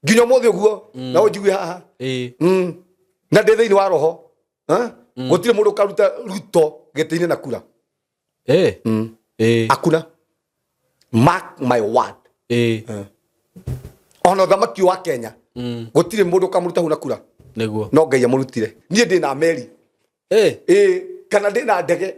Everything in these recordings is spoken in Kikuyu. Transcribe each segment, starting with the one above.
Nginya ũmũthĩ ũguo na ũnjigue haha. Ĩĩ. Na ndĩ thĩinĩ wa roho. Ha? Gũtirĩ mũndũ ũkaruta Ruto gĩtĩ-inĩ na kura. Ĩĩ. Ĩĩ. Hakuna. Mark my word. Ĩĩ. Ona ũthamaki wa Kenya gũtirĩ mũndũ ũkamũruta hau na kura. Nĩguo. No Ngai amũrutire. Niĩ ndĩ na meri. Ĩĩ. Ĩĩ, kana ndĩ na ndege.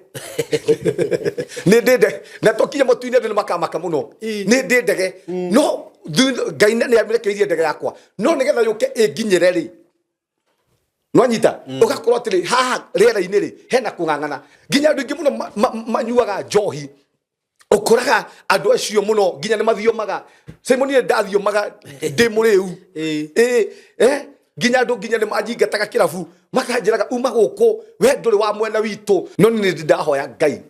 Nĩ ndĩ ndege. Na twakinya matu-inĩ andũ nĩ makamaka mũno. Nĩ ndĩ ndege. No Ngai nĩ amĩrekeirie ndege yakwa. No nĩgetha yũke ĩnginyĩre rĩ, nwanyita ũgakorwo atĩrĩ haha rĩera-inĩ rĩ hena kũng'ang'ana nginya andũ aingĩ mũno manyuaga njohi, ũkoraga andũ acio mũno nginya nĩ mathiomaga. Simon, niĩ ndathiomaga ndĩ mũrĩu. Ĩĩ, nginya andũ nginya nĩ manjingataga kĩrabu, makanjĩraga uma gũkũ, we ndũrĩ wa mwena witũ. No nĩ ndĩ ndahoya Ngai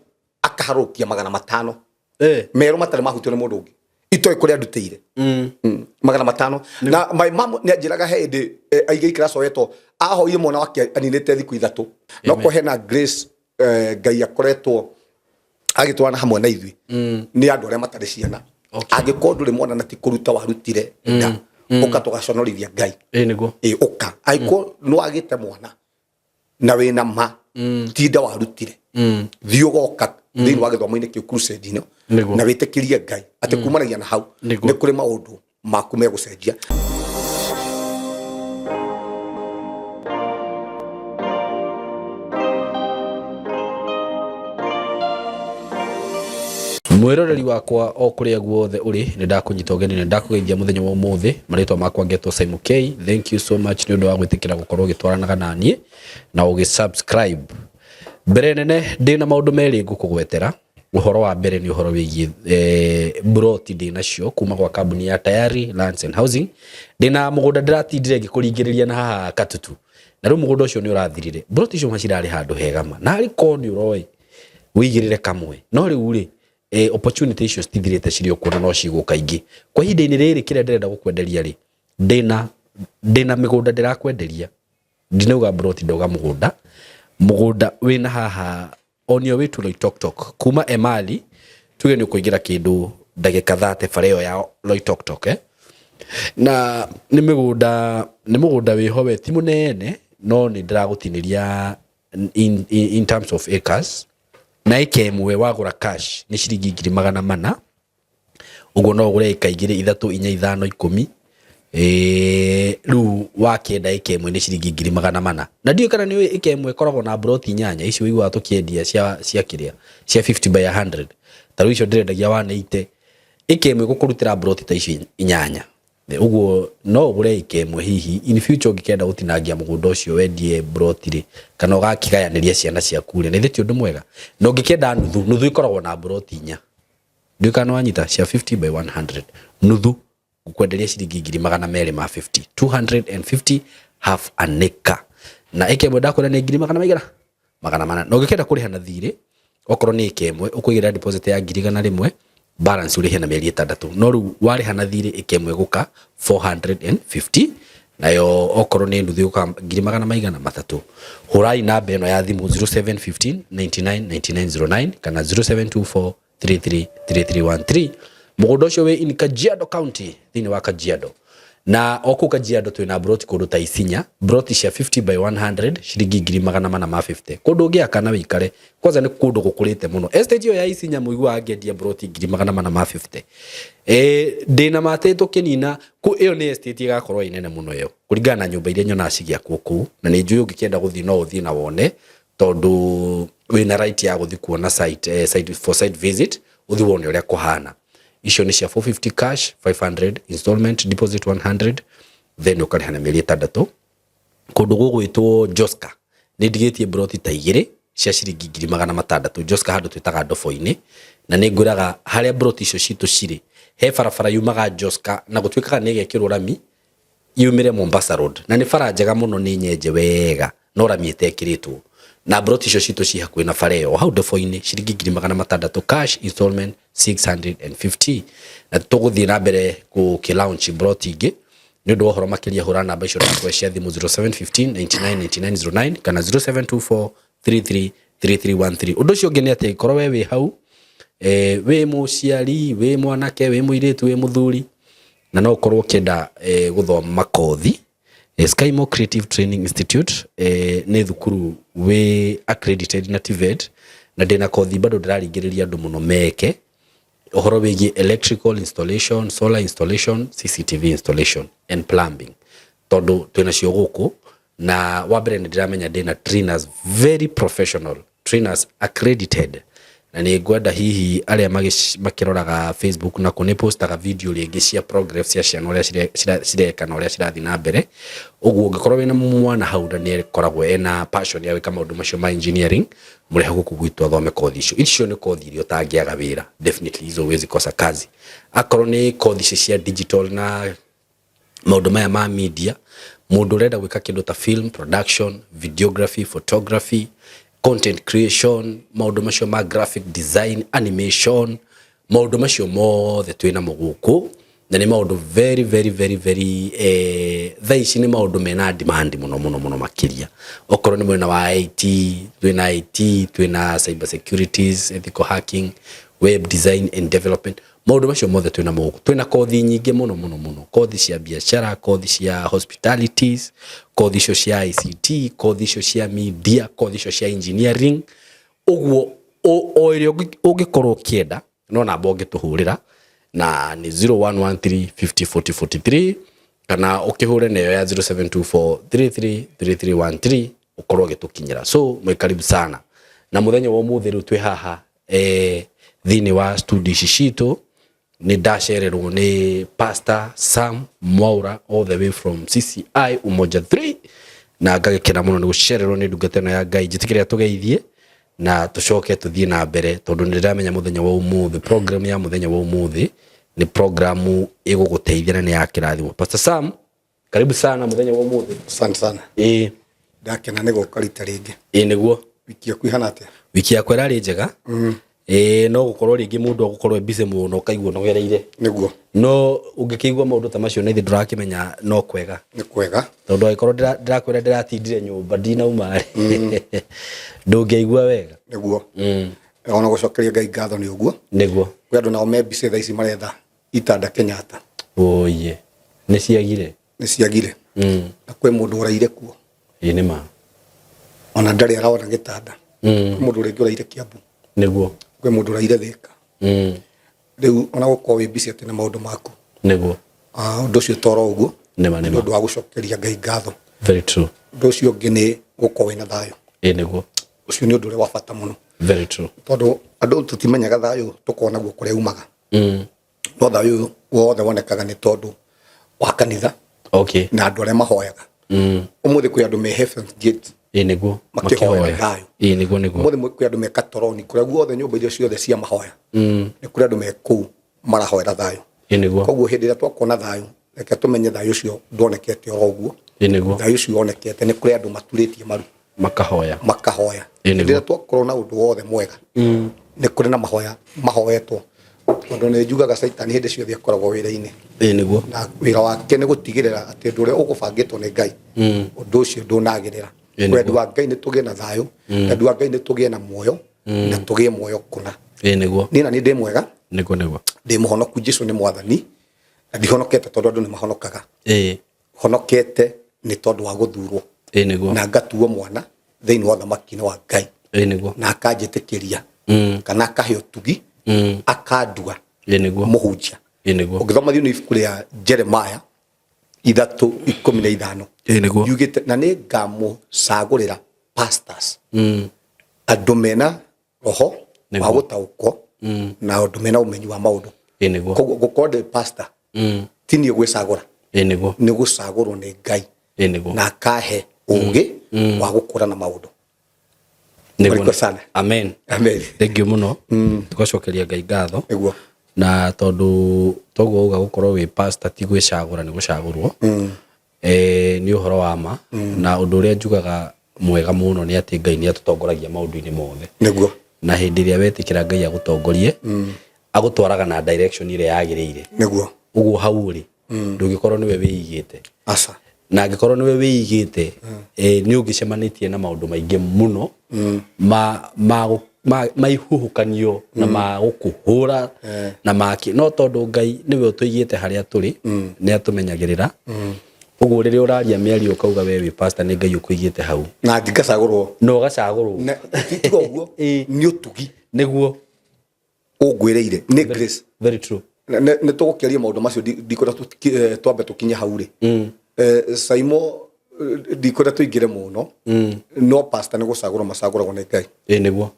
akaharũkia 500 merũ matarĩ mahutio nĩ mũndũ ũngĩ itoĩ kũrĩa ndutĩire. 500. Na my mom nĩ anjĩraga he hĩndĩ aigĩikara Soweto ahoire mwana wake aninĩte thikũ 3. No ko hena grace, Ngai akoretwo agĩtwarana hamwe na ithuĩ nĩ andũ arĩa matarĩ ciana. Angĩkorwo ndũrĩ mwana na ti kũruta warutire nda, ũka tũgaconorithia Ngai. Ĩĩ nĩguo. Ĩ, ũka. Angĩkorwo nĩ wagĩte mwana na wĩna ma tinda warutire, thiĩ ũgoka thĩinĩ wa gĩthomo-inĩ kĩu, crusade ĩno, na wĩtĩkĩrie Ngai atĩ kumanagia na hau nĩ kũrĩ maũndũ maku megũcenjia. Mwĩroreri wakwa o kũrĩa guothe ũrĩ, nĩ ndakũnyita ũgeni na ndakũgeithia mũthenya wa ũmũthĩ. Marĩtwa makwa ngetwo Simon K. Thank you so much nĩ ũndũ wa gwĩtĩkĩra gũkorwo ũgĩtwaranaga na niĩ na ũgĩ subscribe. Mbere nene ndĩna maũndũ merĩ ngũkũgwetera. Ũhoro wa mbere nĩ ũhoro wĩgiĩ mburoti ndĩ nacio kuma gwa kambuni ya Tayari Lands and Housing. Ndĩna mũgũnda ndĩratindire ngĩkũringĩrĩria na haha Katutu, na rĩu mũgũnda ũcio nĩ ũrathirire. Mburoti icio ma cirarĩ handũ hega ma, na arĩ korwo nĩ ũroĩ wĩigĩrĩre kamwe. No rĩu rĩ, opportunity icio citithirĩte, cirĩ o kuo na no cigũka ingĩ. Kwa ihinda-inĩ rĩrĩ kĩrĩa ndĩrenda gũkwenderia rĩ, ndĩna mĩgũnda ndĩrakwenderia. Ndinauga mburoti, ndauga mũgũnda. Mũgũnda wĩna haha on your way to Loitoktok kuma Emali, tuge nĩ ũkũingĩra kĩndũ ndagĩka 30 bara ĩyo ya Loitoktok, eh? Na nĩ mĩgũnda, nĩ mũgũnda wĩho we ti mũnene, no nĩ ndĩragũtinĩria in terms of acres. Na ĩka ĩmwe wagũra cash nĩ ciringi 400,000. Ũguo no ũgũre ĩka 2, 3, 4, 5, 10. Rĩu wakĩenda ĩka ĩmwe nĩ ciringi 400,000. Na ndiũĩ kana nĩ ũĩ ĩka ĩmwe ĩkoragwo na mburoti 8 ici ũiguaga tũkĩendia cia kĩrĩa cia 50 by 100. Ta rĩu icio ndĩrendagia 180, ĩka ĩmwe ĩgũkũrutĩra mburoti ta icio 8. Ũguo no ũgũre ĩka ĩmwe, hihi in future ũngĩkenda gũtinangia mũgũnda ũcio wendie mburoti rĩ, kana ũgakĩgayanĩria ciana ciaku rĩ, na githĩ ti ũndũ mwega? Na ũngĩkĩenda nuthu, nuthu ĩkoragwo na mburoti 4. Ndiũĩ kana nĩwanyita, cia 50 by 100. Nuthu ngũkwenderia ciringi 250,000, 250 half an acre. Na ĩka ĩmwe ndakwĩra nĩ ngiri magana maigana? 400. Na ũngĩkenda kũrĩha na thirĩ, okorwo nĩ ĩka ĩmwe ũkũigĩrĩra deposit ya 100,000, balance ũrĩhe na mĩeri 6. No rĩu warĩha na thirĩ ĩka ĩmwe ĩgũka 450, nayo okorwo nĩ nuthu ĩgũka ngiri magana maigana matatũ. Hũrai namba ĩno ya thimũ 0715 99 9909 kana 0724 333313. Mũgũnda ũcio wĩ in Kajiado County, thĩinĩ wa Kajiado. Na o kũu Kajiado twĩna mburoti kũndũ ta Isinya, mburoti cia 50 by 100 ciringi 450,000. Kũndũ ũngĩaka na wĩikare, kwanza nĩ kũndũ gũkũrĩte mũno. Estate ĩyo ya Isinya mũiguaga ngĩendia mburoti 450,000. Ndĩna ma atĩ tũkĩnina, ĩyo nĩ estate ĩgakorwo ĩ nene mũno ĩyo, kũringana na nyũmba iria nyonaga cigĩakwo kũu, na nĩ njũĩ ũngĩkĩenda gũthiĩ no ũthiĩ na wone, tondũ wĩna right ya gũthiĩ kuona site, site for site visit, ũthiĩ wone ũrĩa kũhana. Icio nĩ cia 450 cash, 500 installment, deposit 100, then ũkarĩha na mĩeri 6. Kũndũ gũgwĩtwo Joska nĩ ndigĩtie mburoti ta 2 cia ciringi 600,000. Joska handũ twĩtaga Ndobo-inĩ, na nĩ ngwĩraga harĩa mburoti icio citũ cirĩ, he barabara yumaga Joska na gũtuĩkaga nĩ ĩgekĩrwo rami yumĩre Mombasa Road, na nĩ bara njega mũno, nĩ nyenje wega no rami ĩtekĩrĩtwo. Na mburoti icio citũ ci hakuhĩ na bara ĩyo o hau Ndobo-inĩ, ciringi 600,000 cash, installment 650. Na tũgũthiĩ na mbere gũkĩ launch mburoti ingĩ. Nĩ ũndũ wa ũhoro makĩria hũra namba icio ndakũhe cia thimũ 0715 99 9909 kana 0724 33 3313. Ũndũ ũcio ũngĩ nĩ atĩ angĩkorwo we wĩ hau, wĩ mũciari, wĩ mwanake, wĩ mũirĩtu, wĩ mũthuri, Na no ũkorwo ũkĩenda gũthoma kothi. Skymo Creative Training Institute nĩ thukuru wĩ accredited na TVET, na ndĩna kothi bado ndĩraringĩrĩria andũ mũno meke ũhoro wĩgiĩ electrical installation, solar installation, CCTV installation and plumbing, tondũ twĩnacio gũkũ. Na wa mbere nĩ ndĩramenya ndĩna trainers, very professional trainers, accredited, na nĩ ngwenda hihi arĩa makĩroraga Facebook na nĩ postaga video rĩngĩ cia progress cia ciana ũrĩa cireka na ũrĩa cirathiĩ na mbere. Ũguo ũngĩkorwo wĩna mwana hau na nĩ akoragwo ena passion ya gwĩka maũndũ macio ma engineering, mũrehe gũkũ gwitũ athome kothi icio. Icio nĩ kothi iria ũtangĩaga wĩra, definitely hizo huwezi kosa kazi. Akorwo nĩ kothi ici cia digital na maũndũ maya ma media, mũndũ ũrenda gwĩka kĩndũ ta film production, videography, photography, content creation, maũndũ macio ma graphic design, animation, maũndũ macio mothe twĩ namo gũkũ, na nĩ maũndũ very very very very thaa ici nĩ maũndũ mena demand mũno mũno mũno makĩria. Okorwo nĩ mwena wa IT, twĩna IT, twĩna cyber securities, ethical hacking, web design and development, maũndũ macio mothe twĩna mo gũkũ. Twĩna kothi nyingĩ mũno mũno mũno, kothi cia biacara, kothi cia hospitalities, kothi icio cia ICT, kothi icio cia media, kothi icio cia engineering. Ũguo o ĩrĩa ũngĩkorwo ũkĩenda, no namba ũngĩtũhũrĩra na nĩ 0113 50 40 43, kana ũkĩhũre nayo ya 0724 333313, ũkorwo ũgĩtũkinyĩra. So mwĩ karibu sana. Na mũthenya wa ũmũthĩ rĩu twĩ haha thĩinĩ wa studio ici citũ, nĩ ndacererwo nĩ Pastor Sam Mwaura all the way from CCI Umoja 3, na ngagĩkena mũno nĩ gũcererwo nĩ ndungata ĩno ya Ngai. Njĩtĩkĩre tũgeithie na tũcoke tũthiĩ na mbere, tondũ nĩ ndĩramenya mũthenya wa ũmũthĩ, program ya mũthenya wa ũmũthĩ nĩ programu ĩgũgũteithia na nĩ ya kĩrathimo. Pastor Sam, karibu sana mũthenya wa ũmũthĩ. Asante sana. Ndakena nĩ gũka rita rĩngĩ. Ĩĩ nĩguo. Wiki yaku ihana atĩa? Wiki yakwa ĩrarĩ njega. Ĩĩ, no gũkorwo rĩngĩ mũndũ agũkorwo e busy mũno, ũkaigua ũnogereire. No ũngĩkĩigua maũndũ ta macio na ithe ndũrakĩmenya no kwega. Nĩ kwega. Tondũ angĩkorwo ndĩrakwĩra ndĩratindire nyũmba ndinauma rĩ, ndũngĩigua wega. Nĩguo. Ona gũcokeria Ngai ngatho nĩ ũguo. Kwĩ andũ nao me busy thaa ici maretha itanda Kenyatta. Oye, nĩ ciagire. Nĩ ciagire. Na kwĩ mũndũ ũraire kuo. Ĩĩ nĩ ma. Ona ndarĩ arona gĩtanda. Kwĩ mũndũ rĩngĩ ũraire Kiambu. Kwĩ mũndũ ũraire Thĩka. Rĩu ona gũkorwo wĩ busy atĩ na maũndũ maku. Ũndũ ũcio toro ũguo. Nĩ ma, nĩ Nĩ ma. ũndũ wa gũcokeria Ngai ngatho. Very true. Ũndũ ũcio ũngĩ nĩ gũkorwo wĩna thayũ. Ĩĩ nĩguo. Ũcio nĩ ũndũ ũrĩa wa bata mũno. Very true. Tondũ andũ tũtimenyaga thayũ tũkorwo naguo kũrĩa umaga. No thayũ wothe wonekaga nĩ tondũ wa kanitha na andũ arĩa mahoyaga. Ũmũthĩ kwĩ andũ me Heaven's Gate Ĩĩ nĩguo. makĩhoera thayũ. Ĩĩ nĩguo nĩguo. Ũmũthĩ kwĩ andũ me Katoroni, kũrĩa guothe nyũmba iria ciothe cia mahoya. Nĩ kũrĩ andũ me kũu marahoera thayũ. Ĩĩ nĩguo. Koguo hĩndĩ ĩrĩa twakorwo na thayũ, reke tũmenye thayũ ũcio ndwonekete oro ũguo. Ĩĩ nĩguo. Thayũ ũcio wonekete nĩ kũrĩ andũ maturĩtie maru Makahoya. Makahoya. Ĩĩ nĩguo. Hĩndĩ ĩrĩa twakorwo na ũndũ wothe mwega, nĩ kũrĩ na mahoya mahoetwo, tondũ nĩ njugaga Caitani hĩndĩ ciothe akoragwo wĩra-inĩ. Ĩĩ nĩguo. Na wĩra wake nĩ gũtigĩrĩra atĩ ũndũ ũrĩa ũgũbangĩtwo nĩ Ngai, ũndũ ũcio ndũnagĩrĩra. Ĩĩ nĩguo. Wendi wa Ngai nĩ tũgĩe na thayũ, wendi wa Ngai nĩ tũgĩe na muoyo, na tũgĩe muoyo kũna. Ĩĩ nĩguo. Niĩ na niĩ ndĩ mwega. Nĩguo nĩguo. Ndĩ mũhonoku, Jesu nĩ mwathani, na ndihonokete tondũ andũ nĩ mahonokaga. Honokete nĩ tondũ wa gũthurwo Ĩĩ nĩguo. na ngatuo mwana thĩinĩ wa ũthamaki-inĩ wa Ngai. Ĩĩ nĩguo. Na akanjĩtĩkĩria kana akahe ũtugi, akandua Ĩĩ nĩguo. mũhunjia. Ĩĩ nĩguo. Ũngĩthoma thĩinĩ wa ibuku rĩa Jeremiah 3:15, Ĩĩ nĩguo. yugĩte na nĩ ngamũcagũrĩra pastors, andũ mena roho wa gũtaũkwo na andũ mena ũmenyi wa maũndũ. Ĩĩ nĩguo. Koguo gũkorwo ndĩ pastor ti niĩ gwĩcagũra, Ĩĩ nĩguo. nĩ gũcagũrwo nĩ Ngai Ĩĩ nĩguo. na akahe ũgĩ wa gũkũrana maũndũ. Nĩguo. Barikiwa sana. Amen. Amen. Thank you mũno. Tũgacokeria Ngai ngatho. Na tondũ toguo uga gũkorwo wĩ pastor ti gwĩcagũra, nĩ gũcagũrwo. Nĩ ũhoro wa ma. Na ũndũ ũrĩa njugaga mwega mũno nĩ atĩ Ngai nĩ atũtongoragia maũndũ-inĩ mothe. Na hĩndĩ ĩrĩa wetĩkĩra Ngai agũtongorie, agũtwaraga na direction ĩrĩa yagĩrĩire. Ũguo hau rĩ, ndũngĩkorwo nĩwe wĩigĩte. Aca. Na angĩkorwo nĩwe wĩigĩte, nĩ ũngĩcemanĩtie na maũndũ maingĩ mũno ma ma ihuhũkanio na ma gũkũhũra na maki no tondũ Ngai nĩwe ũtũigĩte harĩa tũrĩ, nĩ atũmenyagĩrĩra. Ũguo rĩrĩa ũraria mĩario ũkauga we wĩ pastor, nĩ Ngai ũkũigĩte hau. Na ngacagũrwo. Na ũgacagũrwo. Tiga ũguo, nĩ ũtugi. Nĩguo. Ũngwĩrĩire nĩ grace. Very true. Nĩ tũgũkĩaria maũndũ macio, ndikwenda twambe tũkinye hau rĩ. Saimo, ndikwenda tũingĩre mũno, no pastor nĩ gũcagũrwo macagũragwo nĩ Ngai. Ĩ nĩguo.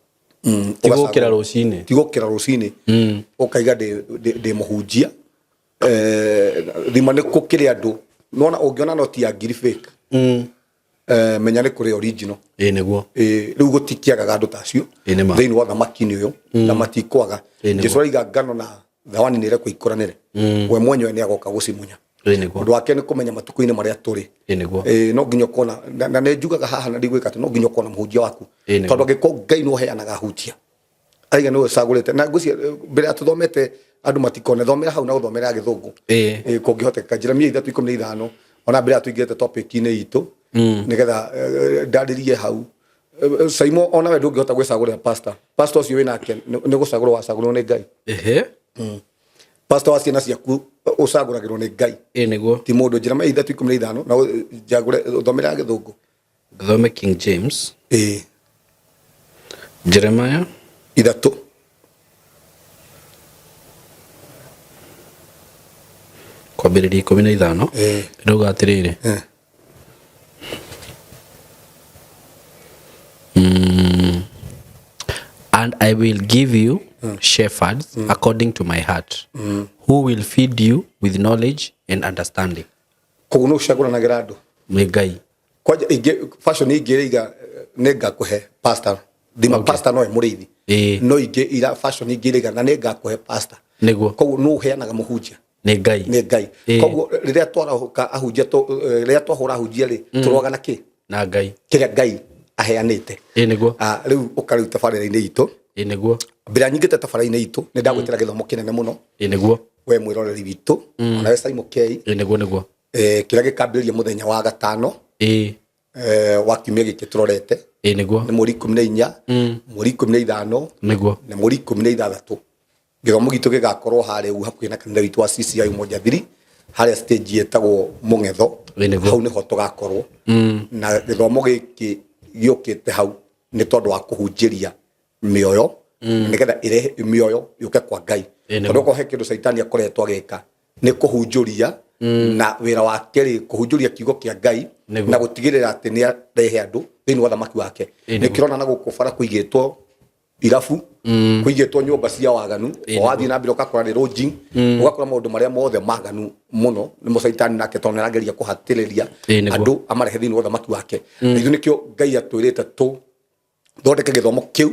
Ti gũkĩra rũcinĩ. Ti gũkĩra rũcinĩ ũkaiga ndĩ mũhunjia. Thima nĩ gũkĩrĩ andũ nona ũngĩona noti ya ngiri fake, menya nĩ kũrĩ original. Ĩ nĩguo. Rĩu gũtikĩagaga andũ ta acio Ĩ nĩ ma. thĩinĩ wa thamaki-inĩ ũyũ na matikwaga. Ĩ nĩguo. Jesu araiga ngano na thawani nĩ irekwo ikũranĩre, we mwenyewe nĩ agoka gũcimunya. Ĩ nĩguo. Ũndũ wake nĩ kũmenya matukũ-inĩ marĩa tũrĩ. Ĩ nĩguo. No nginya ũkona na nĩ njugaga haha na ndigwĩka atĩ no nginya ũkona mũhunjia waku. Ĩ nĩguo. Tondũ angĩkorwo Ngai nĩ ũheanaga ahunjia, aiga nĩwe ũcagũrĩte na ngwĩciria mbere ya tũthomete andũ matikone, thomera hau na ũthomera gĩthũngũ. Kũngĩhotekeka Jeremia 3:15, ona mbere ya tũingĩrĩte topic-inĩ itũ, nĩgetha ndarĩrie hau. Saimo, ona we ndũngĩhota gwĩcagũrĩra pastor. Pastor ũcio wĩnake nĩ gũcagũrwo wacagũrwo nĩ Ngai. Pastor wa ciana ciaku ũcagũragĩrwo nĩ Ngai. Ĩ nĩguo. Ti mũndũ. Jeremia 3:15 na njagũre ũthomera gĩthũngũ. Thome King James. Ĩ. Jeremiah 3. Kwambĩrĩria 15. Ĩrauga atĩrĩrĩ, "And I will give you shepherds according to my heart, who will feed you with knowledge and understanding." Koguo nĩ ũcagũranagĩra andũ. Nĩ Ngai. Kwanja ingĩ fashion ingĩ ĩraiga nĩ ngakũhe pastor thima. Pastor no mũrĩithi. No ingĩ ira fashion ingĩ iraiga na nĩ ngakũhe pastor. Nĩguo. Koguo nũ ũheanaga mũhunjia? Nĩ Ngai. Nĩ Ngai. Koguo rĩrĩa twarahũka ahunjia rĩrĩa twahũra ahunjia rĩ, tũrwaga na kĩ? Na Ngai. Kĩrĩa Ngai aheanĩte. Ĩ nĩguo. Ah, rĩu ũka rĩu tabarĩra-inĩ itũ. Ĩ nĩguo. Mbere nyingĩte tabarĩra-inĩ itũ, nĩ ndagwĩtĩra gĩthomo kĩnene mũno. Ĩ nĩguo. We mwĩroreri witũ, onawe Simon K. Ĩ nĩguo nĩguo. Kĩrĩa gĩkambĩrĩria mũthenya wa gatano wa kiumia gĩkĩ tũrorete. Ĩ nĩguo. Nĩ mweri 14, mweri 15, Nĩguo. na mweri 16. Gĩthomo gitũ gĩgakorwo harĩa ũguo hakuhĩ na kanitha witũ wa CCI Umoja 3, harĩa stage ĩtagwo Mũng'etho. Ĩ nĩguo. Hau nĩho tũgakorwo na gĩthomo gĩkĩ gĩũkĩte hau nĩ tondũ wa kũhunjĩria mĩoyo, nĩgetha ĩrehe mĩoyo yũke kwa Ngai. Ĩ nĩguo. Tondũ okorwo he kĩndũ caitani akoretwo agĩka nĩ kũhunjũria, na wĩra wake rĩ kũhunjũria kiugo kĩa Ngai Nĩguo. na gũtigĩrĩra atĩ nĩ arehe andũ thĩinĩ wa thamaki wake. Ĩ nĩguo. Nĩkĩrona na gũkũ bara kũigĩtwo irabu, kũigĩtwo nyũmba cia waganu. Ĩ O wathiĩ na mbere ũgakora nĩ lodging, ũgakora maũndũ marĩa mothe maganu mũno nĩmo caitani nake tondũ nĩarageria kũhatĩrĩria Ĩ nĩguo. andũ amarehe thĩinĩ wa ũthamaki wake. Na ithuĩ nĩkĩo Ngai atwĩrĩte tũ thondeke gĩthomo kĩu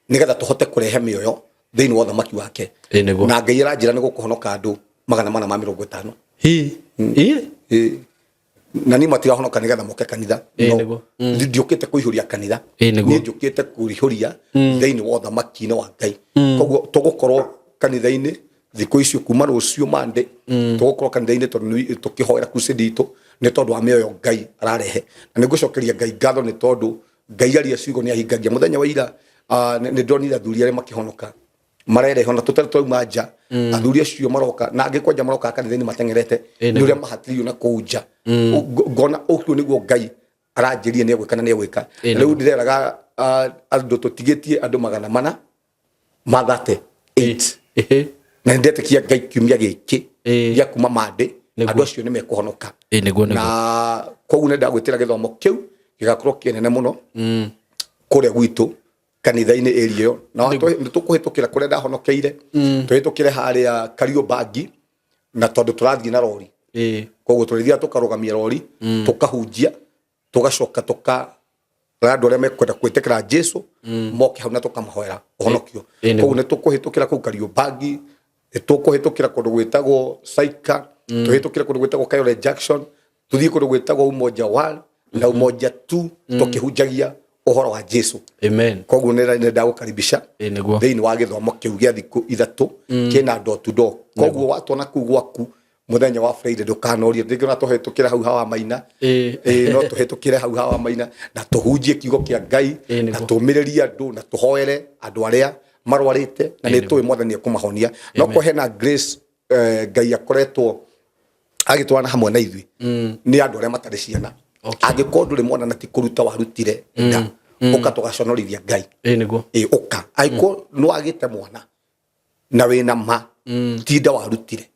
nĩgetha tũhote kũrehe mĩoyo thĩinĩ wa ũthamaki wake. Ĩ nĩguo. Na Ngai aranjĩra nĩ gũkũhonoka andũ 450. Hi ĩ. Ĩ. Na niĩ matirahonoka nĩgetha moke kanitha. Ĩ No. nĩguo. Ndiũkĩte kũihũria kanitha. Ĩ nĩguo. Niĩ njũkĩte kũihũria thĩinĩ wa ũthamaki-inĩ wa Ngai. Koguo tũgũkorwo kanitha-inĩ thikũ icio kuma rũciũ Monday, tũgũkorwo kanitha-inĩ tondũ tũkĩhoera crusade itũ nĩ tondũ wa mĩoyo Ngai ararehe. Na nĩ ngũcokeria Ngai ngatho nĩ tondũ Ngai aria ciugo nĩ ahingagia. Mũthenya wa ira nĩ ndonire athuri arĩa makĩhonoka marereho na tũtarĩ twauma nja. Athuri acio maroka na angĩ kwanja maroka kanitha-inĩ mateng'erete Ĩ, nĩ nĩguo. ũrĩa mahatĩrĩirio na kũu nja. Ngona ũcio nĩguo Ngai aranjĩrire nĩ egwĩka na nĩ egwĩka. Ĩ, Rĩu nĩguo. ndĩreraga andũ tũtigĩtie andũ 438, na nĩ ndetĩkia Ngai kiumia gĩkĩ gĩa kuma Monday Nĩguo. andũ acio nĩ mekũhonoka. Ĩ nĩguo nĩguo. Na koguo nĩ ndagwĩtĩra gĩthomo kĩu gĩgakorwo kĩnene mũno kũrĩa gwitũ kanitha-inĩ area ĩyo, na nĩ tũkũhĩtũkĩra kũrĩa ndahonokeire, tũhĩtũkĩre harĩa Kariobangi, na tondũ tũrathiĩ na rori, koguo tũrĩthiaga tũkarũgamia rori, tũkahunjia, tũgacoka tũka andũ arĩa mekwenda gwĩtĩkĩra Jesu moke hau na tũkamahoera ũhonokio. Ĩ, nĩguo. Koguo nĩ tũkũhĩtũkĩra kũu Kariobangi, nĩ tũkũhĩtũkĩra kũndũ gwĩtagwo Saika, tũhĩtũkĩre kũndũ gwĩtagwo Kayole Junction, tũthiĩ kũndũ gwĩtagwo Umoja 1 na Umoja 2, tũkĩhunjagia ũhoro wa Jesu. Amen. Koguo nĩ ndagũkaribisha Ĩ nĩguo. thĩinĩ wa gĩthomo kĩu gĩa thikũ 3 kĩna door to door. Koguo watona kũu gwaku Muthenya wa Friday ndukanorie rĩngĩ ona tũhĩtũkĩre hau hawa maina. Ĩĩ, no tũhĩtũkĩre hau hawa maina na tũhunjie kiugo kĩa Ngai na tũmĩrĩrie andũ na tũhoere andũ arĩa marwarĩte, na nĩ tũĩ Mwathani ekũmahonia. No kwa hena grace, Ngai akoretwo agĩtwarana hamwe na ithuĩ nĩ andũ arĩa matarĩ ciana. Angĩkorwo ndũrĩ mwana na ti kũruta warutire nda, ũka tũgaconorithia Ngai. Ĩĩ, ũka. Angĩkorwo nĩ wagĩte mwana na wĩna ma tinda warutire,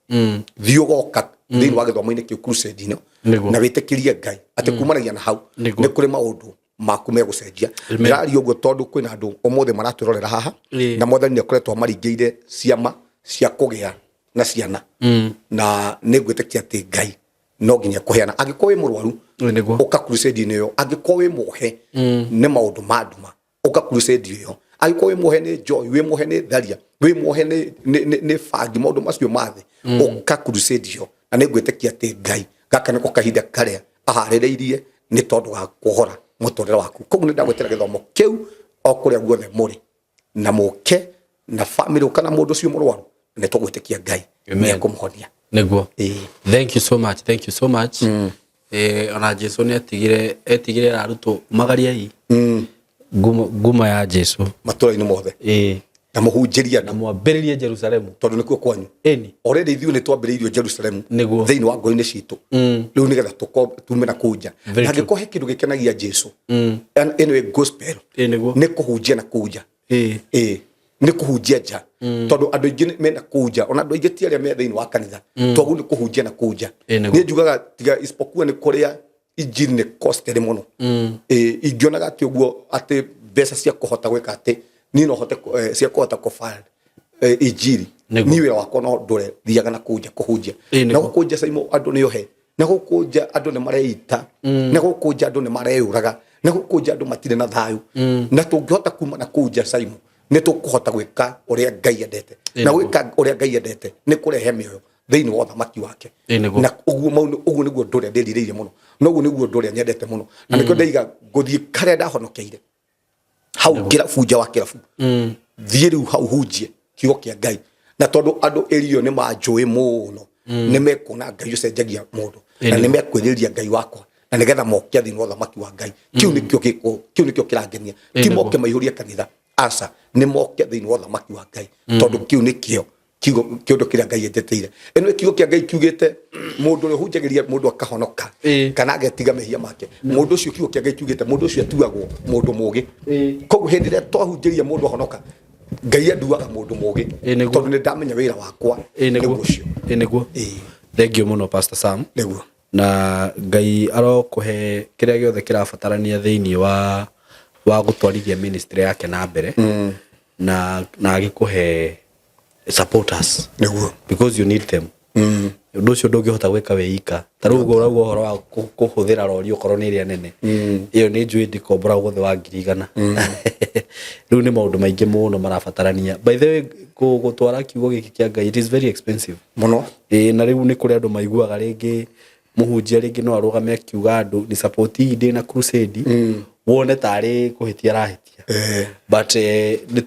thiĩ ũgoka thĩinĩ wa gĩthomo-inĩ kĩu, crusade ĩno, na wĩtĩkĩrie Ngai atĩ kumanagia na hau nĩ kũrĩ maũndũ maku megũcenjia. Ndĩraria ũguo tondũ kwĩna andũ ũmũthĩ maratwĩrorera haha na Mwathani nĩ akoretwo amaringĩire ciama cia kũgĩa na ciana, na nĩ ngwĩtĩkia atĩ Ngai no nginya kũheana. Angĩkorwo wĩ mũrwaru, ũka crusade-inĩ ĩyo. Angĩkorwo wĩ muohe nĩ maũndũ ma nduma, ũka crusade ĩyo. Angĩkorwo wĩ muohe nĩ joy, wĩ muohe nĩ tharia, wĩ muohe nĩ bangi, maũndũ macio ma thĩ, ũka crusade ĩyo, na nĩ ngwĩtĩkia atĩ Ngai gaka nĩko kahinda karĩa aharĩrĩirie nĩ tondũ ga kuohora mũtũrĩre waku. Koguo nĩ ndagwĩtĩra gĩthomo kĩu o kũrĩa guothe mũrĩ, na mũke na famĩlĩ, ũka na mũndũ ũcio mũrwaru, na nĩ tũgwĩtĩkia Ngai Amen. nĩ ekũmũhonia. Ĩĩ. Thank you so much, thank you so much. Ona Jesu nĩ atigire, etigire arutwo magariai ngumo ya Jesu matũra-inĩ mothe na mũhunjĩrie na andũ mwambĩrĩrie Jerusalemu, tondũ nĩkuo kwanyu. Already ithuĩ nĩ twambĩrĩirio Jerusalemu thĩinĩ wa ngoro-inĩ citũ. Rĩu nĩgetha tume na kũu nja. Very Na true. angĩkorwo he kĩndũ gĩkenagia Jesu, anyway, gospel nĩ kũhunjia na kũu nja. Ĩĩ, nĩ kũhunjia nja, tondũ andũ aingĩ mena kũu nja, ona andũ aingĩ ti arĩa me thĩinĩ wa kanitha. Toguo nĩ kũhunjia na kũu nja. Nĩguo. Niĩ njugaga tiga isipokuwa nĩ kũrĩa injiri nĩ costly mũno. Ĩĩ, ingĩonaga atĩ ũguo atĩ mbeca cia kũhota gwĩka atĩ niĩ no hote cia kũhota kũfund injiri, niĩ wĩra wakwa no ndũre thiaga na kũu nja kũhunjia. Na gũkũ nja, Saimo, andũ nĩ ohe, na gũkũ nja andũ nĩ mareita, na gũkũ nja andũ nĩ mareyũraga, na gũkũ nja andũ matirĩ na thayũ. Na tũngĩhota kuma na kũu nja, Saimo, nĩ tũkũhota gwĩka ũrĩa Ngai endete. Na gwĩka ũrĩa Ngai endete nĩ kũrehe mĩoyo thĩinĩ wa ũthamaki wake. Na ũguo ũguo nĩguo ũndũ ũrĩa ndĩrirĩirie mũno, na ũguo nĩguo ũndũ ũrĩa nyendete mũno, na nĩkĩo ndaiga ngũthiĩ karĩa ndahonokeire hau kĩrabu, nja wa kĩrabu, thiĩ rĩu hau hunjie kiugo kĩa Ngai. Na tondũ andũ ĩrio nĩ manjũĩ mũno, nĩ mekuona Ngai ũcenjagia mũndũ, na nĩ mekwĩrĩria Ngai wakwa, na nĩgetha moke thĩinĩ wa ũthamaki wa Ngai. Kĩu nĩkĩo gĩkũ, kĩu nĩkĩo kĩrangenia. Ti moke maihũrie kanitha, aca, nĩ moke thĩinĩ wa ũthamaki wa Ngai, tondũ kĩu nĩkĩo kiugo kĩũndũ kĩrĩa Ngai enjeteire. Ĩno kiugo kĩa Ngai kiugĩte mũndũ ũrĩa ũhunjagĩria mũndũ akahonoka kana agetiga mehia make, mũndũ ũcio, kiugo kĩa Ngai kiugĩte mũndũ ũcio atuagwo mũndũ mũgĩ. Koguo hĩndĩ ĩrĩa twahunjĩria mũndũ ahonoka, Ngai anduaga mũndũ mũgĩ, tondũ nĩ ndamenya wĩra wakwa nĩguo ũcio. Nĩguo. Thank you mũno, Pastor Sam. Na Ngai arokũhe kĩrĩa gĩothe kĩrabatarania thĩinĩ wa gũtwarithia ministry yake na mbere, na agĩkũhe supporters, because you need them. Ũndũ ũcio ndũngĩhota gwĩka wĩ ika. Ta rĩu ũguo ũrauga ũhoro wa kũhũthĩra rori, okorwo nĩ ĩrĩa nene ĩyo nĩ njũĩ ndĩkombora guothe wa 100,000. Rĩu nĩ maũndũ maingĩ mũno marabatarania. By the way, gũtwara kiugo gĩkĩ kĩa Ngai, it is very expensive. Mũno. Ĩĩ, na rĩu nĩ kũrĩ andũ maiguaga rĩngĩ mũhunjia rĩngĩ no arũgame akiuga andũ ni support hii ndĩ na crusade, wone tarĩ kũhĩtia arahĩtia. But nĩ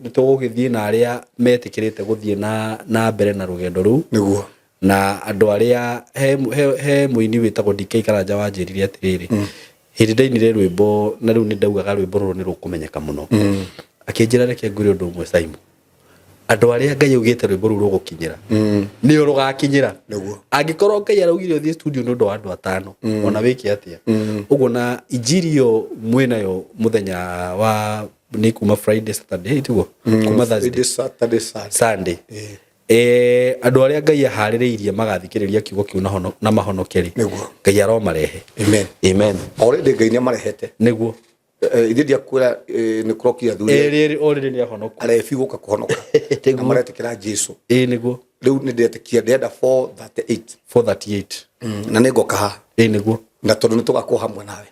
tũgũgĩthiĩ na arĩa metĩkĩrĩte gũthiĩ na mbere na rũgendo rũu. Na andũ arĩa he mũini wĩtagwo DK Karanja wanjĩrire atĩrĩrĩ, hĩndĩ ndainire rwĩmbo na rĩu nĩ ndaugaga rwĩmbo rũrũ nĩ rũkũmenyeka mũno, akĩnjĩra, "Reke ngwĩre ũndũ ũmwe, Simon, andũ arĩa Ngai augĩte rwĩmbo rũu rũgũkinyĩra nĩo rũgakinyĩra." Angĩkorwo Ngai araugire ũthiĩ studio nĩ ũndũ wa andũ atano, ona wĩke atĩa ũguo. Na injiri ĩyo mwĩnayo mũthenya wa nĩ kuma Friday, Saturday, tiguo? Kuma Thursday. Friday, Saturday, Sunday. Sunday. Andũ arĩa Ngai aharĩrĩirie magathikĩrĩria kiugo kĩu na mahonoke rĩ, Ngai aromarehe. Amen. Amen. Already Ngai nĩ amarehete. Ithuĩ ndiakwĩra, nĩ kũrokia athuri Erĩ already nĩ ahonoku. Arebi gũka kũhonoka na maretĩkĩra Jesu. Nĩguo. Rĩu nĩ ndĩretĩkia ndĩrenda 438. 438. Na nĩ ngoka haha. Nĩguo. Na tondũ nĩ tũgakorwo hamwe nawe,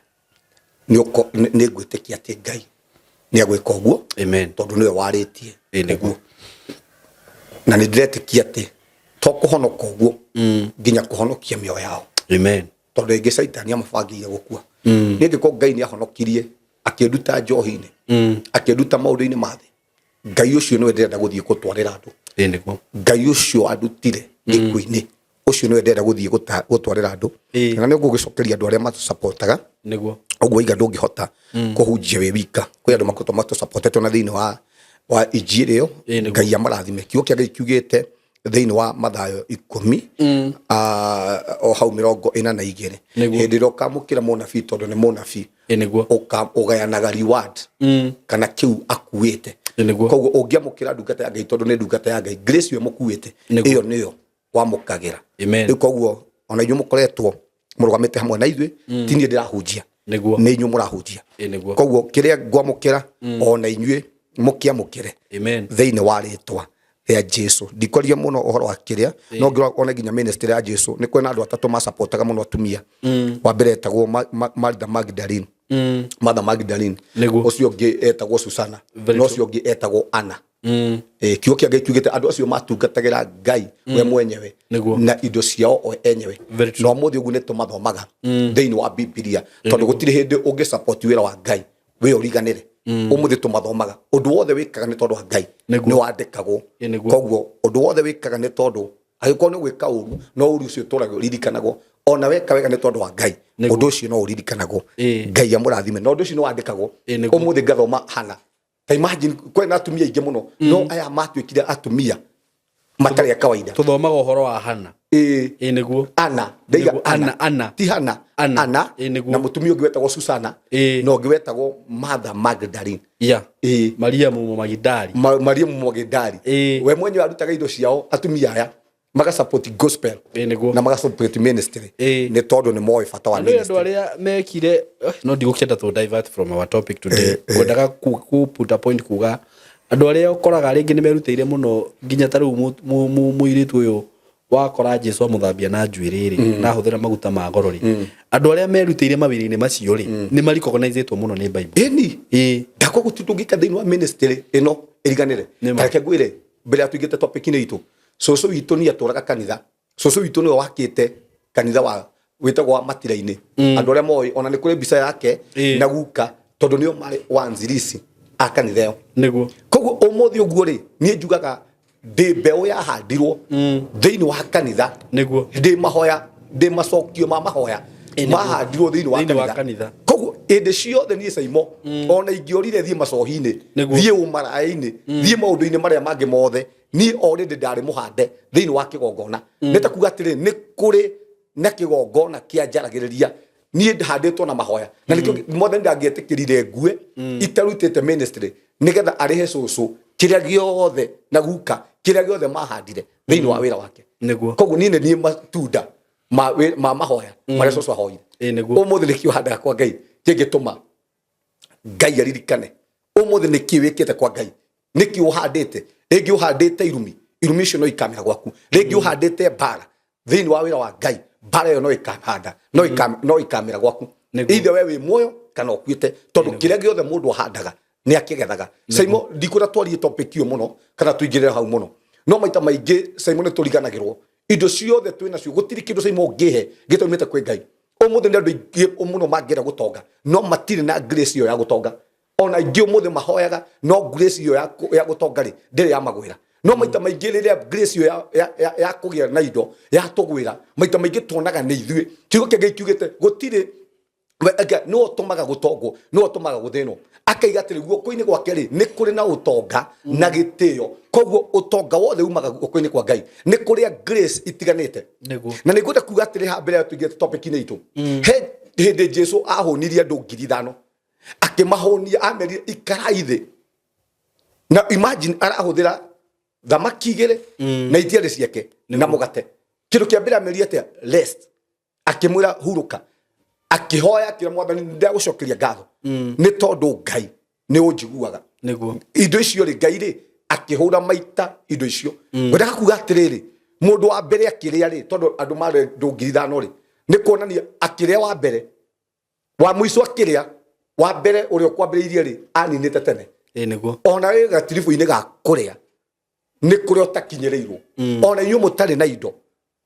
nĩ ngwĩtĩkia atĩ Ngai nĩ agwĩka ũguo. Amen. Tondũ nĩwe warĩtie. Nĩguo. Na nĩ ndĩretĩkia atĩ to kũhonoka ũguo, nginya kũhonokia mĩoyo yao. Amen. Tondũ rĩngĩ caitani amabangĩire gũkua. Niĩ angĩkorwo Ngai nĩ ahonokirie akĩnduta njohi-inĩ, akĩnduta maũndũ-inĩ ma thĩ, Ngai ũcio nĩwe ndĩrenda gũthiĩ gũtwarĩra andũ. Nĩguo. Ngai ũcio andutire gĩkuũ-inĩ. Ũcio nĩwe ndĩrenda gũthiĩ gũtwarĩra andũ. Na nĩ ngũgĩcokeria andũ arĩa matũcapotaga. Nĩguo. Ũguo iga ndũngĩhota kũhunjia wĩ wika, kwĩ andũ makoretwo matũcapotete na thĩinĩ wa injiri ĩyo. Ngai amarathime. Kiugo kĩa Ngai kiugĩte thĩinĩ wa Mathayo 10, o hau 42, hĩndĩ ĩrĩa ũkamũkĩra mũnabii, tondũ nĩ mũnabii, Nĩguo. Ũgayanaga reward kana kĩu akuĩte. Nĩguo. Koguo ũngĩamũkĩra ndungata ya Ngai tondũ nĩ ndungata ya Ngai, grace ĩyo mũkuĩte, ĩyo nĩyo wamũkagĩra. Amen. Rĩu koguo ona inyuĩ mũkoretwo mũrũgamĩte hamwe na ithuĩ, ti niĩ ndĩrahunjia, Nĩguo. nĩ inyuĩ mũrahunjia. Nĩguo. Koguo kĩrĩa ngwamũkĩra, ona inyuĩ mũkĩamũkĩre Amen. thĩinĩ wa rĩtwa rĩa Jesu. Ndikwaria mũno ũhoro wa kĩrĩa, no ngĩrora one nginya ministry ya Jesu nĩ kwĩna andũ atatũ macapotaga mũno atumia. Wa mbere etagwo Martha Magdalene. Martha Magdalene. Nĩguo. Ũcio ũngĩ etagwo Susana. Very Na true. ũcio ũngĩ etagwo Anna. Kiugo kĩa Ngai kiugĩte andũ acio matungatagĩra Ngai we mwenyewe Nĩguo. na indo ciao o enyewe. Very true. Na ũmũthĩ ũguo nĩ tũmathomaga thĩinĩ wa Bibilia, tondũ gũtirĩ hĩndĩ ũngĩ support wĩra wa Ngai wĩ ũriganĩre. Ũmũthĩ tũmathomaga, ũndũ wothe wĩkaga nĩ tondũ wa Ngai Nĩguo. nĩ wandĩkagwo. Nĩguo. Koguo ũndũ wothe wĩkaga nĩ tondũ, angĩkorwo nĩ gwĩka ũru, no ũru ũcio ũtũraga ũririkanagwo. Ona weka wega nĩ tondũ wa Ngai, Nĩguo. ũndũ ũcio no ũririkanagwo. Ngai amũrathime. Na ũndũ ũcio nĩ wandĩkagwo. Nĩguo. Ũmũthĩ ngathoma Hana. Ta imagine, kwĩna atumia aingĩ mũno, no aya matuĩkire atumia matarĩ a kawaida. Tũthomaga ũhoro wa Hana. Nĩguo. Ana, ndaiga. Nĩguo, Ana. Anna, Anna. Ti Hana. Anna. Ana. Nĩguo. Na mũtumia ũngĩ wetagwo Susana, na ũngĩ wetagwo Martha Magdalene. Mariamu Mũmagidali. Mariamu Magdali. We mwenyewe arutaga indo ciao, atumia aya magasupport gospel Nĩguo. na magasupport ministry, nĩ tondũ nĩ moĩ bata wa Nĩ andũ ministry. arĩa mekire, no ndigũkĩenda to divert from our topic today, ngwendaga ku put a point kuga andũ arĩa ũkoraga rĩngĩ nĩ merutĩire mũno, nginya ta rĩu mũirĩtu ũyũ wakora Jesu amũthambia na njuĩrĩ rĩ, na ahũthĩra maguta ma goro rĩ, andũ arĩa merutĩire mawĩra-inĩ macio rĩ, nĩ marecognizĩtwo mũno nĩ Bible. Ĩni. Ndakwa gũtirĩ tũngĩka thĩinĩ wa ministry ĩno ĩriganĩre. Nĩ ma. Tareke ngwĩre, mbere ya tũingĩte topic-inĩ itũ, cũcũ witũ nĩ atũraga kanitha. Cũcũ witũ nĩwe wakĩte kanitha wa wĩtagwo wa Matira-inĩ. Andũ arĩa moĩ, ona nĩ kũrĩ mbica yake na guka, tondũ nĩo marĩ wanzirisi a kanitha ĩyo. Koguo ũmũthĩ ũguo rĩ, niĩ njugaga ndĩ mbeũ yahandirwo thĩinĩ wa kanitha. Ndĩ mahoya, ndĩ macokio ma mahoya mahandirwo thĩinĩ wa Thĩinĩ wa kanitha. Kanitha. Koguo hĩndĩ ciothe niĩ Caimo, ona ingĩorire thiĩ macohi-inĩ, thiĩ ũmaraĩ-inĩ, thiĩ maũndũ-inĩ marĩa mangĩ mothe, niĩ already ndarĩ mũhande thĩinĩ wa kĩgongona. Nĩ ta kuga atĩrĩ, nĩ kũrĩ na kĩgongona kĩa njaragĩrĩria, niĩ handĩtwo na mahoya, na nĩkĩo Mwathani ndangĩetĩkĩrire ngue itarutĩte ministry, nĩgetha arĩhe cũcũ kĩrĩa gĩothe na guka kĩrĩa gĩothe mahandire thĩinĩ wa wĩra wake. Koguo niĩ nĩ niĩ matunda ma mahoya marĩa cũcũ ahoire. Nĩguo. Ũmũthĩ nĩkĩo handaga kwa Ngai kĩngĩtũma Ngai aririkane. Ũmũthĩ nĩkĩ wĩkĩte kwa Ngai? Nĩkĩ ũhandĩte? Rĩngĩ ũhandĩte irumi, irumi icio no ikamera gwaku. Rĩngĩ ũhandĩte mbara thĩinĩ wa wĩra wa Ngai, mbara ĩyo no ĩkahanda, no ĩkamera gwaku. Either we wĩ muoyo kana ũkuĩte, tondũ kĩrĩa gĩothe mũndũ ahandaga nĩ akĩgethaga. Saimo, ndikwenda twarie topic ĩyo mũno kana tũingĩrĩre hau mũno, no maita maingĩ, Saimo, nĩ tũriganagĩrwo indo ciothe twĩ nacio. Gũtirĩ kĩndũ, Saimo, ũngĩhe gĩtaumĩte kwĩ Ngai. Ũmũthĩ nĩ andũ aingĩ mũno mangĩenda gũtonga, no matirĩ na grace ĩyo ya gũtonga. Ona aingĩ ũmũthĩ mahoyaga, no grace ĩyo ya gũtonga rĩ, ndĩrĩ ya magwĩra. No maita maingĩ rĩrĩa grace ĩyo ya kũgĩa na indo yatũgwĩra, maita maingĩ tuonaga nĩ ithuĩ. Kiugo kĩa Ngai kiugĩte gũtirĩ we, anga, nĩwe ũtũmaga gũtongwo, nĩwe ũtũmaga gũthĩnwo. Akaiga atĩrĩ, guoko-inĩ gwake rĩ, nĩ kũrĩ na ũtonga na gĩtĩo. Koguo ũtonga wothe umaga guoko-inĩ kwa Ngai. Nĩ kũrĩa grace itiganĩte. Na nĩ ngwenda kuga atĩrĩ haha mbere ya tũingĩrĩte topic-inĩ itũ, he hĩndĩ Jesu ahũnirie andũ 5,000, akĩmahũnia, amerire ikarai thĩ. Na imagine arahũthĩra thamaki igĩrĩ na itiarĩ ciake na mũgate. Kĩndũ kĩa mbere amerire atĩa? Rest. Akĩmwĩra hurũka, akĩhoya, akĩra Mwathani, ndagũcokeria ngatho nĩ tondũ Ngai nĩ ũnjiguaga. Indo icio rĩ, Ngai rĩ akĩhũra maita indo icio. Ngwendaga kuga atĩrĩrĩ, mũndũ wa mbere akĩrĩa rĩ, tondũ andũ marĩ andũ 5,000 rĩ, nĩ kuonania akĩrĩa wa mbere, wa mũico akĩrĩa, wa mbere ũrĩa ũkwambĩrĩirie rĩ, aninĩte tene. Nĩguo. Ona wĩ gatiribũ-inĩ ga kũrĩa, nĩ kũrĩa ũtakinyĩrĩirwo. Ona inyuĩ mũtarĩ na indo,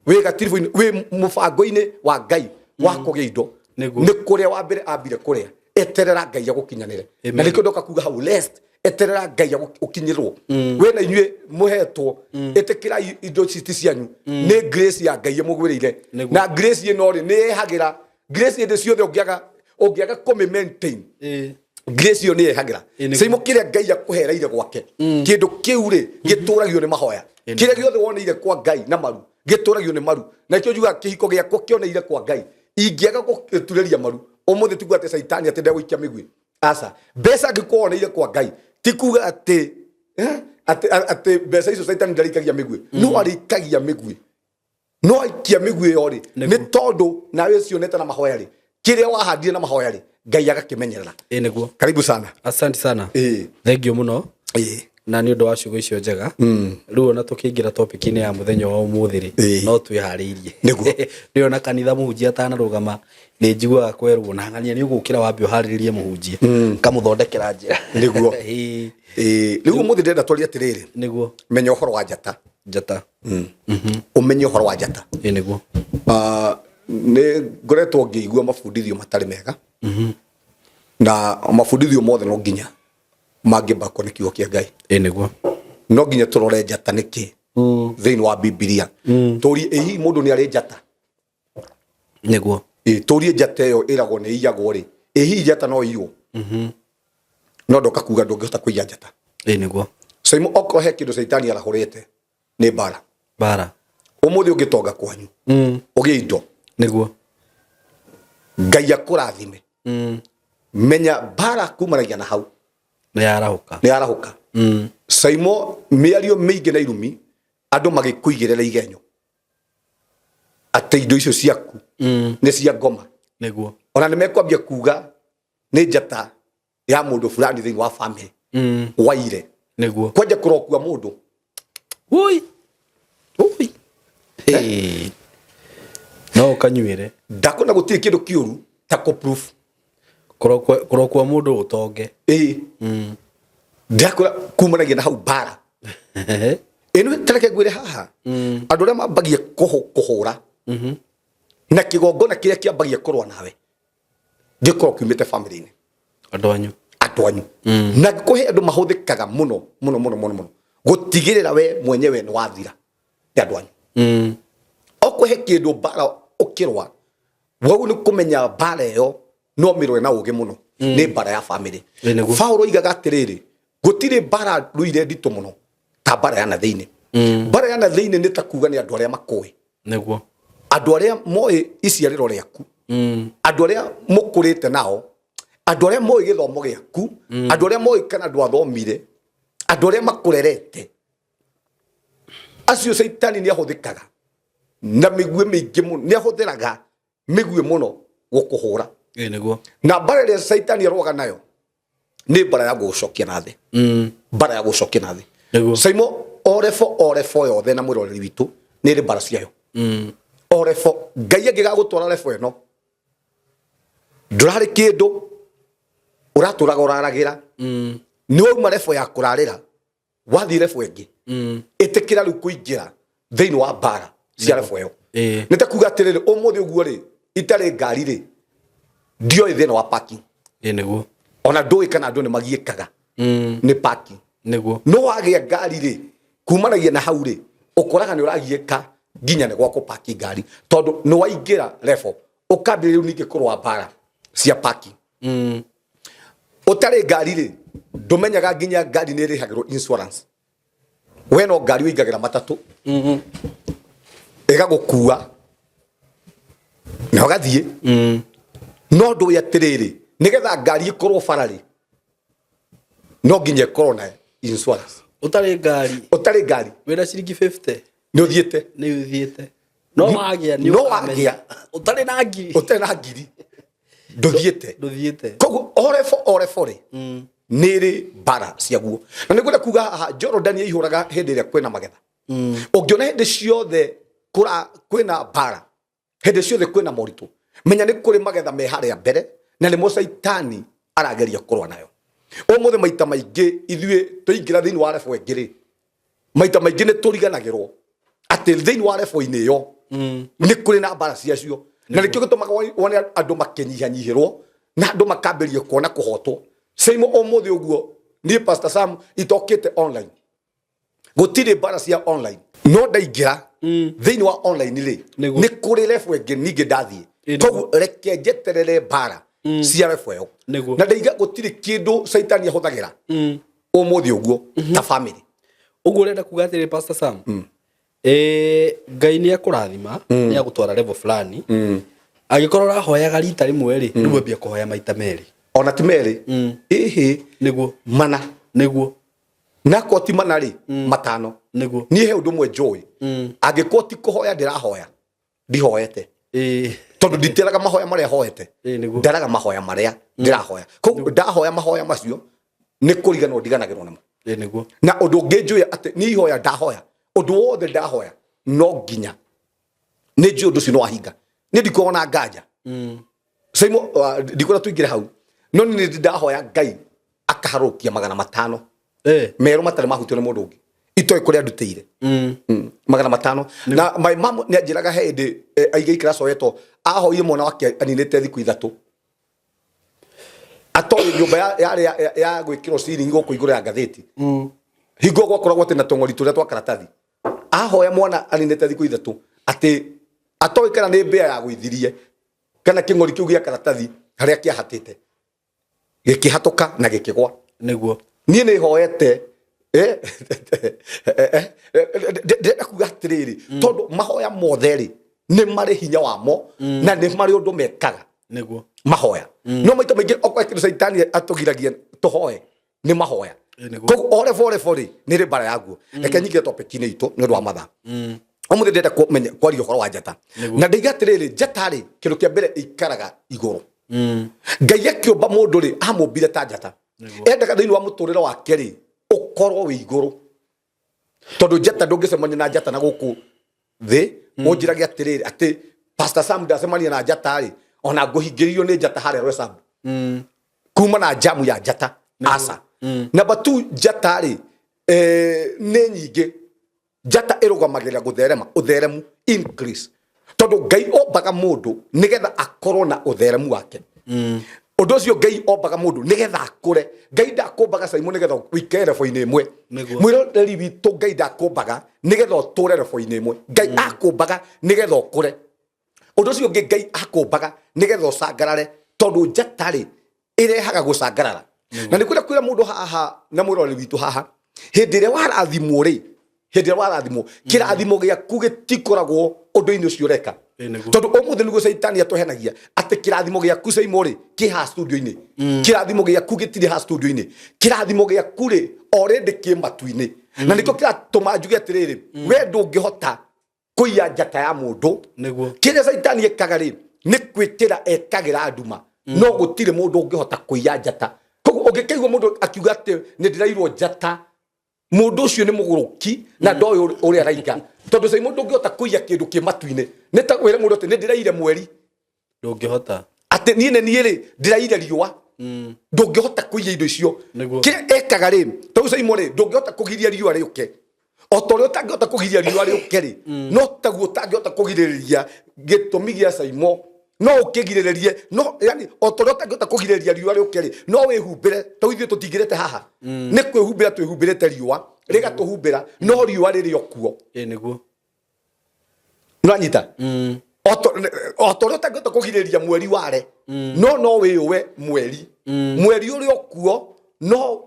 wĩ gatiribũ-inĩ, wĩ mũbango-inĩ wa Ngai wa kũgĩa indo, Nĩguo. nĩ kũrĩa wa mbere ambire kũrĩa. Eterera Ngai agũkinyanĩre. Amen. Na nĩkĩo ndoka kuga hau, rest. Eterera Ngai ũkinyĩrwo. We na inyuĩ mũhetwo, ĩtĩkĩrai indo ici ti cianyu, nĩ grace ya Ngai ĩmũgwĩrĩire. Na grace ĩno rĩ, nĩ ĩhagĩra grace hĩndĩ ciothe. Ũngĩaga kũmĩ maintain, grace ĩyo nĩ ĩhagĩra. Caimo kĩrĩa Ngai akũhereire gwake, kĩndũ kĩu rĩ, gĩtũragio nĩ mahoya. Kĩrĩa gĩothe woneire kwa Ngai na maru gĩtũragio nĩ maru. Na kĩo njugaga kĩhiko gĩakwa kĩoneire kwa Ngai, ingĩaga gũturĩria maru ũmũthĩ, tiguo atĩ caitani atĩ ndegũikia mĩguĩ. Aca, mbeca angĩkorwo woneire kwa Ngai, ti kuga atĩ atĩ mbeca icio caitani ndarĩikagia mĩguĩ. No arĩikagia mĩguĩ, no aikia mĩguĩ ĩyo rĩ, nĩ tondũ nawe cionete na mahoya rĩ, kĩrĩa wahandire na mahoya rĩ, Ngai agakĩmenyerera. Ĩ nĩguo. Karibu sana. Asante sana. Thank you mũno na nĩ ũndũ wa ciugo icio njega. Rĩu ona tũkĩingĩra topic-inĩ ya mũthenya wa ũmũthĩ rĩ, no twĩharĩirie. Nĩguo. Nĩ ona kanitha mũhunjia atanarũgama nĩ njiguaga kwerwo na ng'ania nĩ ũgũkĩra wambe ũharĩrĩrie mũhunjia, kamũthondekera njĩra. Nĩguo. Rĩu ũmũthĩ ndĩrenda twarie atĩrĩrĩ. Menya ũhoro wa njata. Njata. Ũmenye ũhoro wa njata. Ĩ nĩguo. Ah, nĩ ngoretwo ngĩigua mabundithio matarĩ mega, na mabundithio mothe no nginya mangĩmbakwo nĩ kiugo kĩa Ngai. Ĩ nĩguo. No nginya tũrore njata nĩkĩ thĩinĩ wa Bibilia, tũrie ĩ hihi mũndũ nĩ arĩ njata? Nĩguo. Ĩ, tũrie njata ĩyo ĩragwo nĩ iyagwo rĩ, ĩ hihi njata no iywo? No ndoka kuga ndũngĩhota kũiya njata. Ĩ nĩguo. Caimo okorwo he kĩndũ caitani arahũrĩte nĩ mbara. Mbara. Ũmũthĩ ũngĩtonga kwanyu, ũgĩe indo, Ngai akũrathime, menya mbara kumanagia na hau. Nĩ yarahũka. Nĩ yarahũka. Caimo mĩario mĩingĩ na irumi, andũ magĩkũigĩrĩra igenyo atĩ indo icio ciaku nĩ cia ngoma. Ona nĩ mekwambia kuga nĩ njata ya mũndũ fulani thĩinĩ wa family waire. Kwanja kũrokua mũndũ. Ui. Ui. Hey. No ũkanyuĩre. Ndakona gũtirĩ kĩndũ kĩũru ta kũ proof. Kũrokua mũndũ ũtonge. Ĩĩ, ndakora kumanagia na hau mbara ĩno. Tareke ngwĩre haha, andũ arĩa mambagia kũhũra na kĩgongona kĩrĩa kĩambagia kũrũa nawe gĩkorwo kiumĩte family-inĩ. Andũ anyu. Andũ anyu. Na kũhe andũ mahũthĩkaga mũno mũno mũno mũno mũno gũtigĩrĩra we mwenyewe nĩ wathira nĩ andũ anyu. Okũhe kĩndũ mbara ũkĩrũa wau nĩ kũmenya mbara ĩyo no mĩrũe na ũgĩ mũno, nĩ mbara ya family. Ĩ nĩguo. Paulo oigaga atĩrĩrĩ, gũtirĩ mbara rũire nditũ mũno ta mbara ya na thĩinĩ. Mbara ya na thĩinĩ nĩ ta kuga nĩ andũ arĩa makũĩ, andũ arĩa moĩ iciarĩro rĩaku, andũ arĩa mũkũrĩte nao, andũ arĩa moĩ gĩthomo gĩaku, andũ arĩa moĩ kana ndwathomire, andũ arĩa makũrerete. Acio caitani nĩ ahũthĩkaga na mĩguĩ mĩingĩ mũno, nĩ ahũthĩraga mĩguĩ mũno gũkũhũra. Ĩ nĩguo. Na mbara ĩrĩa caitani arũaga nayo nĩ mbara ya gũgũcokia na thĩ. Mbara ya gũgũcokia na thĩ. Caimo orebo orebo yothe na mwĩroreri witũ nĩ ĩrĩ mbara ciayo. Orebo Ngai angĩgagũtwara rebo ĩno, ndũrarĩ kĩndũ ũratũraga ũraragĩra, nĩ wauma rebo ya kũrarĩra, wathiĩ rebo ĩngĩ. Ĩtĩkĩra rĩu kũingĩra thĩinĩ wa mbara cia rebo ĩyo. Nĩ ta kuga atĩrĩrĩ, ũmũthĩ ũguo rĩ, itarĩ ngari rĩ, ndioĩ thĩna wa parking. Ĩ nĩguo. Ona ndũĩ kana andũ nĩ magiĩkaga nĩ parking. No wagĩa ngari rĩ, kumanagia na hau rĩ, ũkoraga nĩ ũragiĩka nginya nĩ gwa kũpaki ngari, tondũ nĩ waingĩra level ũkambĩrĩria rĩu ningĩ kũrũa mbara cia parking. Ũtarĩ ngari rĩ, ndũmenyaga nginya ngari nĩ ĩrĩhagĩrwo insurance. We no ngari ũingagĩra matatũ, ĩgagũkua na ũgathiĩ. No ndũĩ atĩrĩrĩ, nĩgetha ngari ĩkorwo bara rĩ, no nginya ĩkorwo na insurance. Ũtarĩ ngari. Ũtarĩ ngari. Wĩna ciringi 50. Nĩ ũthiĩte. Nĩ ũthiĩte. No wagĩa nĩ No ũkamenya. wagĩa. Ũtarĩ na ngiri. Ũtarĩ na ngiri ndũthiĩte. Ndũthiĩte. Koguo orebo orebo rĩ, nĩ ĩrĩ mbara ciaguo. Na nĩ ngwenda kuga haha, Jorodani ĩihũraga hĩndĩ ĩrĩa kwĩna magetha. Ũngĩona hĩndĩ ciothe kũra kwĩna mbara, hĩndĩ ciothe kwĩna moritũ, menya nĩ kũrĩ magetha me harĩa mbere na nĩmo caitani arageria kũrũa nayo. Ũmũthĩ maita maingĩ ithuĩ tũingĩra thĩinĩ wa rebo ĩngĩ rĩ, maita maingĩ nĩ tũriganagĩrwo atĩ thĩinĩ wa rebo-inĩ ĩyo nĩ kũrĩ na mbara ciacio, na nĩkĩo gĩtũmaga wone andũ makĩnyihanyihĩrwo na andũ makambĩrĩria kuona kũhotwo. Caimo ũmũthĩ ũguo Niĩ Pastor Sam itokĩte online, gũtirĩ mbara cia online, no ndaingĩra thĩinĩ wa online rĩ, nĩ kũrĩ level ĩngĩ ningĩ ndathiĩ. Koguo reke njeterere mbara cia level ĩyo. Na ndaiga gũtirĩ kĩndũ Caitani ahũthagĩra ũmũthĩ ũguo ta family. Ũguo ũrenda kuga atĩrĩ, Pastor Sam, Ngai nĩ akũrathima, nĩ agũtwara level fulani, angĩkorwo ũrahoyaga rita rĩmwe rĩ, rĩu ambia kũhoya maita merĩ. Ona ti merĩ, ĩhĩ. Mana. Nakorwo ti mana rĩ, matano. Niĩ he ũndũ ũmwe njũĩ, angĩkorwo ti kũhoya ndĩrahoya, ndihoete, tondũ nditeraga mahoya marĩa hoete. Ndaraga mahoya marĩa ndĩrahoya. Koguo ndahoya mahoya macio nĩ kũriganĩrwo ndiganagĩrwo namo. Na ũndũ ũngĩ njũĩ atĩ niĩ ihoya ndahoya, ũndũ wothe ndahoya, no nginya nĩ njũĩ ũndũ ũcio nĩ wahinga. Niĩ ndikoragwo na nganja. Saimo, ndikwenda tũingĩre hau, no niĩ nĩ ndahoya Ngai akaharũkia 500 merũ matarĩ mahutio nĩ mũndũ ũngĩ itoĩ kũrĩa ndutĩire. 500. Na my mom nĩ anjĩraga he hĩndĩ aigĩikara Soweto, ahoire mwana wake aninĩte thikũ 3 atoĩ nyũmba yarĩ ya gwĩkĩrwo ceiling gũkũ igũrũ ya ngathĩti. Hingo gwakoragwo atĩ na tũng'ori tũrĩa twa karatathi, ahoya mwana aninĩte thikũ 3 atĩ atoĩ kana nĩ mbĩa ya gũithirie kana kĩng'ori kĩu gĩa karatathi harĩa kĩahatĩte gĩkĩhatũka na gĩkĩgwa. Niĩ nĩ hoete, ndĩrenda kuga atĩrĩrĩ, tondũ mahoya mothe rĩ nĩ marĩ hinya wamo na nĩ marĩ ũndũ mekaga. Mahoya no maita maingĩ okorwo kĩndũ Caitani atũgiragia tũhoe nĩ mahoya. Koguo o level level rĩ nĩ rĩ mbara yaguo. Reke nyingĩre topic-inĩ itũ nĩ ũndũ wa mathaa. Ũmũthĩ ndĩrenda kwaria ũhoro wa njata. Na ndaiga atĩrĩrĩ, njata rĩ, kĩndũ kĩa mbere ĩikaraga igũrũ. Ngai akĩũmba mũndũ rĩ, amũmbire ta njata. Endaga thĩinĩ wa mũtũrĩre wake rĩ ũkorwo wĩ igũrũ, tondũ njata ndũngĩcemania na njata na gũkũ thĩ. Ũnjĩrage atĩrĩrĩ atĩ Pastor Sam ndacemania na njata rĩ, ona ngũhingĩrĩrio nĩ njata harĩa Roysambu kuma na jamu ya njata aca. Number 2, njata rĩ, nĩ nyingĩ. Njata ĩrũgamagĩrĩra gũtherema, ũtheremu, increase, tondũ Ngai ombaga mũndũ nĩgetha akorwo na ũtheremu wake. Ũndũ ũcio Ngai ombaga mũndũ nĩgetha akũre. Ngai ndakũmbaga, Simon, nĩgetha ũikare rebo-inĩ ĩmwe. Mwĩroreri witũ, Ngai ndakũmbaga nĩgetha ũtũre rebo-inĩ ĩmwe. Ngai akũmbaga nĩgetha ũkũre. Ũndũ ũcio ũngĩ, Ngai akũmbaga nĩgetha ũcangarare, tondũ njata rĩ ĩrehaga gũcangarara. Na nĩ kwenda kwĩra mũndũ haha na mwĩroreri witũ haha, hĩndĩ ĩrĩa warathimwo rĩ, hĩndĩ ĩrĩa warathimwo, kĩrathimo gĩaku gĩtikoragwo ũndũ-inĩ ũcio ũreka. Tondũ ũmũthĩ nĩguo Caitani atũhenagia atĩ kĩrathimo gĩaku, Caimo rĩ, kĩ haha studio-inĩ. Kĩrathimo gĩaku gĩtirĩ haha studio-inĩ. Kĩrathimo gĩaku rĩ already kĩ matu-inĩ. Na nĩkĩo kĩratũma njuge atĩrĩrĩ, we ndũngĩhota kũiya njata ya mũndũ. Kĩrĩa Caitani ekaga rĩ, nĩ gwĩkĩra ekagĩra nduma, no gũtirĩ mũndũ ũngĩhota kũiya njata. Koguo ũngĩkaigua mũndũ akiuga atĩ nĩ ndĩrairwo njata, mũndũ ũcio nĩ mũgũrũki na ndoĩ ũrĩa araiga, tondũ cai mũndũ ũngĩhota kũiya kĩndũ kĩ matu-inĩ nĩ ta kwĩra mũndũ atĩ nĩ ndĩraire mweri. Ndũngĩhota. Atĩ niĩ nĩ niĩ rĩ ndĩraire riũa. Ndũngĩhota kũiya indo icio. Kĩrĩa ekaga rĩ, tondũ Caimo rĩ, ndũngĩhota kũgiria riũa rĩũke. O ta ũrĩa ũtangĩhota kũgiria riũa rĩũke rĩ, no taguo ũtangĩhota kũgirĩrĩria gĩtũmi gĩa Caimo. No ũkĩgirĩrĩrie, no yani o ta ũrĩa ũtangĩhota kũgirĩrĩria riũa rĩũke rĩ, no wĩhumbĩre. Tondũ ithuĩ tũtingĩrĩte haha, nĩ kwĩhumbĩra twĩhumbĩrĩte, riũa rĩgatũhumbĩra, no riũa rĩrĩ o kuo. Nĩwanyita? O ta ũrĩa ũtangĩhota kũgirĩrĩria mweri ware, no wĩyũwe mweri. Mweri ũrĩ o kuo, no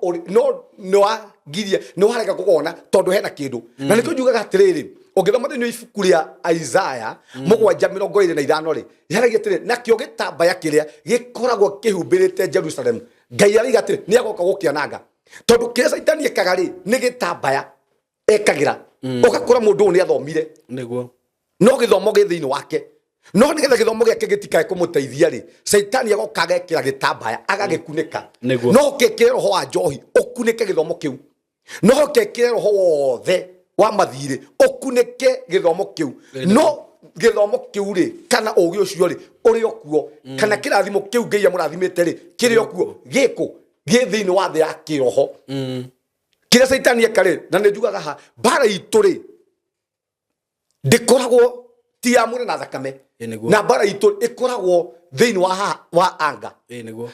nĩwagiria, nĩwarega kũwona tondũ hena kĩndũ. Na nĩkĩo njugaga atĩrĩrĩ, ũngĩthoma thĩinĩ wa ibuku rĩa Isaya 7:25 rĩ, yaragia atĩrĩ, nakĩo gĩtambaya kĩrĩa gĩkoragwo kĩhumbĩrĩte Jerusalem, Ngai araiga atĩrĩ nĩ agoka gũkĩananga. Tondũ kĩrĩa Caitani ekaga rĩ, nĩ gĩtambaya ekagĩra. Ũgakora mũndũ ũyũ nĩ athomire, no gĩthomo gĩ thĩinĩ wake, no nĩgetha gĩthomo gĩake gĩtikae kũmũteithia rĩ, Caitani agoka agekĩra gĩtambaya agagĩkunĩka. No ũkekĩre roho wa njohi ũkunĩke gĩthomo kĩu, no ũkekĩre roho wothe wa mathirĩ ũkunĩke gĩthomo kĩu, no gĩthomo kĩu rĩ, kana ũgĩ ũcio rĩ, ũrĩ o kuo, kana kĩrathimo kĩu Ngai amũrathimĩte rĩ, kĩrĩ o kuo, gĩkũ gĩ thĩinĩ wa thĩ ya kĩroho. Kĩrĩa Caitani eka rĩ, na nĩ njugaga ha mbara itũ rĩ, ndĩkoragwo ti ya mwĩrĩ na thakame. Na mbara itũ ĩkoragwo thĩinĩ wa haha wa anga.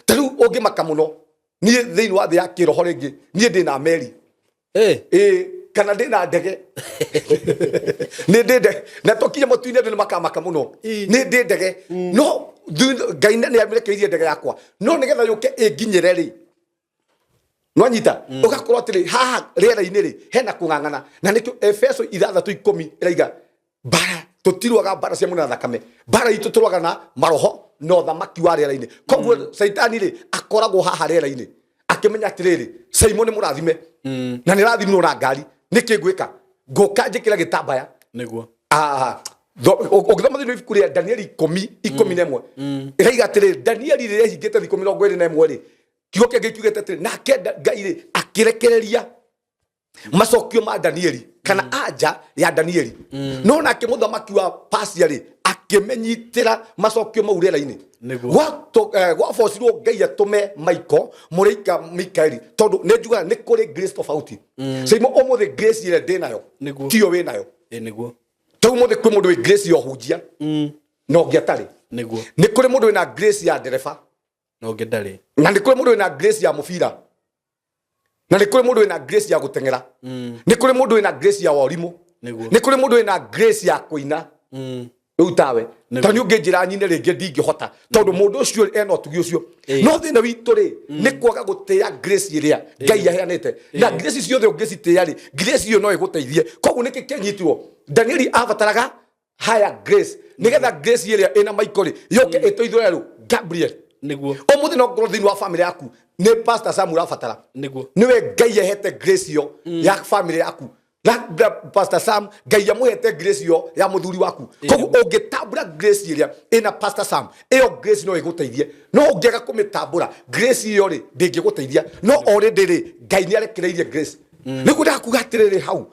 Ta rĩu ũngĩmaka mũno Niĩ thĩinĩ wa thĩ ya kĩroho rĩngĩ, niĩ ndĩ na meri. Ĩĩ, kana ndĩ na ndege. Nĩ ndĩ ndege na tũkinye mũtu-inĩ, andũ nĩ makamaka mũno. Nĩ ndĩ ndege, no Ngai nĩ arekereirie ndege yakwa, no nĩgetha yũke ĩnginyĩre rĩ, nwanyita ũgakorwo atĩrĩ, haha rĩera-inĩ rĩ hena kũng'ang'ana. Na nĩkĩo Efeso 6:10 ĩraiga mbara, tũtirũaga mbara cia mwĩrĩ na thakame, mbara itũ tũrũaga na maroho na ũthamaki wa rĩera-inĩ. Koguo Caitani rĩ akoragwo haha rĩera-inĩ akĩmenya atĩrĩrĩ, Saimo nĩ mũrathime na nĩ rathimirwo na ngari, nĩkĩ ngwĩka? Ngũka njĩkĩre gĩtambaya. Ah, ũngĩthoma thĩinĩ wa ibuku rĩa Danieli 10:11, ĩraiga atĩrĩrĩ, Danieli rĩrĩa ehingĩte thikũ 21 rĩ, kiugo kĩa Ngai kiugĩte atĩrĩ, nake Ngai rĩ akĩrekereria macokio ma Danieli kana anja ya Danieli, no nake mũthamaki wa Pasia rĩ akĩmenyitĩra macokio mau rĩera-inĩ. Gwabocirwo Ngai atũme Michael, mũraika Mikaeli, tondũ nĩ njugaga nĩ kũrĩ grace tofauti. Saimo, ũmũthĩ grace ĩrĩa ndĩ nayo tiyo wĩ nayo. Ĩ nĩguo. Ta ũmũthĩ kwĩ mũndũ wĩ grace ya ũhunjia na ũngĩ atarĩ. Nĩ kũrĩ mũndũ wĩna grace ya ndereba Na ũngĩ ndarĩ. Na nĩ kũrĩ mũndũ wĩna grace ya mũbira, na nĩ kũrĩ mũndũ wĩna grace ya gũteng'era, nĩ kũrĩ mũndũ wĩna grace ya warimũ, nĩ kũrĩ mũndũ wĩna grace ya kũina. Rĩu tawe, ta nĩ ũngĩnjĩra nyine rĩngĩ, ndingĩhota, tondũ mũndũ ũcio ena ũtugi ũcio. No thĩna witũ rĩ nĩ kwaga gũtĩĩa grace ĩrĩa Ngai aheanĩte. Na grace ciothe ũngĩcitĩĩa rĩ, grace ĩyo no ĩgũteithie. Koguo nĩkĩ kĩanyitirwo? Danieli abataraga higher grace nĩgetha grace ĩrĩa ĩna Michael rĩ yũke ĩteithũre rũ Gabriel. Ũmũthĩ no ngorwo thĩinĩ wa family yaku nĩ Pastor Sam ũrabatara. Nĩwe Ngai ahete grace ĩyo ya family yaku, na Pastor Sam Ngai amũhete grace ĩyo ya mũthuri waku. Koguo ũngĩtambũra grace ĩrĩa ĩna Pastor Sam, ĩyo grace no ĩgũteithie, no ũngĩaga kũmĩtambũra grace ĩyo rĩ, ndĩngĩgũteithia. No already rĩ, Ngai nĩ arekereirie grace. Nĩguo ndakuga atĩrĩrĩ hau,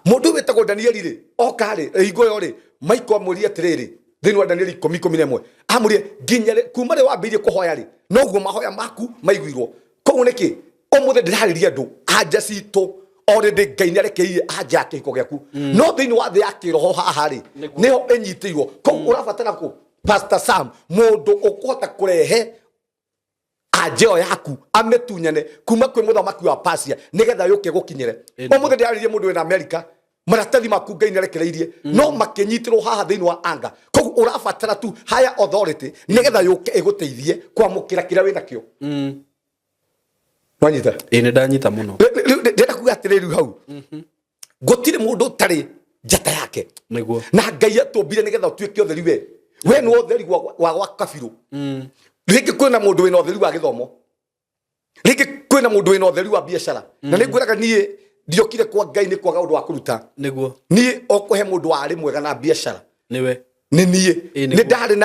mũndũ ũyũ wĩtagwo Danieli rĩ, oka rĩ, hingo ĩyo rĩ, Michael amwĩrire atĩrĩrĩ, thĩinĩ wa Danieli 10:11, amwĩrire nginya kuma rĩ wambĩrĩirie kũhoya rĩ, noguo mahoya maku maiguirwo. Koguo nĩkĩ ũmũthĩ ndĩrarĩria andũ anja citũ? Already Ngai nĩ arekereirie anja ya kĩhiko gĩaku, no thĩinĩ wa thĩ ya kĩroho haha rĩ, nĩho ĩnyitĩirwo. Koguo ũrabatara kũ Pastor Sam, mũndũ ũkũhota kũrehe anja ĩyo yaku, amĩtunyane kuma kwĩ mũthamaki wa Pasia nĩgetha yũke gũkinyĩre. Ũmũthĩ ndĩrarĩria mũndũ wĩna Amerika, maratathi maku Ngai nĩarekereirie, no makĩnyitĩrwo haha thĩinĩ wa anga. Koguo ũrabatara tu higher authority nĩgetha yũke ĩgũteithie kwamũkĩra kĩrĩa wĩnakĩo. Wanyita? Ĩ, nĩ ndanyita mũno. Rĩu ndĩrenda kuga atĩrĩrĩ, rĩu hau gũtirĩ mũndũ ũtarĩ njata yake. Na Ngai atũmbire nĩgetha ũtuĩke ũtheri. We nĩ ũtheri wa gwa kabirũ. Rĩngĩ kwĩna mũndũ wĩna ũtheri wa gĩthomo, rĩngĩ kwĩna mũndũ wĩna ũtheri wa biacara. Na nĩ ngwĩraga, niĩ ndiokire kwa Ngai nĩ kwaga ũndũ wa kũruta. Niĩ o kũhe mũndũ warĩ mwega na biacara. Nĩ niĩ. Nĩ ndarĩ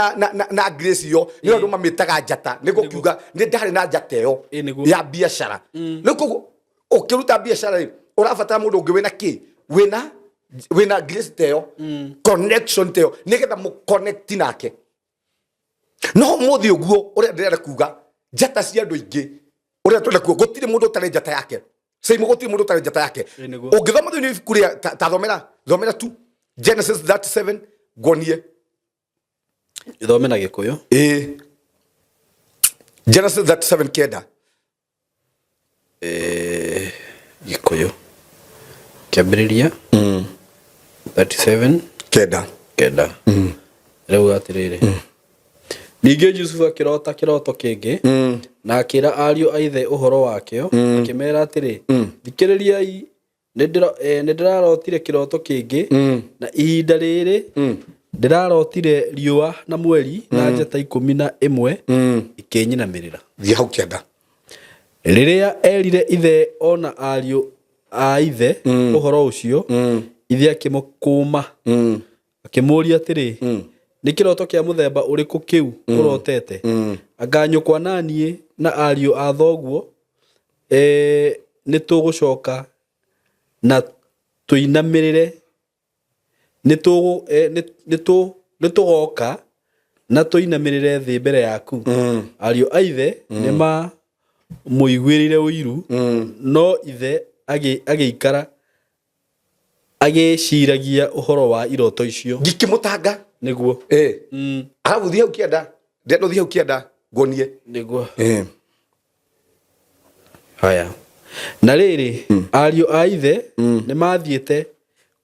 na grace ĩyo, nĩ andũ mamĩtaga njata. Nĩ gũkiuga nĩ ndarĩ na njata ĩyo ya biacara. Rĩu koguo ũkĩruta biacara rĩ, ũrabatara mũndũ ũngĩ wĩna kĩ, wĩna grace ta ĩyo, connection ta ĩyo, nĩgetha mũconnect nake. No ũmũthĩ ũguo ũrĩa ndĩrenda kuga, njata cia andũ aingĩ, ũrĩa twenda kuga, gũtirĩ mũndũ ũtarĩ njata yake. Same, gũtirĩ mũndũ ũtarĩ njata yake. Ũngĩthoma thĩinĩ wa ibuku rĩa ta thomera tu Genesis 37 nguonie. Ithome na Gĩkũyũ. Ĩĩ, Genesis 37:9. Gĩkũyũ, Kĩambĩrĩria 37 9. 9. Rĩu atĩrĩrĩ, ningĩ Jusufu akĩrota kĩroto kĩngĩ, na akĩra ariũ a ithe ũhoro wakĩo, akĩmeera atĩrĩ, "Thikĩrĩriai, nĩ ndĩrarotire kĩroto kĩngĩ, na ihinda rĩrĩ ndĩrarotire riũa na mweri na njata 11 ikĩnyinamĩrĩra." Thiĩ hau 9. Rĩrĩa erire ithe ona ariũ a ithe ũhoro ũcio, ithe akĩmũkũma, akĩmũũria atĩrĩ, "Nĩ kĩroto kĩa mũthemba ũrĩkũ kĩu ũrotete? Anga nyũkwa na niĩ na ariũ a thoguo nĩ tũgũcoka na tũinamĩrĩre, nĩ tũgoka na tũinamĩrĩre thĩ mbere yaku?" Ariũ a ithe nĩ mamũiguĩrĩire ũiru, no ithe agĩikara agĩciragia ũhoro wa iroto icio. Ngikĩmũtanga. Arabu thiĩ hau 9, ndĩrenda ũthiĩ hau 9 nguonie. Haya, na rĩrĩ, ariũ a ithe nĩ mathiĩte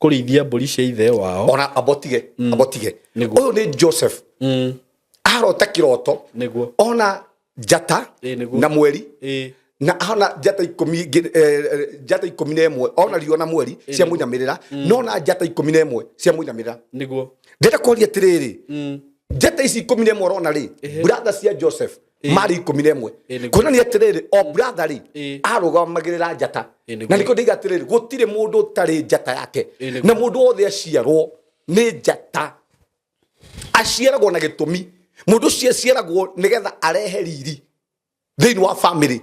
kũrĩithia mbũri cia ithe wao. Ona abotige abotige. Nĩguo. Ũyũ nĩ Joseph, arota kĩroto. Ona njata Nĩguo. na mweri, na ona njata 10 njata 11, ona riũa na mweri cia mũinamĩrĩra, no na njata 11 cia mũinamĩrĩra. Ndĩrenda kũria atĩrĩrĩ, njata ici 11 ũrona rĩ, brother cia Joseph marĩ 11. Kuonania atĩrĩrĩ, o brother rĩ, arũgamagĩrĩra njata. Na nĩkĩo ndĩiga atĩrĩrĩ, gũtirĩ mũndũ ũtarĩ njata yake. Na mũndũ wothe aciarwo nĩ njata, aciaragwo na gĩtũmi. Mũndũ ũcio aciaragwo nĩgetha arehe riri thĩinĩ wa family.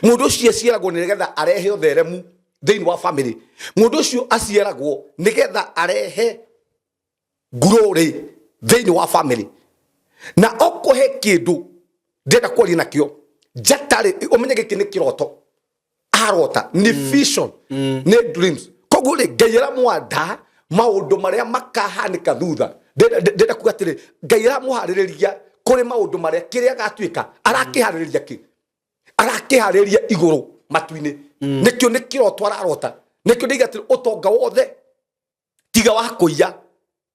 Mũndũ ũcio aciaragwo nĩgetha arehe ũtheremu thĩinĩ wa family. Mũndũ ũcio aciaragwo nĩgetha arehe glory thĩinĩ wa family. Na okũhe kĩndũ ndĩrenda kwaria nakĩo njata rĩ, ũmenye gĩkĩ nĩ kĩroto arota, nĩ vision, nĩ dreams. Koguo rĩ, Ngai aramwanda maũndũ marĩa makahanĩka thutha. Ndĩrenda kuga atĩrĩ, Ngai aramũharĩrĩria kũrĩ maũndũ marĩa kĩrĩa agatuĩka. Arakĩharĩrĩria kĩ? Arakĩharĩrĩria igũrũ matu-inĩ. Nĩkĩo nĩ kĩroto ararota. Nĩkĩo ndĩiga atĩrĩ, ũtonga wothe tiga wa kũiya,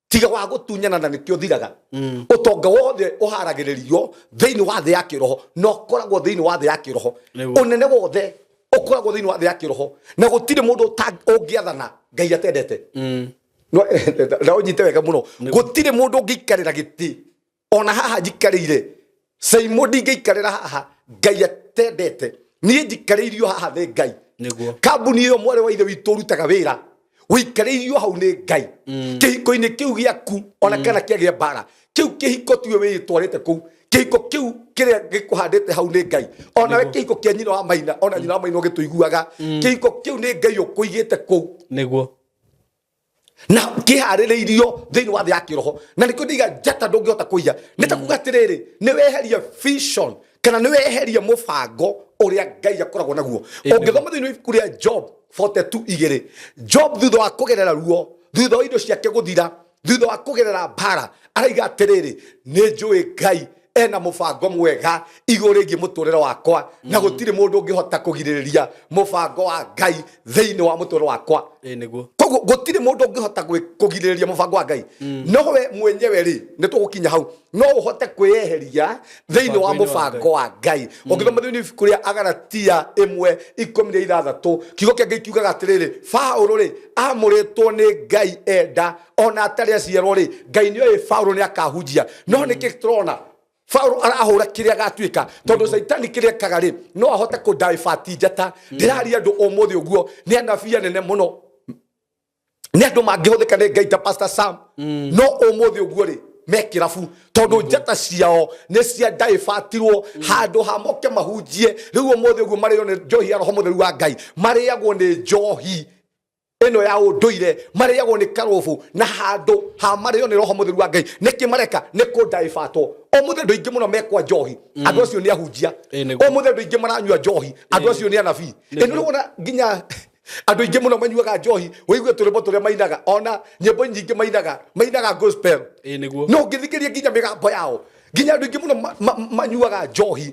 tiga wa gũtunyana, na nĩkĩo thiraga. Ũtonga wothe ũharagĩrĩrio thĩinĩ wa thĩ ya kĩroho, na ũkoragwo thĩinĩ wa thĩ ya kĩroho. Ũnene wothe ũkoragwo thĩinĩ wa thĩ ya kĩroho, na gũtirĩ mũndũ ũngĩathana Ngai atendete. No, na ũnyite wega mũno, gũtirĩ mũndũ ũngĩikarĩra gĩtĩ ona haha njikarĩire. Caimo ndingĩikarĩra haha Ngai atendete. Niĩ njikarĩirio haha nĩ Ngai. Kambuni ĩyo mwarĩ wa ithe witũ ũrutaga wĩra, ũikarĩirio hau nĩ Ngai. Kĩhiko-inĩ kĩu gĩaku, ona kana kĩagĩa mbara, kĩu kĩhiko tiwe wĩtwarĩte kũu. Kĩhiko kĩu kĩrĩa gĩkũhandĩte hau nĩ Ngai. Onawe kĩhiko kĩa nyina wa maina, ona nyina wa maina ũgĩtũiguaga, kĩhiko kĩu nĩ Ngai ũkũigĩte kũu. Na kĩharĩrĩirio thĩinĩ wa thĩ ya kĩroho. Na nĩkĩo ndĩiga njata ndũngĩhota kũiya. Nĩ ta kuga atĩrĩrĩ, nĩ weheria vision kana nĩ weheria mũbango ũrĩa Ngai akoragwo naguo. Ũngĩthoma thĩinĩ wa ibuku rĩa Job 42:2, Job thutha wa kũgerera ruo, thutha wa indo ciake gũthira, thutha wa kũgerera mbara, araiga atĩrĩrĩ, nĩ njũĩ Ngai ena mũbango mwega igũrũ rĩgiĩ mũtũrĩre wakwa, na gũtirĩ mũndũ ũngĩhota kũgirĩrĩria mũbango wa Ngai thĩinĩ wa mũtũrĩre wakwa. Koguo gũtirĩ mũndũ ũngĩhota kũgirĩrĩria mũbango wa Ngai. No we mwenyewe rĩ, nĩ tũgũkinya hau, no ũhote kwĩyeheria thĩinĩ wa Mũbango-inĩ wa mũbango wa Ngai. Ũngĩthoma thĩinĩ wa ibuku rĩa Agalatia 1:16, kiugo kĩa Ngai kiugaga atĩrĩrĩ, Paũlũ rĩ, amũrĩtwo nĩ Ngai enda ona atarĩ aciarwo rĩ, Ngai nĩ oĩ Paũlũ nĩ akahunjia. No nĩkĩ tũrona Paũlũ arahũra kĩrĩa agatuĩka? Tondũ Caitani kĩrĩa ekaga rĩ, no ahote kũdaibati njata. Ndĩraria andũ ũmũthĩ ũguo nĩ anabii anene mũno, nĩ andũ mangĩhũthĩka nĩ Ngai ta Pastor Sam, no ũmũthĩ ũguo rĩ, me kĩrabu, tondũ njata ciao nĩ cia daibatirwo handũ ha moke mahunjie. Rĩu ũmũthĩ ũguo marĩo nĩ njohi ya Roho Mũtheru wa Ngai, marĩagwo nĩ njohi ĩno ya ũndũire, marĩagwo nĩ karũbũ, na handũ ha marĩo nĩ Roho Mũtheru wa Ngai, nĩkĩ mareka? Nĩ kũndaibatwo. Ũmũthĩ andũ aingĩ mũno mekwa njohi, andũ acio nĩ ahunjia. Ũmũthĩ andũ aingĩ maranyua njohi, andũ acio nĩ anabii. Ĩno nĩwona nginya andũ aingĩ mũno manyuaga njohi, ũigue tũrĩmbo tũrĩa mainaga, ona nyĩmbo nyingĩ mainaga, mainaga gospel. No ũngĩthikĩrĩria nginya mĩgambo yao, nginya andũ aingĩ mũno manyuaga njohi,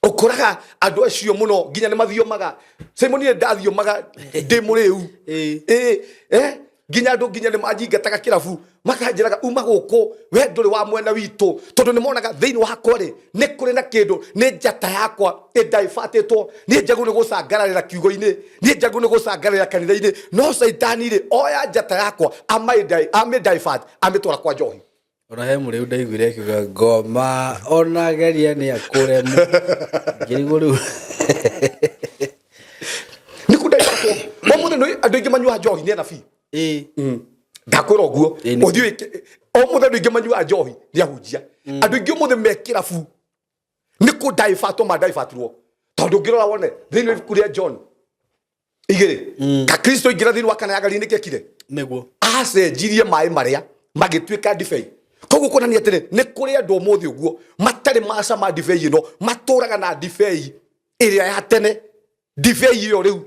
ũkoraga andũ acio mũno nginya nĩ mathiomaga. Simon, niĩ ndathiomaga ndĩ mũrĩu. Nginya andũ nginya nĩ manjingataga kĩrabu, makanjĩraga uma gũkũ, we ndũrĩ wa mwena witũ, tondũ nĩ monaga thĩinĩ wakwa rĩ, nĩ kũrĩ na kĩndũ, nĩ njata yakwa ĩndaibatĩtwo. Niĩ njagũ nĩ gũcangararĩra kiugo-inĩ, niĩ njagũ nĩ gũcangararĩra kanitha-inĩ, no caitani rĩ, oya njata yakwa amĩdivert, amĩtwara kwa njohi. Ona he mũrĩu ndaiguire akiuga ngoma ona geria nĩ akũremu, ngĩrigwo rĩu. Nĩ kũndaibatwo. Ũmũthĩ nĩ andũ aingĩ manyuaga njohi nĩ anabii. Ndakwĩra ũguo. Ũthiĩ wĩke. Ũmũthĩ andũ aingĩ manyuaga njohi nĩ ahunjia. Andũ aingĩ ũmũthĩ me kĩrabu nĩ kũndaibatwo mandaibatirwo, tondũ ũngĩrora wone thĩinĩ wa ibuku rĩa John 2, ka Kristo ingĩra thĩinĩ wa Kana ya Galili, nĩkĩ ekire? Acenjirie maĩ marĩa magĩtuĩka ndibei. Koguo kuonania atĩrĩ, nĩ kũrĩ andũ ũmũthĩ ũguo matarĩ macama ndibei ĩno, matũraga na ndibei ĩrĩa ya tene, ndibei ĩyo rĩu,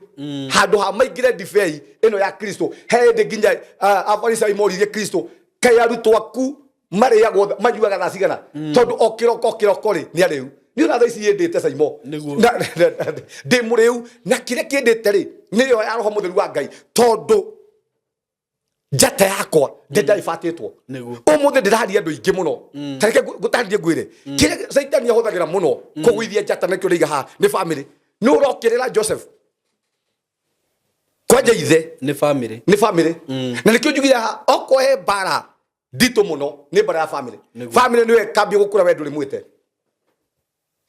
handũ ha maingĩre ndibei ĩno ya Kristo. He hĩndĩ nginya Afarisai moririe Kristo, kaĩ arutwo aku marĩagwo, manyuaga thaa cigana? Tondũ o kĩroko o kĩroko rĩ, nĩ arĩu. Niĩ ona thaa ici yĩndĩte Saimo. Nĩguo. Ndĩ mũrĩu na kĩrĩa kĩndĩte rĩ nĩyo ya roho mũtheru wa Ngai, tondũ njata yakwa ndĩndaibatĩtwo. Nĩguo. Ũmũthĩ ndĩraria andũ aingĩ mũno. Ta reke ngũtarĩrie ngwĩre kĩrĩa Caitani ahũthagĩra mũno kũgũithia njata, nakĩo ndaiga haha nĩ famĩlĩ. Nĩ ũrokĩrĩra Joseph kwanja ithe. Nĩ family. Nĩ famĩlĩ, na nĩkĩo njugire haha okorwo he mbara nditũ mũno nĩ mbara ya famĩlĩ. Nĩguo. Famĩlĩ nĩyo ĩkambia gũkũra we ndũrĩ mwĩte.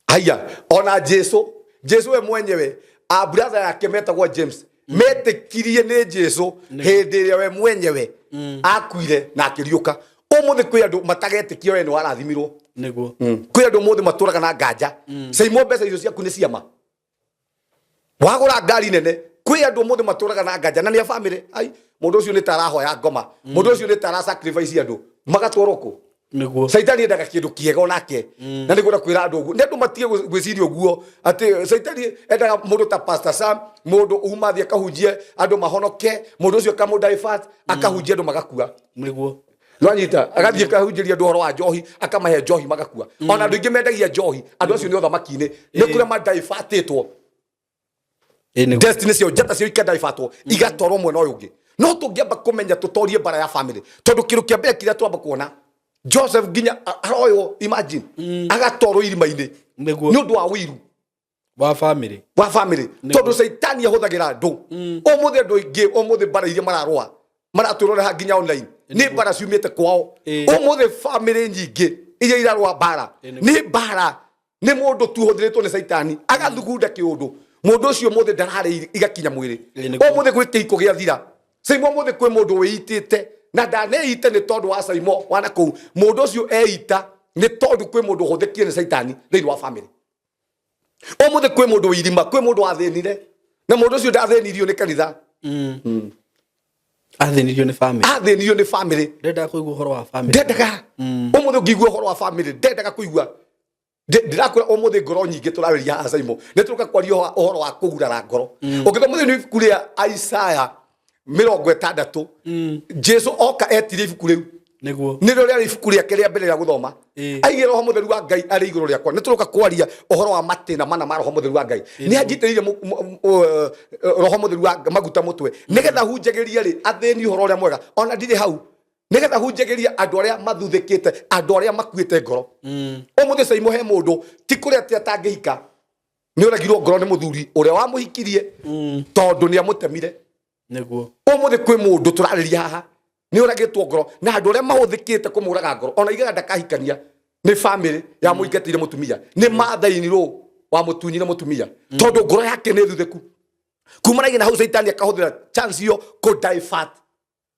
Haya, ona Jesu we mwenyewe, a brother yake metagwo James, metĩkirie nĩ Jesu hĩndĩ ĩrĩa we mwenyewe akuire na akĩriũka. Ũmũthĩ kwĩ andũ matagetĩkia we nĩ warathimirwo. Nĩguo. Kwĩ andũ ũmũthĩ matũraga na nganja, Saimo, mbeca icio ciaku nĩ ciama wagũra ngari nene. Kwĩ andũ ũmũthĩ matũraga na nganja na nĩ a famĩlĩ. Ai, mũndũ ũcio nĩ ta arahoya ngoma, mũndũ ũcio nĩ ta ara sacrifice andũ magatwarwo kũ. Nĩguo. Caitani endaga kĩndũ kĩega onake, na nĩngwenda kwĩra andũ ũguo nĩ andũ matige gwĩciria ũguo atĩ Caitani endaga mũndũ ta Pastor Sam, mũndũ uma athiĩ akahunjie andũ mahonoke, mũndũ ũcio akamũ divert akahunjia andũ magakua. Nĩguo. Nwanyita agathiĩ akahunjĩria andũ ũhoro wa njohi, akamahe njohi magakua. Ona andũ aingĩ mendagia njohi, andũ acio nĩ ũthamaki-inĩ, nĩ kũrĩa madaibatĩtwo. Ĩ nĩguo. Destiny ciao, njata ciao ikadaibatwo igatwarwo mwena ũyũ ũngĩ. No tũngĩamba kũmenya tũtorie mbara ya family, tondũ kĩndũ kĩa mbere kĩrĩa twamba kuona Joseph nginya aroywo, imagine, agatwarwo irima-inĩ Nĩguo. nĩ ũndũ wa ũiru wa family. Wa family, tondũ Caitani ahũthagĩra andũ. Ũmũthĩ andũ aingĩ ũmũthĩ mbara iria mararũa maratwĩrora nginya online nĩ mbara ciumĩte kwao. Ũmũthĩ family nyingĩ iria irarũa mbara nĩ mbara nĩ mũndũ tu ũhũthĩrĩtwo nĩ Caitani agathugunda kĩũndũ. Mũndũ ũcio ũmũthĩ ndararĩ igakinya mwĩrĩ. Ĩ, nĩguo. Ũmũthĩ gwĩ kĩhiko gĩathira, Saimo. Ũmũthĩ kwĩ mũndũ wĩitĩte na ndaneite nĩ tondũ wa Saimo wana kũu. Mũndũ ũcio eita nĩ tondũ kwĩ mũndũ ũhũthĩkire nĩ Caitani thĩinĩ wa family. Ũmũthĩ kwĩ mũndũ wĩ irima, kwĩ mũndũ wathĩnire, na mũndũ ũcio ndathĩnirio nĩ kanitha. Athĩnirio nĩ family. Athĩnirio nĩ family. Ndendaga kũigua ũhoro wa family. Ndendaga ũmũthĩ ũngĩigua ũhoro wa family, ndendaga kũigua. Ndĩrakwĩra ũmũthĩ ngoro nyingĩ tũrarĩria haha, Saimo, nĩ tũroka kwaria ũhoro wa kũgurara ngoro. Ũngĩthoma thĩinĩ wa ibuku rĩa Isaya 60, Jesu oka etirie ibuku rĩu. Nĩguo. Nĩrĩo rĩarĩ ibuku rĩake rĩa mbere rĩa gũthoma. Aigire, "Roho mũtheru wa Ngai arĩ igũrũ rĩakwa." Nĩ tũroka kwaria ũhoro wa matĩna mana ma roho mũtheru wa Ngai. Nĩ anjitĩrĩire roho mũtheru wa maguta mũtwe nĩgetha hunjagĩrie rĩ athĩni ũhoro ũrĩa mwega, ona ndirĩ hau, nĩgetha hunjagĩrie andũ arĩa mathuthĩkĩte, andũ arĩa makuĩte ngoro. Ũmũthĩ, Saimo, he mũndũ ti kũrĩa atĩ atangĩhika, nĩ ũragirwo ngoro nĩ mũthuri ũrĩa wamũhikirie tondũ nĩ amũtemire. Nĩguo. Ũmũthĩ kwĩ mũndũ tũrarĩria haha nĩ ũragĩtwo ngoro na andũ arĩa mahũthĩkĩte kũmũraga ngoro, ona igaga ndakahikania, nĩ family ya mũingatĩire mũtumia, nĩ mathainirwo wamũtunyire mũtumia, tondũ ngoro yake nĩ thuthĩku kumanagia na hau. Caitani akahũthĩra chance iyo kũ divert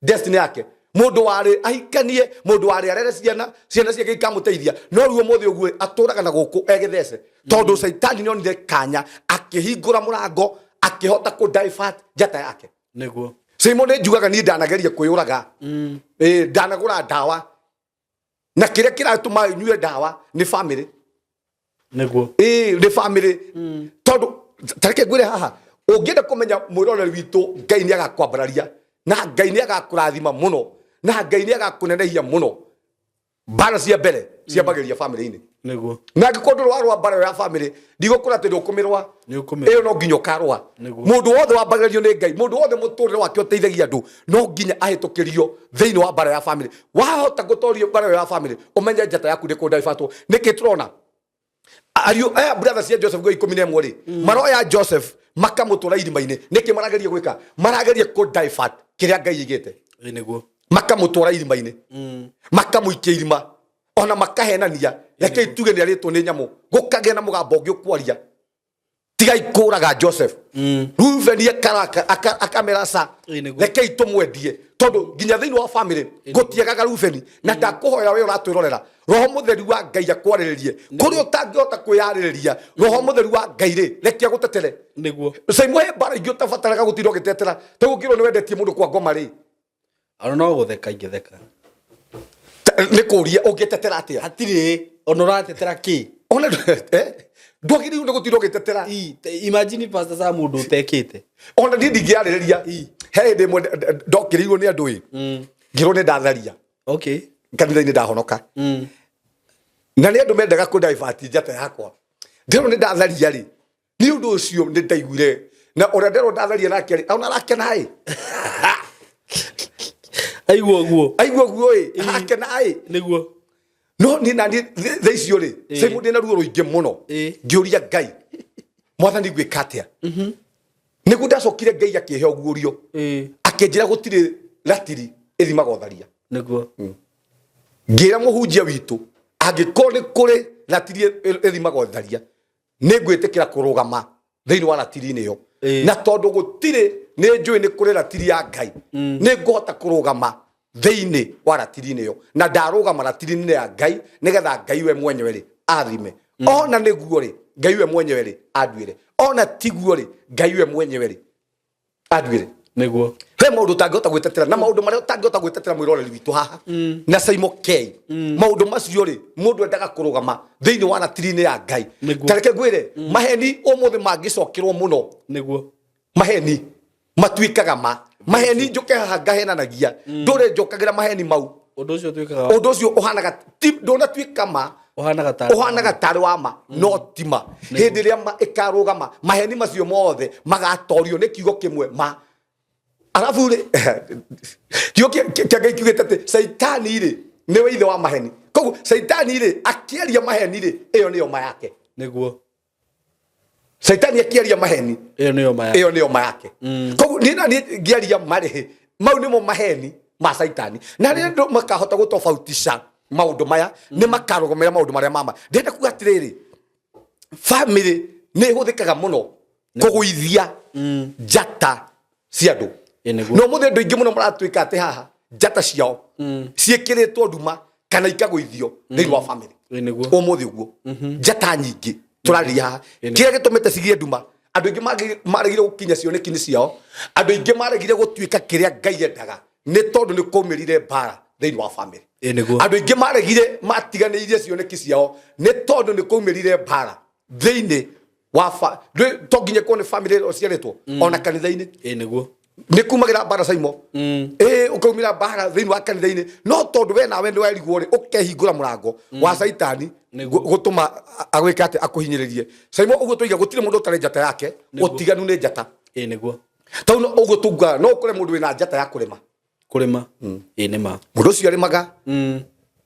destiny yake. Mũndũ warĩ ahikanie, mũndũ warĩ arere ciana, ciana ciake ikamũteithia, no rĩu ũmũthĩ ũguo atũraga na gũkũ egĩthece, tondũ Caitani nĩ onire kanya akĩhingũra mũrango akĩhota kũ divert njata yake. Nĩguo. Saimo, nĩ njugaga niĩ ndanageria kwĩyũraga. Ĩ, ndanagũra ndawa, na kĩrĩa kĩratũma nyue ndawa nĩ family. Nĩguo. Ĩ, nĩ family, tondũ tareke ngwĩre haha, ũngĩenda kũmenya mwĩroreri witũ, Ngai nĩ agakwambararia na Ngai nĩ agakũrathima mũno na Ngai nĩ agakũnenehia mũno, mbara cia mbere ciambagĩrĩria family-inĩ. Nĩguo. Na angĩkorwo ndũrĩ warũa mbara ĩyo ya family, ndigũkũra atĩ ndũkũmĩrũa. Nĩ ũkũmĩrũa. Ĩyo no nginya ũkarũa. Nĩguo. Mũndũ wothe wambagĩrĩrio nĩ Ngai, mũndũ wothe mũtũrĩre wake ũteithagia andũ, no nginya ahĩtũkĩrio thĩinĩ wa mbara ya family. Wahota gũtorio mbara ĩyo ya family, ũmenye njata yaku ndĩkũndaibatwo. Nĩkĩ tũrona ariũ aya brother cia Joseph go 11 rĩ maroya Joseph makamũtwara irima-inĩ? Nĩkĩ marageria gwĩka? Marageria kũ divert kĩrĩa Ngai aigĩte. Ĩ nĩguo. Makamũtwara irima-inĩ, makamũikia irima, ona makahenania, rekei tuge nĩ arĩtwo nĩ nyamũ. Gũkagĩa na mũgambo ũngĩ ũkwaria, tigai kũraga Joseph. Reuben akamera ca. Ĩ nĩguo. Rekei tũmwendie, tondũ nginya thĩinĩ wa family gũtiagaga Reuben. Na ndakũhoya we ũratwĩrorera, roho mũtheru wa Ngai akwarĩrĩrie kũrĩa ũtangĩhota kwĩyarĩrĩria. Roho mũtheru wa Ngai rĩ, reke agũtetere. Nĩguo. Caimwe, he mbara ingĩ ũtabataraga gũtinda ũgĩtetera. Ta ũngĩrwo nĩ wendetie mũndũ kwa ngoma rĩ? Ona no gũtheka ingĩtheka. Nĩ kũria, ũngĩtetera atĩa? Hatirĩ ona ũratetera kĩ. Ona ndwagĩrĩirwo nĩ gũtinda ũgĩtetera. Imagine, Pastor Sam, mũndũ ũtekĩte. Ona niĩ ndingĩarĩrĩria. He hĩndĩ ĩmwe ndokĩrĩirwo nĩ andũ ĩ, ngĩrwo nĩ ndatharia kanitha-inĩ, ndahonoka, na nĩ andũ mendaga kũ divert njata yakwa. Nderwo nĩ ndatharia rĩ, nĩ ũndũ ũcio nĩ ndaiguire na ũrĩa nderwo ndatharia nake rĩ, ona arakena ĩ. Aigua ũguo. Aigua ũguo ĩ, arakena ĩ. Nĩguo. No niĩ na niĩ thaa icio rĩ, Simon, ndĩna ruo rũingĩ mũno. Ngĩũria Ngai, Mwathani, ngwĩka atĩa? Nĩguo ndacokire Ngai akĩhe ũguũrio, akĩnjĩra gũtirĩ ratiri ĩthimaga ũtharia. Nĩguo. Ngĩra mũhunjia witũ, angĩkorwo nĩ kũrĩ ratiri ĩthimaga ũtharia, nĩ ngwĩtĩkĩra kũrũgama thĩinĩ wa ratiri-inĩ ĩyo. Na tondũ gũtirĩ, nĩ njũĩ nĩ kũrĩ ratiri ya Ngai, nĩ ngũhota kũrũgama thĩinĩ wa ratiri-inĩ ĩyo. Na ndarũgama ratiri-inĩ ya Ngai nĩgetha Ngai we mwenyewe rĩ athime. Ona nĩguo rĩ, Ngai we mwenyewe rĩ anduĩre. Ona tiguo rĩ, Ngai we mwenyewe rĩ anduĩre. Nĩguo. He maũndũ ũtangĩhota gwĩtetera, na maũndũ marĩa ũtangĩhota gwĩtetera mwĩroreri witũ haha na Simon K, maũndũ macio rĩ, mũndũ endaga kũrũgama thĩinĩ wa ratiri-inĩ ya Ngai. Nĩguo. Ta reke ngwĩre, maheni ũmũthĩ mangĩcokerwo mũno. Nĩguo. Maheni matuĩkaga ma maheni, njũke haha ngahenanagia, ndũre njokagĩra maheni mau. Ũndũ ũcio ũtuĩkaga Ũndũ ũcio ũhanaga ndũnatuĩka ma. Ũhanaga ta Ũhanaga tarĩ wa ma, no ti ma. Hĩndĩ ĩrĩa ma ĩkarũgama, maheni macio mothe magatorio nĩ kiugo kĩmwe, ma. Arabu rĩ, kiugo kĩa Ngai kiugĩte atĩ Caitani rĩ nĩwe ithe wa maheni. Koguo Caitani rĩ akĩaria maheni rĩ, ĩyo nĩyo ma yake. Nĩguo. Caitani akĩaria maheni, ĩyo nĩyo ma yake. Ĩyo nĩyo ma yake. Koguo niĩ na niĩ ngĩaria marĩhĩ mau nĩmo maheni ma Caitani. Na rĩrĩa andũ makahota gũtofautisha maũndũ maya, nĩ makarũgamĩra maũndũ marĩa mama. Ndĩrenda kuga atĩrĩrĩ, family nĩ ĩhũthĩkaga mũno kũgũithia njata cia andũ. Ĩ, nĩguo. No mũthĩ andũ aingĩ mũno maratuĩka atĩ haha njata ciao ciĩkĩrĩtwo nduma kana ikagũithio thĩinĩ wa family. Ĩ, nĩguo. Ũmũthĩ ũguo njata nyingĩ tũrarĩria haha, kĩrĩa gĩtũmĩte cigĩe nduma, andũ aingĩ maregire gũkinya cioneki-inĩ ciao, andũ aingĩ maregire gũtuĩka kĩrĩa Ngai endaga nĩ tondũ nĩ kwaumĩrire mbara thĩinĩ wa family. Ĩ, nĩguo. Andũ aingĩ maregire, matiganĩirie cioneki ciao nĩ tondũ nĩ kwaumĩrire mbara thĩinĩ wa to nginya ĩkorwo nĩ family ĩrĩa ũciarĩtwo, ona kanitha-inĩ. Ĩ, nĩguo. Nĩ kumagĩra mbara caimo, ĩ, ũkaumĩra mbara thĩinĩ wa kanitha-inĩ, no tondũ we nawe nĩ werigwo rĩ, ũkehingũra mũrango wa Caitani Nĩguo. gũtũma agwĩke atĩ akũhinyĩrĩrie. Caimo, ũguo tũiga gũtirĩ mũndũ ũtarĩ njata yake. Ũtiganu nĩ njata. Ĩ, nĩguo. Tondũ ũguo tungaga, no ũkore mũndũ wĩna njata ya kũrĩma. Kũrĩma, ĩ, nĩ ma. Mũndũ ũcio arĩmaga,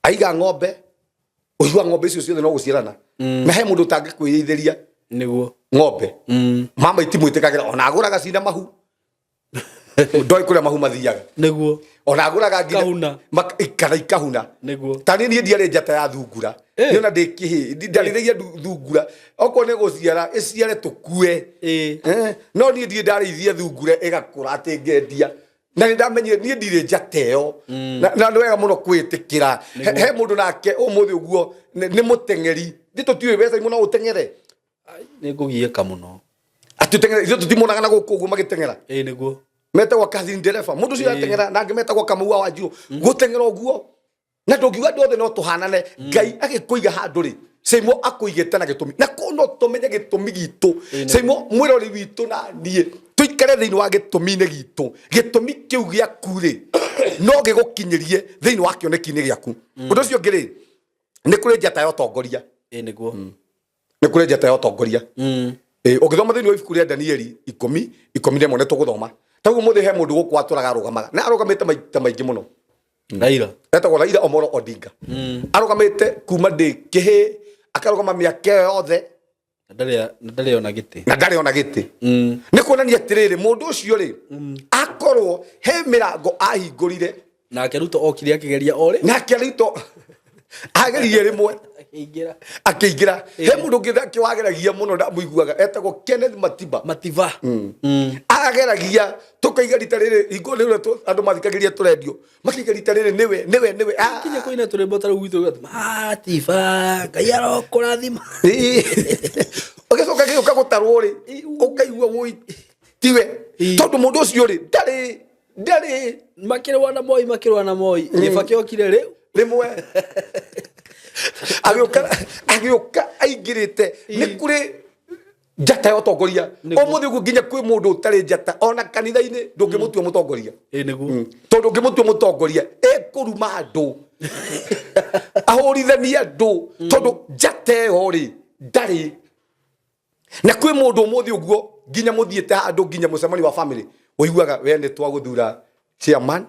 aiga ng'ombe, ũigua ng'ombe icio ciothe no gũciarana, na he mũndũ ũtangĩkwĩrĩithĩria Nĩguo. ng'ombe. Mama itimwĩtĩkagĩra, ona agũraga cina mahu, ndoĩ kũrĩa mahu mathiaga. Nĩguo. Ona agũraga nginya Ikahuna. Kana ikahuna. Nĩguo. Ta niĩ ndiarĩ njata ya thungura. Niĩ ona ndĩ kĩhĩ ndarĩithagia thungura, okorwo nĩ gũciara ĩciare tũkue. No niĩ ndirĩ ndarĩithia thungura ĩgakũra atĩ ngendia, na nĩ ndamenyire niĩ ndirĩ njata ĩyo. Na nĩ wega mũno kwĩtĩkĩra. He mũndũ nake ũmũthĩ ũguo nĩ mũteng'eri, ithuĩ tũtiũĩ we Simon no ũteng'ere? Nĩ ngũgiĩka mũno. Atĩ ũteng'ere, ithuĩ tũtimonaga na gũkũ ũguo magĩteng'era. Ĩ, nĩguo. Metagwo Catherine Dereva, mũndũ ũcio ateng'era, na angĩ metagwo Kamau wa Wanjiru, gũteng'era ũguo, na ndũngiuga andũ othe no tũhanane. Ngai agĩkũiga handũ rĩ, Simon, akũigĩte na gĩtũmi, na kũu no tũmenye gĩtũmi gitũ. Simon, mwĩrori witũ, na niĩ tũikare thĩinĩ wa gĩtũmi-inĩ gitũ. Gĩtũmi kĩu gĩaku rĩ, no gĩgũkinyĩrie thĩinĩ wa kĩoneki-inĩ gĩaku. Ũndũ ũcio ũngĩ rĩ, nĩ kũrĩ njata ya ũtongoria. Ĩ, nĩguo. Nĩ kũrĩ njata ya ũtongoria. Ũngĩthoma thĩinĩ wa ibuku rĩa Danieli 10:11, nĩ tũgũthoma taguo. Mũthĩ he mũndũ gũkũ atũraga arũgamaga na arũgamĩte maita maingĩ mũno. Raila. Etagwo Raila Omolo Odinga. Arũgamĩte kuma ndĩ kĩhĩ, akarũgama mĩaka ĩyo yothe. Na ndarĩ ona gĩtĩ. Na ndarĩ ona gĩtĩ. Nĩ kuonania atĩrĩrĩ, mũndũ ũcio rĩ, akorwo he mĩrango ahingũrire. Nake Ruto okire akĩgeria o rĩ. Nake Ruto ageririe rĩmwe. Akĩingĩra. Akĩingĩra. He mũndũ ũngĩ nake wageragia mũno, ndamũiguaga, etagwo Kenneth Matiba. Matiba. Ageragia, tũkaiga rita rĩrĩ hingo rĩrĩ andũ mathikagĩrĩria tũrendio, makaiga rita rĩrĩ nĩwe, nĩwe, nĩwe. Kinya kũina tũrwĩmbo ta rũu gwitũ, Matiba, Ngai arokũrathima. Ũgĩcoka gĩũka gũtarwo rĩ, ũkaigua wũi tiwe, tondũ mũndũ ũcio rĩ, ndarĩ Makĩrũa na Moi, makĩrũa na Moi, Kĩbakĩ okire rĩu. Rĩmwe agĩũka aingĩrĩte. Nĩ kũrĩ njata ya ũtongoria. Ũmũthĩ ũguo nginya kwĩ mũndũ ũtarĩ njata, ona kanitha-inĩ ndũngĩmũtua mũtongoria. Ĩ, nĩguo. Tondũ ũngĩmũtua mũtongoria, ekũruma andũ, ahũrithanie andũ, tondũ njata ĩyo rĩ, ndarĩ. Na kwĩ mũndũ ũmũthĩ ũguo nginya mũthiĩte handũ nginya mũcemanio wa family ũiguaga we nĩ twagũthura chairman,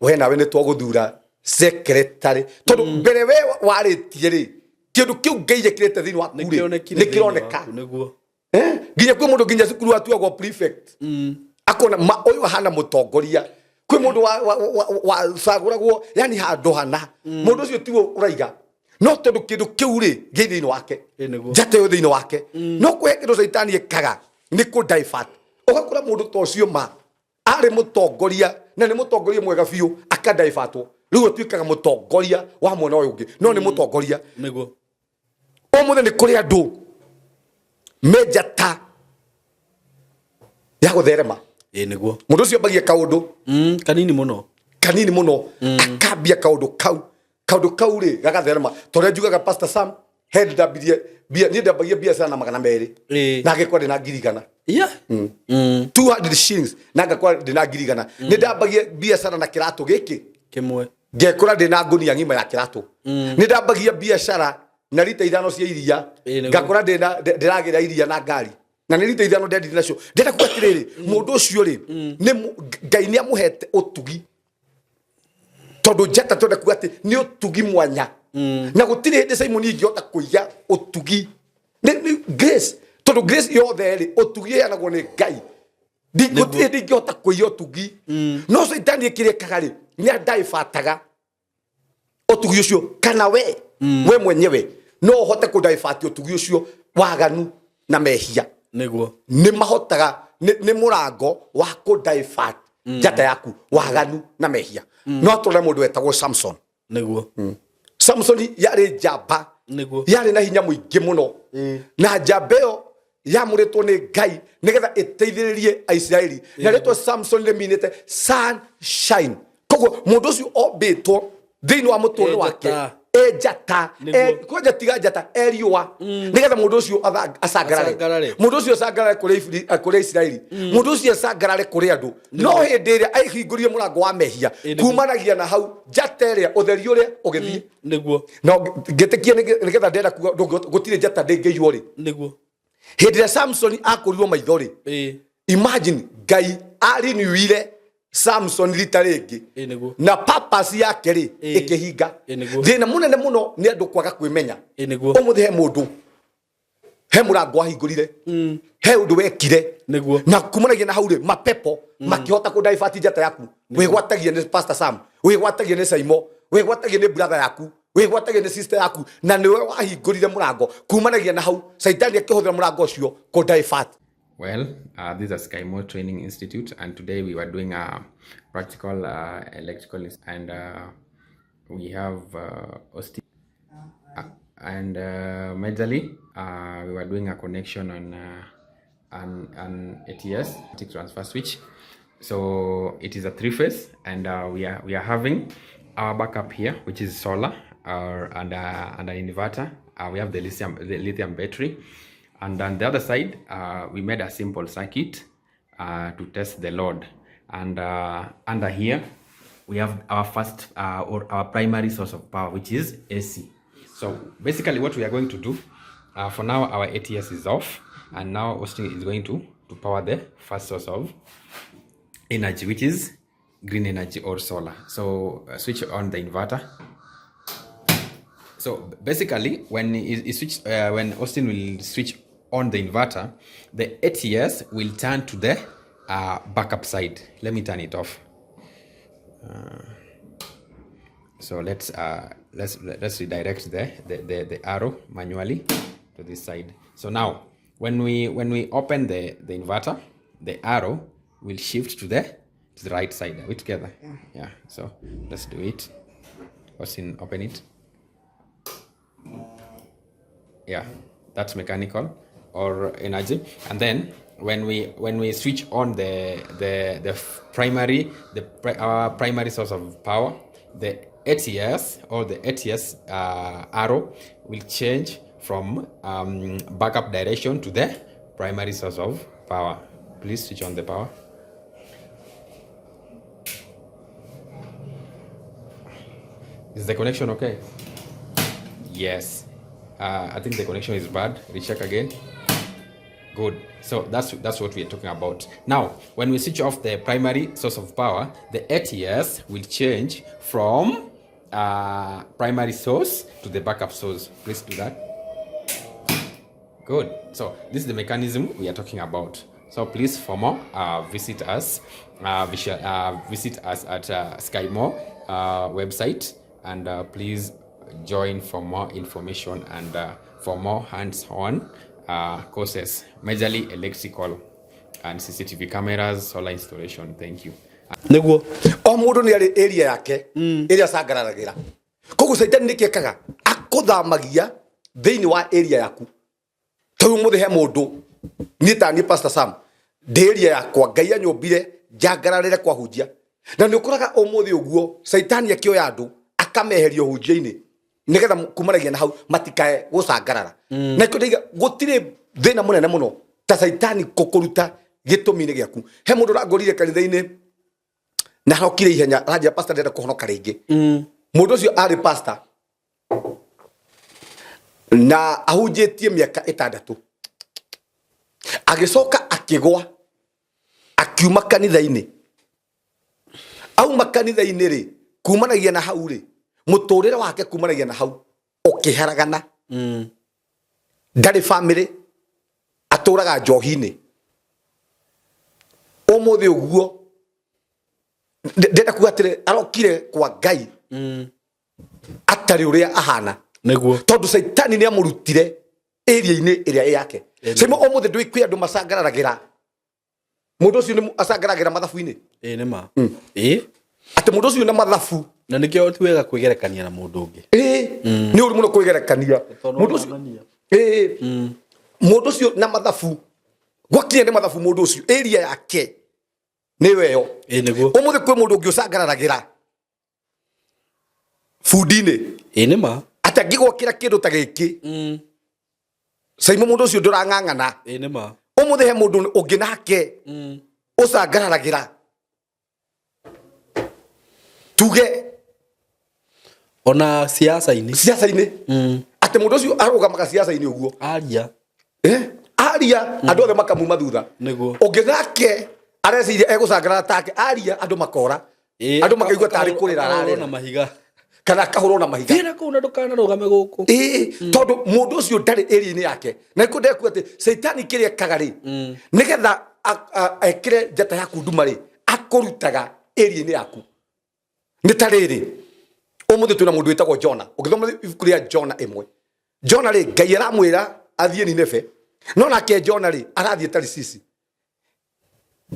we nawe nĩ twagũthura secretary, tondũ mbere we warĩtie rĩ, kĩndũ kĩu Ngai ekĩrĩte thĩinĩ waku rĩ, Nĩkĩonekire nĩ thĩinĩ kĩroneka. waku, nĩguo. Eh, nginya kwĩ mũndũ nginya cukuru atuagwo prefect, akona ma ũyũ ahana mũtongoria. Kwĩ mũndũ wacagũragwo yani handũ hana, mũndũ ũcio tiwe ũraiga, no tondũ kĩndũ kĩu rĩ gĩ thĩinĩ wake. Ĩ, nĩguo. Njata ĩyo thĩinĩ wake, no kwĩ kĩndũ caitani ĩkaga nĩ kũ divert, ũgakora mũndũ ta ũcio ma arĩ mũtongoria na nĩ mũtongoria mwega biũ, akadivertwo, rĩu atuĩkaga mũtongoria wa mwena ũyũ ũngĩ, no nĩ mũtongoria. Nĩguo. Ũmũthĩ nĩ kũrĩ andũ me njata ya gũtherema. Ĩ, nĩguo. Mũndũ ũcio ambagia kaũndũ Kanini mũno. Kanini mũno, akambia kaũndũ kau, kaũndũ kau rĩ gagatherema. Tondũ njugaga Pastor Sam, he ndambirie mbia, niĩ ndambagia biacara na 200 na ngĩkora ndĩna 100,000. 200 shillings na ngakora ndĩna 100,000. Nĩ ndambagia biacara na kĩratũ gĩkĩ Kĩmwe. Ngekora ndĩna ngũnia ng'ima ya kĩratũ. Nĩ ndambagia biacara na rita 5 cia iria, Ĩ, nĩguo. ngakora ndĩna ndĩragĩra iria na ngari, na nĩ rita 5 ndendire nacio. Ndĩrenda kuga atĩrĩrĩ, mũndũ ũcio rĩ, nĩ Ngai nĩ amũhete ũtugi, tondũ njata twenda kuga atĩ nĩ ũtugi mwanya, na gũtirĩ hĩndĩ Simon ingĩhota kũiya ũtugi. Nĩ grace, tondũ grace yothe rĩ, ũtugi ĩheanagwo nĩ Ngai. Gũtirĩ hĩndĩ ingĩhota kũiya ũtugi, no caitani kĩrĩa ĩkaga rĩ, nĩ andaibataga ũtugi ũcio, kana we mwenyewe no ũhote kũdaibati ũtugi ũcio. Waganu na mehia Nĩguo. Nĩ mahotaga, nĩ mũrango wa kũ divert njata yaku, waganu na mehia. No tũrore mũndũ wetagwo Samson. Nĩguo. Samson yarĩ njamba. Nĩguo. Yarĩ na hinya mũingĩ mũno, na njamba ĩyo yamũrĩtwo nĩ Ngai nĩgetha ĩteithĩrĩrie Aisiraeli, na rĩtwa Samson rĩminĩte sunshine. Koguo mũndũ ũcio ombĩtwo thĩinĩ wa mũtũrĩre E wake njata. E njata. Nĩguo. Kwanja tiga njata, e riũa, nĩgetha mũndũ ũcio acangarare. Acangarare. Mũndũ ũcio acangarare kũrĩ Isiraeli, mũndũ ũcio acangarare kũrĩ andũ. No hĩndĩ ĩrĩa aihingũrire mũrango wa mehia, Ĩ, nĩguo. kumanagia na hau njata ĩrĩa, ũtheri ũrĩa ũgĩthiĩ. Nĩguo. No ngĩtĩkia nĩgetha ndĩrenda kuga gũtirĩ njata ndĩngĩiywo rĩ. Nĩguo. Hĩndĩ ĩrĩa Samson akũrirwo maitho rĩ, imagine Ngai ariniwire Samson rita rĩngĩ Ĩ, nĩguo. na purpose yake rĩ ĩkĩhinga. Ĩ, nĩguo. Thĩna mũnene mũno nĩ andũ kwaga kwĩmenya. Ĩ, nĩguo. Ũmũthĩ he mũndũ, he mũrango wahingũrire, he ũndũ wekire, Nĩguo. na kumanagia na hau rĩ, mapepo makĩhota kũdaibati njata yaku. Wĩgwatagia nĩ Pastor Sam, wĩgwatagia nĩ Saimo, wĩgwatagia nĩ brother yaku, wĩgwatagia nĩ sister yaku, na nĩwe wahingũrire mũrango. Kumanagia na hau caitani akĩhũthĩra mũrango ũcio kũdaibati. Well, this is Skymo Training Institute, and today we were doing a practical electrical and we have Austin, and majorly we were doing a connection on an ATS transfer switch. So it is a 3-phase, and we are having our backup here, which is solar and an inverter. We have the lithium battery, and on the other side we made a simple circuit to test the load. And under here we have our first or our primary source of power, which is AC. So basically what we are going to do, for now our ATS is off, and now Austin is going to power the first source of energy, which is green energy or solar. So switch on the inverter. So basically, when he switch, when Austin will switch on the inverter, the ATS will turn to the backup side. Let me turn it off. So let's redirect the arrow manually to this side. So now when we open the inverter, the arrow will shift to the right side. Are we together? Yeah. So let's do it. Austin, open it. Yeah, that's mechanical or energy. And then when we switch on the primary the pri- our primary source of power, the ATS or the ATS arrow will change from backup direction to the primary source of power. Please switch on the power. Is the connection okay? Yes. I think the connection is bad. Recheck again. Good. So that's what we are talking about. Now, when we switch off the primary source of power, the ATS will change from primary source to the backup source. Please do that. Good. So this is the mechanism we are talking about. So please, for more, visit us. Visit us at Skymo website, and please join for more information and for more hands-on courses, majorly electrical and CCTV cameras, solar installation. Thank you. Niguo. O mundu ni ari area yake area cangararagira. Koguo caitani nä ekaga akũthamagia thĩinĩ wa area yaku. Tondũ mũthĩ he mũndũ niĩ ta niĩ Pastor Sam ndĩ area yakwa, Ngai anyũmbire njangararĩre kwahunjia, na nĩ ũkoraga ũmũthĩ ũguo caitani akĩoya andũ akameheria ũhunjia-inĩ nĩgetha kumanagia na hau matikae gũcangarara. Na ikĩo ndaiga gũtirĩ thĩna mũnene mũno ta caitani kũkũruta gĩtũmi-inĩ gĩaku. He mũndũ ũrangorire kanitha-inĩ na arokire ihenya aranjĩra, "Pastor, ndĩrenda kũhonoka rĩngĩ." Mũndũ ũcio arĩ pastor na ahunjĩtie mĩaka 6, agĩcoka akĩgwa akiuma kanitha-inĩ. Auma kanitha-inĩ rĩ, kumanagia na hau rĩ, mũtũrĩre wake kumanagia na hau ũkĩharagana. Ndarĩ family, atũraga njohi-inĩ. Ũmũthĩ ũguo ndĩrenda kuga atĩrĩ, arokire kwa Ngai atarĩ ũrĩa ahana. Niguo. Tondũ caitani nĩ amũrutire area-inĩ ĩrĩa ĩ yake. Caimo ũmũthĩ ndũĩ kwĩ andũ macangararagĩra. Mũndũ ũcio nĩ acangaragĩra mathabu-inĩ. Ĩ nĩ ma. Ĩ. Atĩ mũndũ ũcio na mathabu. Na nĩkĩo ti wega kwĩgerekania na mũndũ ũngĩ. Ĩ, nĩ ũru mũno kwĩgerekania. Tondũ Mũndũ ũcio ũronania. Ĩ, mũndũ ũcio na mathabu. Gwakinya nĩ mathabu mũndũ ũcio area yake nĩyo ĩyo. Ĩ nĩguo. Ũmũthĩ kwĩ mũndũ ũngĩ ũcangararagĩra bundi-inĩ. Ĩ nĩ ma. Atĩ angĩgwakĩra kĩndũ ta gĩkĩ. Caimo mũndũ ũcio ndũrang'ang'ana. Ĩ nĩ ma. Ũmũthĩ he mũndũ ũngĩ nake ũcangararagĩra. Tuge ona siasa-inĩ. Siasa-inĩ. Atĩ mũndũ ũcio arũgamaga siasa-inĩ ũguo. Aria. Aria andũ othe makamuma thutha. Nĩguo. Ũngĩ nake areciria egũcangarara take, aria andũ makora. Andũ makaigua tarĩ kũrĩra akahũrwo ararĩra. na mahiga. Kana akahũrwo na mahiga. Thiĩ na kũu na ndũkanarũgame gũkũ. Ĩĩ, tondũ mũndũ ũcio ndarĩ area-inĩ yake. Na nĩkĩo ndekuga atĩ caitani kĩrĩa ekaga rĩ, nĩgetha ekĩre njata yaku nduma rĩ, akũrutaga area-inĩ yaku. Nĩ ta rĩrĩ, ũmũthĩ twĩna mũndũ wĩtagwo Jona. Ũngĩthoma ibuku rĩa Jona 1, Jona rĩ, Ngai aramwĩra athiĩ Nineve, no nake Jona rĩ arathiĩ Tarisisi.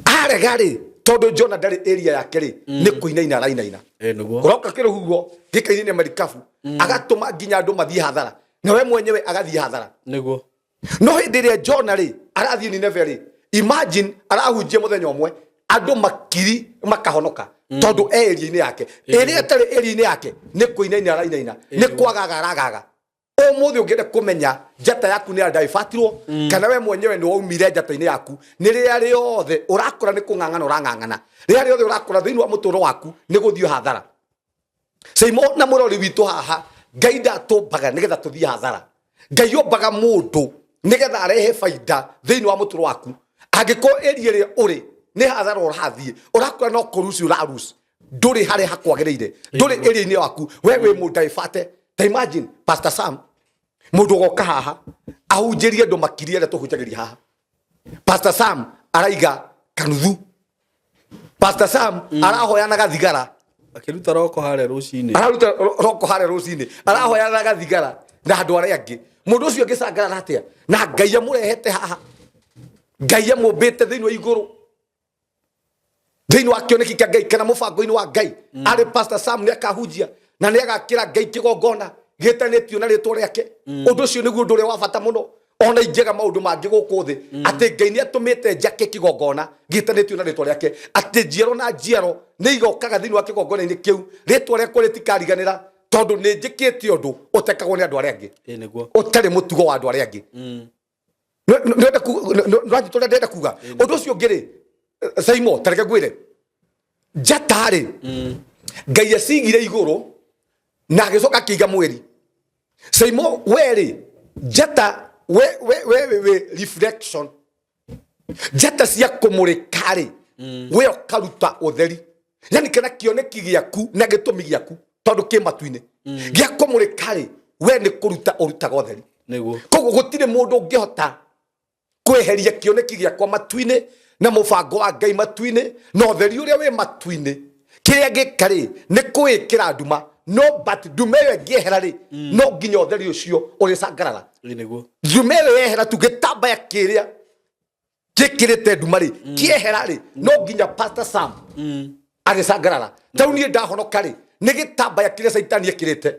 Arega rĩ, tondũ Jona ndarĩ area yake rĩ, nĩ kũinaina arainaina. Ĩ nĩguo. Ũroka kĩrũhuho gĩkainainia marikabu, agatũma nginya andũ mathiĩ hathara, na we mwenyewe agathiĩ hathara. Nĩguo. No hĩndĩ ĩrĩa Jona rĩ arathiĩ Nineve rĩ, imagine arahunjia mũthenya ũmwe andũ makiri makahonoka. Tondũ e area-inĩ yake. Ĩrĩa ĩtarĩ area-inĩ yake nĩ kũinaina arainaina, nĩ kwagaga aragaga. Ũmũthĩ ũngĩenda kũmenya njata yaku nĩ yandaibatirwo, kana we mwenyewe nĩ waumire njata-inĩ yaku, nĩ rĩrĩa rĩothe ũrakora nĩ kũng'ang'ana ũrang'ang'ana, rĩrĩa rĩothe ũrakora thĩinĩ wa mũtũũro waku nĩ gũthiĩ hathara. Caimo na mũrori witũ haha, Ngai ndatũmbaga nĩgetha tũthiĩ hathara. Ngai ombaga mũndũ nĩgetha arehe baida thĩinĩ wa mũtũũro waku. Angĩkorwo area ĩrĩa ũrĩ nĩ hathara ũrathiĩ, ũrakora no kũruci ũraruci, ndũrĩ harĩa hakwagĩrĩire, ndũrĩ area-inĩ yaku, we wĩ mũndaibate. Ta imagine Pastor Sam, mũndũ ũgoka haha ahunjĩrie andũ makiri arĩa tũhunjagĩria haha. Pastor Sam araiga kanuthu. Pastor Sam arahoyanaga thigara. Akĩruta roko harĩa rũcinĩ. Araruta roko harĩa rũcinĩ. Arahoyanaga thigara na andũ arĩa angĩ. Mũndũ ũcio angĩcangarara atĩa? Na Ngai amũrehete haha. Ngai amũmbĩte thĩinĩ wa igũrũ. Thĩinĩ wa kĩoneki kĩa Ngai kana mũbango-inĩ wa Ngai. Arĩ Pastor Sam nĩ akahunjia na nĩ agakĩra Ngai kĩgongona gĩtanĩtio na rĩtwa rĩake. Ũndũ ũcio nĩguo ũndũ ũrĩa wa bata mũno. Ona ingĩaga maũndũ mangĩ gũkũ thĩ, atĩ Ngai nĩ atũmĩte njake kĩgongona gĩtanĩtio na rĩtwa rĩake, atĩ njiaro na njiaro nĩ igokaga thĩinĩ wa kĩgongona-inĩ kĩu, rĩtwa rĩakwa rĩtikariganĩra, tondũ nĩ njĩkĩte ũndũ ũtekagwo nĩ andũ arĩa angĩ. Ĩ nĩguo. Ũtarĩ mũtugo wa andũ arĩa angĩ. Nĩwanyita ũrĩa ndĩrenda kuga? Ũndũ ũcio ũngĩ rĩ, Saimo, ta reke ngwĩre, njata rĩ, Ngai acigire igũrũ na agĩcoka akĩiga mweri. Saimo, we rĩ, njata, we reflection. Njata cia kũmũrĩka rĩ, we ũkaruta ũtheri, yani kana kĩoneki gĩaku na gĩtũmi gĩaku, tondũ kĩ matu-inĩ gĩa kũmũrĩka rĩ, we nĩ kũruta ũrutaga ũtheri. Nĩguo. Koguo gũtirĩ mũndũ ũngĩhota kweheria kĩoneki gĩakwa matu-inĩ na mũbango wa Ngai matu-inĩ na ũtheri ũrĩa wĩ matu-inĩ. Kĩrĩa ngĩka rĩ, nĩ kũwĩkĩra nduma, no but nduma ĩyo ĩngĩehera rĩ, no nginya ũtheri ũcio ũrĩcangarara. Ĩĩ nĩguo. Nduma ĩyo yehera tu, gĩtambaya kĩrĩa gĩkĩrĩte nduma rĩ, kĩehera rĩ, no nginya Pastor Sam agĩcangarara. Tarĩu niĩ ndahonoka rĩ, nĩ gĩtambaya kĩrĩa caitani ekĩrĩte,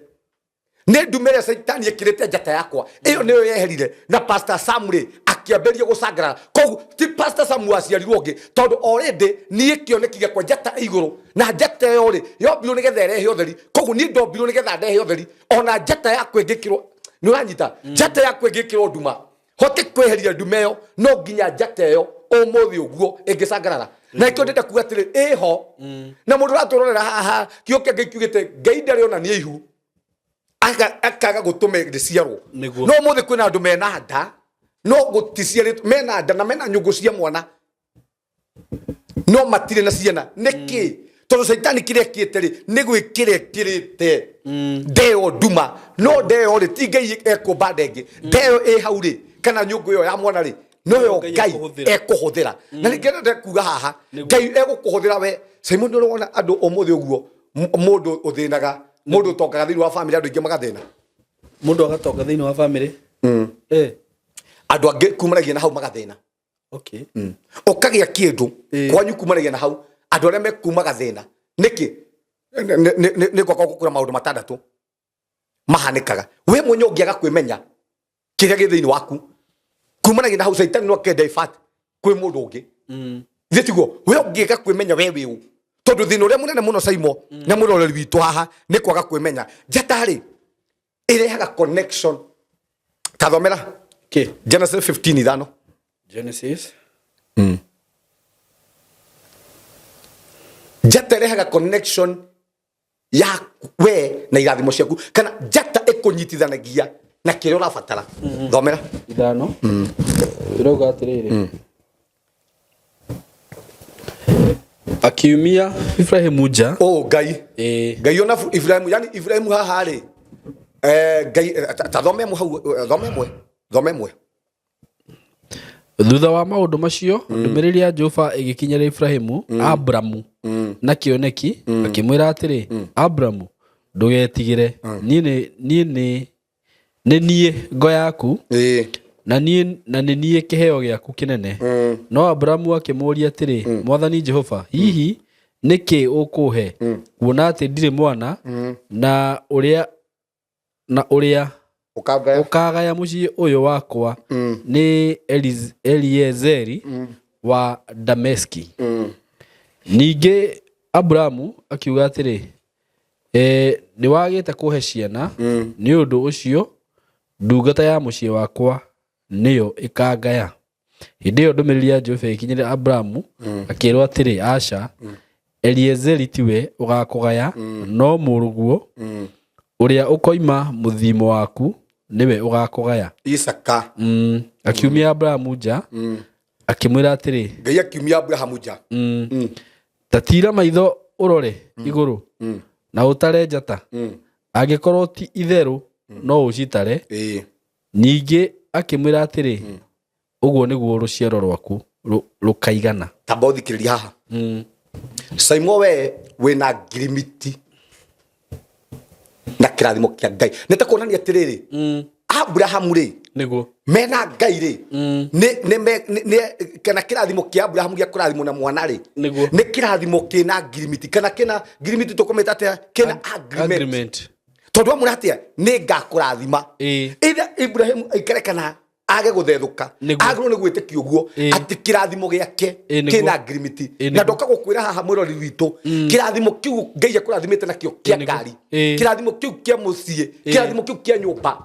nĩ nduma ĩrĩa caitani ĩkĩrĩte njata yakwa ĩyo nĩyo yeherire, na Pastor Sam rĩ akĩambĩrĩria gũcangarara. Koguo ti Pastor Sam waciarirwo ũngĩ, tondũ already niĩ kĩoneki gĩakwa njata ĩ igũrũ, na njata ĩyo rĩ yombirwo nĩgetha ĩrehe ũtheri. Koguo niĩ ndombirwo nĩgetha ndehe ũtheri. Ona njata yakwa ĩngĩkĩrwo, nĩ ũranyita, njata yakwa ĩngĩkĩrwo nduma, hote kweheria nduma ĩyo, no nginya njata ĩyo ũmũthĩ ũguo ĩngĩcangarara. Na ĩkĩo ndĩrenda kuga atĩrĩ, ĩho na mũndũ ũratũrorera haha, kĩo kĩa Ngai kiugĩte Ngai ndarĩ onania ihu akaga gũtũma rĩciarwo. Nĩguo. No ũmũthĩ kwĩna andũ mena nda no gũticiarĩtwo, mena nda na mena nyũngũ cia mwana no matirĩ na ciana. Nĩkĩ? Tondũ caitani kĩrĩa ekĩte rĩ, nĩ gwĩkĩra ekĩrĩte ndeo nduma. No ndeo rĩ, ti Ngai ekũmba ndengĩ, ndeo ĩ hau rĩ, kana nyũngũ ĩyo ya mwana rĩ, noyo Ngai Ngai ekũhũthĩra. Ekũhũthĩra. Na ningĩ ndĩrenda kuga haha, Ngai egũkũhũthĩra we. Simon, nĩ ũrona andũ ũmũthĩ ũguo, mũndũ ũthĩnaga, mũndũ ũtongaga thĩinĩ wa famĩlĩ, andũ aingĩ magathĩna. Mũndũ agatonga thĩinĩ wa famĩlĩ. Eh. Andũ angĩ kumanagia na hau magathĩna. Okay. Ũkagĩa kĩndũ kwanyu, kumanagia na hau andũ arĩa mekumaga thĩna. Nĩkĩ? Nĩ ngwaka gũkũra maũndũ matandatũ mahanĩkaga we mwenye ũngĩaga kwĩmenya kĩrĩa gĩ thĩinĩ waku. Kumanagia na hau caitani no akenda ifat kwĩ mũndũ ũngĩ. Githĩ tiguo? We ũngĩga kwĩmenya we wĩ ũ, tondũ thĩna ũrĩa mũnene mũno, Saimo na mũroreri witũ haha, nĩ kwaga kwĩmenya. Njata rĩ, ĩrehaga connection. Tathomera Kĩ? Genesis 15 ithano. Genesis. Njata ĩrehaga connection ya we na irathimo ciaku, kana njata ĩkũnyitithanagia na kĩrĩa ũrabatara. Thomera. Ithano. Ĩrauga atĩrĩrĩ. Akiumia Ibrahimu nja. O Ngai. Ĩĩ. Ngai ona Ibrahimu, yani Ibrahimu haha rĩ, Ngai, ta thome ĩmwe hau, thome ĩmwe, thome ĩmwe. Thutha wa maũndũ macio, ndũmĩrĩri ya Jehova ĩgĩkinyĩra Ibrahimu, Abramu, na kĩoneki, akĩmwĩra atĩrĩ, Abramu, ndũgetigĩre, niĩ nĩ niĩ ngo yaku, na niĩ na nĩ niĩ kĩheo gĩaku kĩnene. No Abramu akĩmũũria atĩrĩ, Mwathani Jehova, hihi nĩ kĩ ũkũhe, kuona atĩ ndirĩ mwana, na ũrĩa ũkagaya ũkagaya mũciĩ ũyũ wakwa nĩ Eliezeri wa Dameski? Ningĩ Abramu akiuga atĩrĩ, nĩ wagĩte kũhe ciana, nĩ ũndũ ũcio ndungata ya mũciĩ wakwa nĩyo ĩkangaya. Hĩndĩ ĩyo ndũmĩrĩri ya Jehova ĩgĩkinyĩra Abramu, akĩrwo atĩrĩ, Aca, Eliezeri tiwe ũgakũgaya, no mũrũguo ũrĩa ũkoima mũthimo waku nĩwe ũgakũgaya. Isaka. Akiumia Abramu nja, akĩmwĩra atĩrĩ, Ngai akiumia Abrahamu nja. Ta tiira maitho ũrore igũrũ na ũtare njata, angĩkorwo ti itherũ no ũcitare. Ningĩ akĩmwĩra atĩrĩ, ũguo nĩguo rũciaro rwaku rũkaigana. Tamba ũthikĩrĩria haha. Saimo, we wĩna ngirimiti na kĩrathimo kĩa Ngai, nĩ ta kuonania atĩrĩrĩ, Abrahamu rĩ, Nĩguo. mena Ngai rĩ, kana kĩrathimo kĩa Abrahamu gĩa kũrathimwo na mwana rĩ, Nĩguo. nĩ kĩrathimo kĩna ngirimiti, kana kĩna ngirimiti tũkũmĩta atĩa, kĩna agreement. Agreement. Tondũ amwĩra atĩa? Nĩ ngakũrathima. Either Ibrahimu aikare kana age gũthethũka, agĩrĩirwo nĩ gwĩtĩkia ũguo atĩ kĩrathimo gĩake kĩna ngirimiti. Na ndoka gũkwĩra haha, mwĩrori witũ, kĩrathimo kĩu Ngai akũrathimĩte nakĩo kĩa ngari, kĩrathimo kĩu kĩa mũciĩ, kĩrathimo kĩu kĩa nyũmba,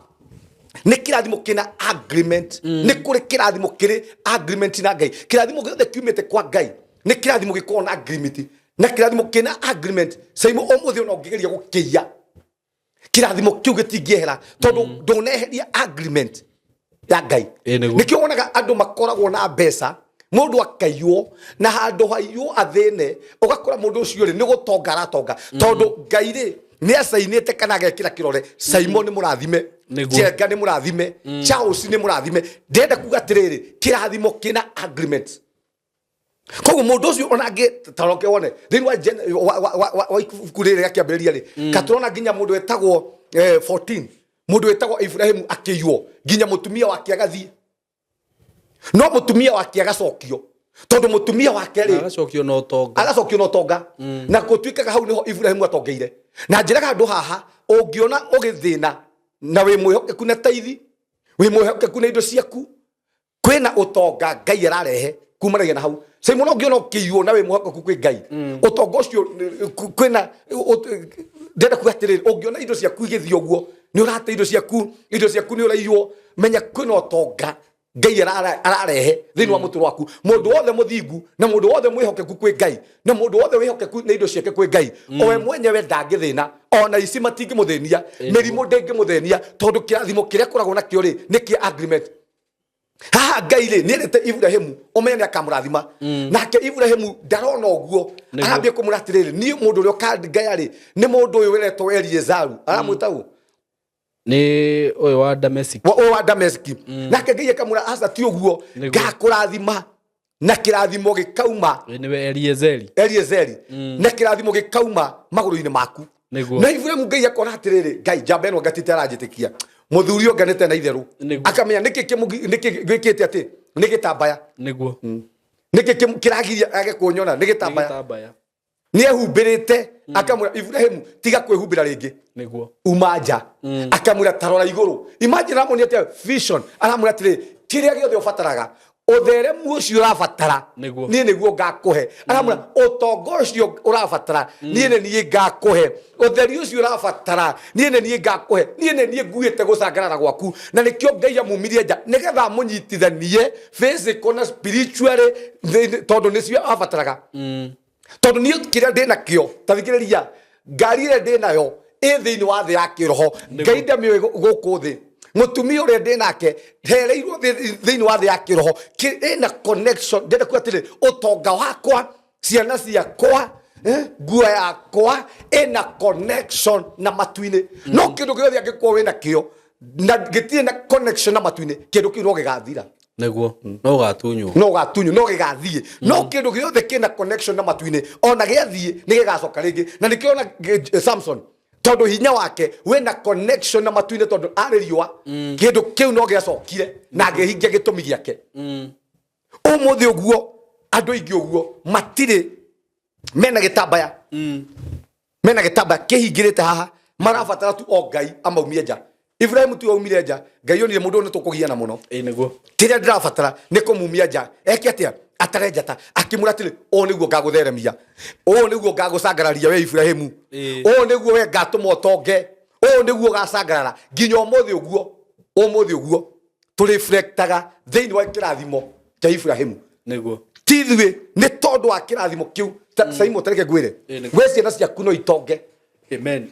nĩ kĩrathimo kĩna agreement. Nĩ kũrĩ kĩrathimo kĩrĩ agreement na Ngai. Kĩrathimo gĩothe kiumĩte kwa Ngai nĩ kĩrathimo gĩkoragwo na agreement, na kĩrathimo kĩna agreement, Saimo, ũmũthĩ ona ũngĩgeria gũkĩiya, kĩrathimo kĩu gĩtingĩehera, tondũ ndũneheria agreement ya Ngai. Ĩĩ, nĩguo. Nĩkĩo wonaga andũ makoragwo na mbeca. Mũndũ akaiywo na handũ haiywo athĩne, ũgakora mũndũ ũcio rĩ nĩ gũtonga aratonga, tondũ Ngai rĩ nĩ acainĩte kana agekĩra kĩrore. Simon nĩ mũrathime. Nĩguo. Njenga nĩ mũrathime, Charles nĩ mũrathime. Ndĩrenda kuga atĩrĩrĩ, kĩrathimo kĩna agreement. Koguo mũndũ ũcio ona angĩ taroke wone thĩinĩ wa wa ibuku rĩrĩ rĩa kĩambĩrĩria rĩ, katũrona nginya mũndũ wetagwo 14, mũndũ wetagwo Ibrahimu akĩiywo nginya mũtumia wake agathiĩ, no mũtumia wake agacokio, tondũ mũtumia wake rĩ agacokio na ũtonga. Agacokio na ũtonga, na gũtuĩkaga hau nĩho Ibrahimu atongeire. Na njĩraga andũ haha, ũngĩona ũgĩthĩna na wĩ mwĩhokeku na taithi, wĩ mwĩhokeku na indo ciaku, kwĩna ũtonga Ngai ararehe kumanagia na hau. Simon, ũngĩona ũkĩiywo na wĩ mwĩhokeku kwĩ Ngai, ũtonga ũcio kwĩna ndĩrenda kuga atĩrĩrĩ, ũngĩona indo ciaku igĩthiĩ ũguo, nĩ ũrate indo ciaku, indo ciaku nĩ ũraiywo, menya kwĩna ũtonga Ngai ararehe thĩinĩ wa mũtũrĩre waku. Mũndũ wothe mũthingu na mũndũ wothe mwĩhokeku kwĩ Ngai na mũndũ wothe wĩhokeku na indo ciake kwĩ Ngai, o we mwenyewe ndangĩthĩna, ona ici matingĩmũthĩnia, mĩrimũ ndĩngĩmũthĩnia, tondũ kĩrathimo kĩrĩa akoragwo nakĩo rĩ nĩ kĩa agreement. Haha Ngai rĩ nĩerĩte Ibrahimu ũmenye nĩ akamũrathima, nake Ibrahimu ndarona ũguo. Arambia kũmwĩra atĩrĩrĩ, niĩ mũndũ ũrĩa ũkangaya rĩ nĩ mũndũ ũyũ wĩretwo Eliezaru, aramwĩta ũ? Nĩ ũyũ wa Dameski. Ũyũ wa Dameski. Nake Ngai akamwĩra, aca, ti ũguo. Ngakũrathima na kĩrathimo gĩkauma. Ĩ, nĩwe Eliezeri. Eliezeri, na kĩrathimo gĩkauma magũrũ-inĩ maku. Na Ibrahimu Ngai akona atĩrĩrĩ, Ngai njamba ĩno ngatite aranjĩtĩkia, mũthuri ũyũ nganĩte na itherũ. Akamenya nĩkĩ nĩkĩ gwĩkĩte atĩ nĩ gĩtambaya. Nĩkĩ kĩragiria age kũnyona nĩ gĩtambaya. Gĩtambaya. Nĩ ehumbĩrĩte. Akamwĩra, Ibrahimu, tiga kwĩhumbĩra rĩngĩ. Uma nja. Akamwĩra, tarora igũrũ. Imagine, aramuonia atĩa vision, aramwĩra atĩrĩ, kĩrĩa gĩothe ũbataraga, ũtheremu ũcio ũrabatara, niĩ nĩguo ngakũhe. Aramwĩra, ũtonga ũcio ũrabatara, niĩ nĩ niĩ ngakũhe. Ũtheri ũcio ũrabatara, niĩ nĩ niĩ ngakũhe. Niĩ nĩ niĩ nguĩte gũcangarara gwaku. Na nĩkĩo Ngai amumirie nja nĩgetha amũnyitithanie physical na spiritually, tondũ nĩcio abataraga. Tondũ niĩ kĩrĩa ndĩ nakĩo, ta thikĩrĩria, ngari ĩrĩa ndĩ nayo ĩ thĩinĩ wa thĩ ya kĩroho, Ngai ndamĩũĩ gũkũ thĩ. Mũtumia ũrĩa ndĩ nake hereirwo thĩinĩ wa thĩ ya kĩroho, ĩna connection. Ndĩrenda kuga atĩrĩ, ũtonga wakwa, ciana ciakwa, nguo yakwa ĩna connection na matu-inĩ. No kĩndũ gĩothe angĩkorwo wĩna kĩo na gĩtirĩ na connection na matu-inĩ, kĩndũ kĩu no gĩgathira. Nĩguo, no ũgatunywo. No gatunywo, no gĩgathiĩ. No kĩndũ gĩothe kĩna connection na matu-inĩ, ona gĩathiĩ nĩ gĩgacoka rĩngĩ. Na nĩkĩo ona Samson, tondũ hinya wake wĩna connection na matu-inĩ, tondũ arĩ riũa, kĩndũ kĩu no gĩacokire na akĩhingia gĩtũmi gĩake. Ũmũthĩ ũguo andũ aingĩ ũguo matirĩ mena gĩtambaya, mena gĩtambaya kĩhingĩrĩte haha, marabatara tu o Ngai amaumie nja. Ibrahimu tu aumire nja, Ngai onire mũndũ ũyũ nĩ tũkũgiana mũno. Ĩ, nĩguo. Kĩrĩa ndĩrabatara nĩ kũmumia nja eke atĩa? Atare njata. Akĩmwĩra atĩrĩ, ũũ nĩguo ngagũtheremia, ũũ nĩguo ngagũcangararia we Ibrahimu, ũũ nĩguo we ngatũma ũtonge, ũũ nĩguo ũgacangarara. Nginya ũmũthĩ ũguo, ũmũthĩ ũguo tũreflectaga thĩinĩ wa kĩrathimo kĩa Ibrahimu. Ti ithuĩ, nĩ tondũ wa kĩrathimo kĩu. Simon, tareke ngwĩre, we ciana ciaku no itonge. Amen.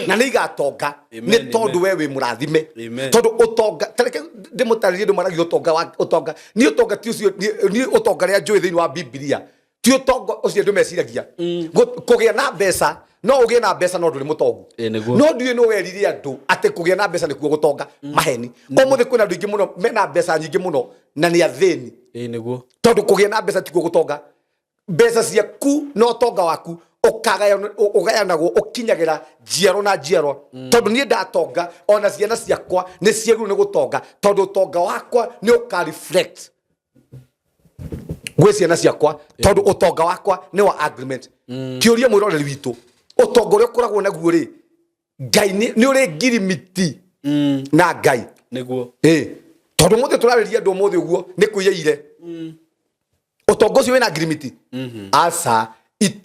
Na nĩ igatonga Amen, nĩ tondũ we wĩ mũrathime. Amen. Tondũ ũtonga, tareke ndĩmũtarĩrie, andũ maragia ũtonga wa ũtonga. Niĩ ũtonga ti ũcio. Niĩ ũtonga rĩa njũĩ thĩinĩ wa Bibilia ti ũtonga ũcio andũ meciragia. Kũgĩa na mbeca, no ũgĩe na mbeca no ndũrĩ mũtongu. Ĩ, nĩguo. No ndiũĩ nĩ werire andũ atĩ kũgĩa na mbeca nĩkuo gũtonga. Maheni. Ũmũthĩ kwĩna andũ aingĩ mũno mena mbeca nyingĩ mũno na nĩ athĩni. Ĩ, nĩguo. Tondũ kũgĩa na mbeca tikuo gũtonga. Mbeca ciaku na ũtonga waku ũgayanagwo, ũkinyagĩra njiaro na njiarwa. Tondũ niĩ ndatonga, ona ciana ciakwa nĩ ciagĩrĩirwo nĩ gũtonga, tondũ ũtonga wakwa nĩ ũka reflect gwĩ ciana ciakwa, tondũ ũtonga wakwa nĩ wa agreement. Kĩũria mwĩroreri witũ, ũtonga ũrĩa ũkoragwo naguo rĩ, Ngai nĩ ũrĩ ngirimiti na Ngai? Ĩ, tondũ mũthĩ tũrarĩria andũ ũmũthĩ ũguo nĩ kwĩyaire ũtonga ũcio wĩna ngirimiti. Aca,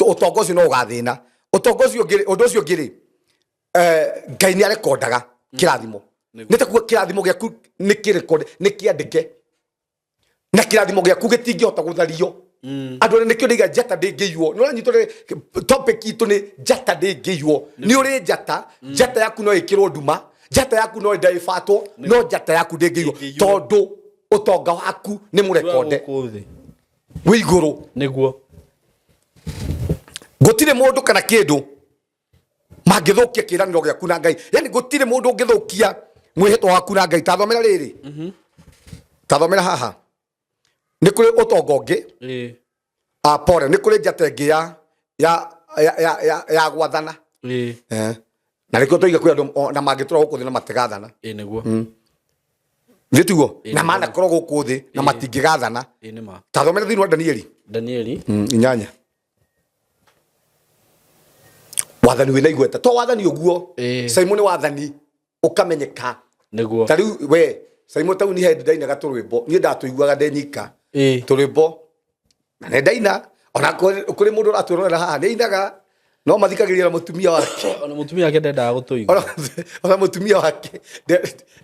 ũtonga ũcio no ũgathĩna. Ũtonga ũcio ũngĩ, ũndũ ũcio ũngĩ rĩ, Ngai nĩ arekondaga kĩrathimo. Nĩ ta kuga kĩrathimo gĩaku nĩ kĩrekonde, nĩ kĩandĩke, na kĩrathimo gĩaku gĩtingĩhota gũthario. Andũ arĩa nĩkĩo ndaiga njata ndĩngĩiywo. Nĩ ũranyitwo topic itũ nĩ njata ndĩngĩiywo. Nĩ ũrĩ njata, njata yaku no ĩkĩrwo nduma, njata yaku no ĩndaibatwo, no njata yaku ndĩngĩiywo. Ndĩngĩiywo. Tondũ ũtonga waku nĩ mũrekonde. Gũkũ thĩ. Wĩ igũrũ. Nĩguo. Gũtirĩ mũndũ kana kĩndũ mangĩthũkia kĩĩranĩro gĩaku na Ngai, yani gũtirĩ mũndũ ũngĩthũkia mwĩhĩtwa waku na Ngai. Tathomera rĩrĩ, tathomera haha, nĩ kũrĩ ũtonga ũngĩ. Ah, pole, nĩ kũrĩ njata ĩngĩ ya gwathana. Eh. Na nĩkĩo tũiga kwĩ andũ na mangĩtũra gũkũ thĩ na matigathana. Ĩĩ nĩguo. Nĩ tiguo? Na manakorwo gũkũ thĩ na matingĩgathana. Ĩĩ nĩ ma. Tathomera thĩinĩ wa Danieli. Danieli. 8. Wathani wĩna igweta to wathani ũguo. Simon, nĩ wathani ũkamenyeka. Nĩguo. Ta rĩu we Simon, tau nĩ hĩndĩ ndainaga tũrwĩmbo, niĩ ndatũiguaga ndĩ nyika. Tũrwĩmbo na nĩ ndaina, ona kũrĩ mũndũ ũratwĩrorera haha nĩ ainaga, no mathikagĩrĩria na mũtumia wake. Ona mũtumia wake ndendaga gũtũigua. Ona mũtumia wake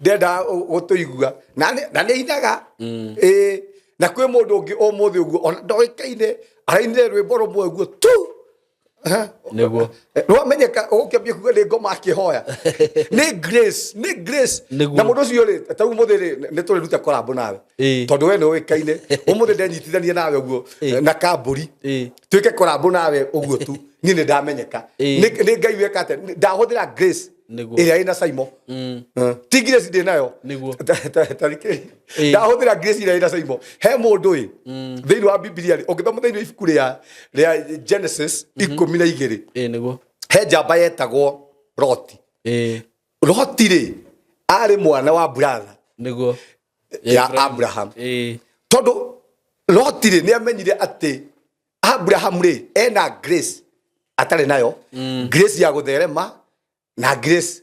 ndendaga gũtũigua na nĩ ainaga. Ĩĩ, na kwĩ mũndũ ũngĩ ũmũthĩ ũguo ona ndoĩkaine, arainire rwĩmbo rũmwe ũguo tu. Nĩguo. Rwamenyeka, ũgũkĩambia kuga nĩ ngoma akĩhoya. Nĩ grace, nĩ grace. Nĩguo. Na mũndũ ũcio rĩ, ta rĩu ũmũthĩ rĩ, nĩ tũrĩruta collab nawe. Tondũ we nĩ ũĩkaine, ũmũthĩ ndenyitithania nawe ũguo na kambũri, twĩke collab nawe ũguo tu, niĩ nĩ ndamenyeka. Nĩ Ngai weka atĩa? Ndahũthĩra grace ĩrĩa ĩna Simon. Ti grace ndĩ nayo. Nĩguo. Ta thikĩrĩria. Ndahũthĩra grace ĩrĩa ĩna Simon. He mũndũ ĩ thĩinĩ wa Bibilia rĩ, ũngĩthoma thĩinĩ wa ibuku rĩa Genesis 12, Ĩĩ nĩguo. he njamba yetagwo Loti. Loti rĩ, arĩ mwana wa brother Nĩguo. ya Abraham. Tondũ Loti rĩ, nĩ amenyire atĩ Abraham rĩ, ena grace atarĩ nayo, grace ya gũtherema na grace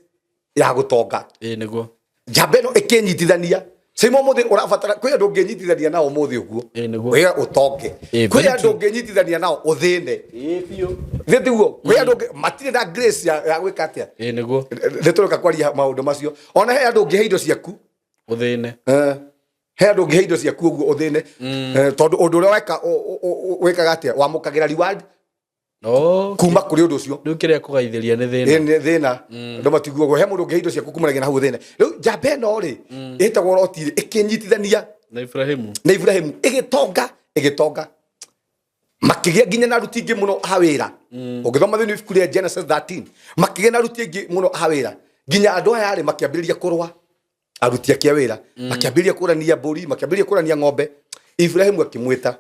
ya gũtonga. Ĩĩ nĩguo. Njamba ĩno ĩkĩnyitithania. Same ũmũthĩ ũrabatara, kwĩ andũ ũngĩnyitithania nao ũmũthĩ ũguo Ĩĩ nĩguo. wĩra ũtonge. Ĩĩ, Kwĩ very andũ true. ũngĩnyitithania nao ũthĩne. Ĩĩ biũ. Thĩ tiguo? Kwĩ andũ matirĩ na grace ya gwĩka atĩa. Ĩĩ nĩguo. Nĩ tũroka kwaria maũndũ macio. Ona he andũ ũngĩhe indo ciaku. Ũthĩne. He andũ ũngĩhe indo ciaku ũguo ũthĩne. Tondũ ũndũ ũrĩa weka wĩkaga atĩa, wamũkagĩra reward kuma kũrĩ ũndũ ũcio. Rĩu kĩrĩa kũgaithĩria nĩ thĩna. Ĩ, nĩ thĩna. Andũ matiguo ũguo. He mũndũ ũngĩhe indo ciaku kumanagia na hau ũthĩne. Rĩu njamba ĩno rĩ, ĩtagwo Loti rĩ, ĩkĩnyitithania na Ibrahimu. Na Ibrahimu, ĩgĩtonga, ĩgĩtonga, makĩgĩa nginya na aruti aingĩ mũno a wĩra. Ũngĩthoma thĩinĩ wa ibuku rĩa Genesis 13, makĩgĩa na aruti aingĩ mũno a wĩra, nginya andũ aya rĩ makĩambĩrĩria kũrũa, aruti ake a wĩra makĩambĩrĩria kũrania mbũri, makĩambĩrĩria kũrania ng'ombe. Ibrahimu akĩmwĩta,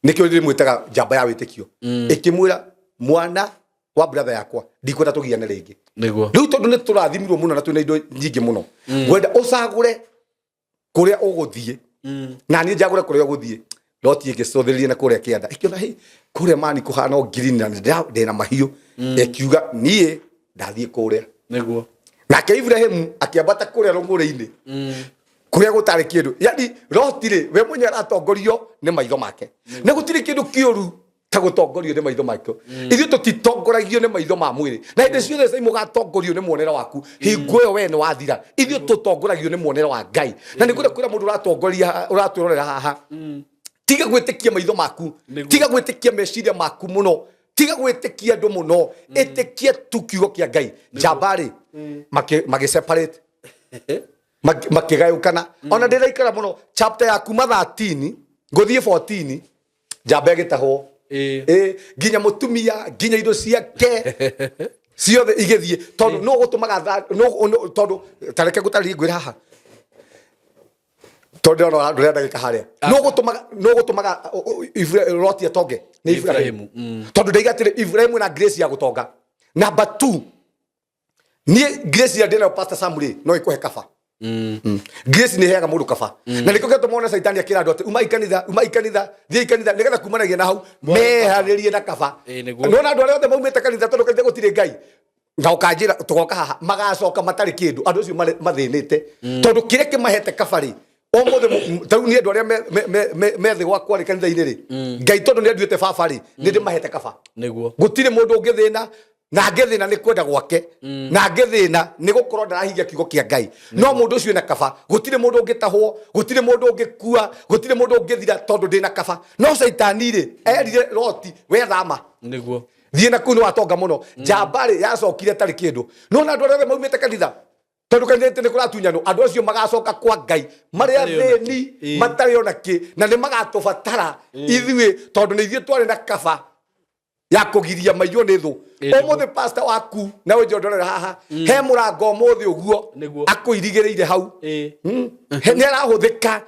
nĩkĩo ndĩmwĩtaga njamba ya wĩtĩkio, ĩkĩmwĩra, "Mwana wa brother yakwa, ndikwenda tũgiane rĩngĩ." Nĩguo. Rĩu tondũ nĩ tũrathimirwo mũno na twĩna indo nyingĩ mũno, ngwenda ũcagũre kũrĩa ũgũthiĩ na niĩ njagũre kũrĩa ũgũthiĩ. Loti ĩgĩcũthĩrĩria na kũrĩa kĩanda, ĩkĩona hĩ kũrĩa mani kũhana o ngirini na ndĩna mahiũ, ĩkiuga, "Niĩ ndathiĩ kũrĩa." Nĩguo. Nake Ibrahimu akĩambata kũrĩa rũng'ũrĩ-inĩ kũrĩa gũtarĩ kĩndũ. Yani Loti rĩ, we mwenyewe aratongorio nĩ maitho make, na gũtirĩ kĩndũ kĩũru ta gũtongorio nĩ maitho make. Ithuĩ tũtitongoragio nĩ maitho ma mwĩrĩ, na hĩndĩ ciothe cai mũgatongorio nĩ muonere waku, hingo ĩyo we nĩ wathira. Ithuĩ tũtongoragio nĩ muonere wa Ngai, na nĩ ngwenda kwĩra mũndũ ũratongoria, ũratwĩrorera haha, tiga gwĩtĩkia maitho maku. Tiga gwĩtĩkia meciria maku mũno, tiga gwĩtĩkia andũ mũno, ĩtĩkia tu kiugo kĩa Ngai. Njamba rĩ, magĩ separate, makĩgayũkana. Ona ndĩraikara mũno chapter ya kuma 13 ngũthiĩ 14, njamba ĩgĩtahwo. Ĩ, nginya mũtumia, nginya indo ciake ciothe igĩthiĩ, tondũ no gũtũmaga tondũ tareke ngũtarĩrie, ngwĩre haha, tondũ ndĩrona ndũrĩa ndagĩka harĩa no gũtũmaga Loti atonge nĩ Ibrahimu. Ibrahimu. Tondũ ndaiga atĩrĩ, Ibrahimu na grace ya gũtonga. Number 2, niĩ grace ĩrĩa ndĩnayo, Pastor Sam rĩ, no ĩkũhe kaba. Grace nĩ ĩheaga mũndũ kaba, na nĩkĩo gĩatũma wone Caitani akĩra andũ atĩ umai kanitha, umai kanitha, thiĩi kanitha, nĩgetha kumanagia na hau meharĩrie na kaba. Ĩĩ, nĩguo. Nĩwona andũ arĩa othe maumĩte kanitha tondũ kanitha gũtirĩ Ngai, na ũkanjĩra tũgoka haha, magacoka matarĩ kĩndũ, andũ acio mathĩnĩte, tondũ kĩrĩa kĩmahete kaba rĩ, ũmũthĩ ta rĩu niĩ andũ arĩa me thĩ gwakwa rĩ, kanitha-inĩ rĩ, Ngai tondũ nĩ anduĩte baba rĩ, nĩ ndĩmahete kaba. Nĩguo. Gũtirĩ mũndũ ũngĩthĩna, na angĩthĩna nĩ kwenda gwake, na angĩthĩna nĩ gũkorwo ndarahingia kiugo kĩa Ngai. No mũndũ ũcio ena kaba, gũtirĩ mũndũ ũngĩtahwo, gũtirĩ mũndũ ũngĩkua, gũtirĩ mũndũ ũngĩthira, tondũ ndĩna kaba. No Caitani rĩ, erire Loti, "We thama." Nĩguo. "Thiĩ na kũu, nĩ watonga mũno." Njamba rĩ, yacokire ĩtarĩ kĩndũ. No na andũ arĩa othe maumĩte kanitha. Tondũ kanitha nĩ kũratunyanwo, andũ acio magacoka kwa Ngai marĩ Matarĩ ona athĩni, kĩ. Matarĩ ona kĩ, na nĩ magatũbatara ithuĩ, tondũ nĩ ithuĩ twarĩ na kaba ya kũgiria maiywo nĩ thũ. Ũmũthĩ pastor waku na ũnje ũndorere haha, he mũrango ũmũthĩ ũguo akũirigĩrĩire hau. Nĩ arahũthĩka.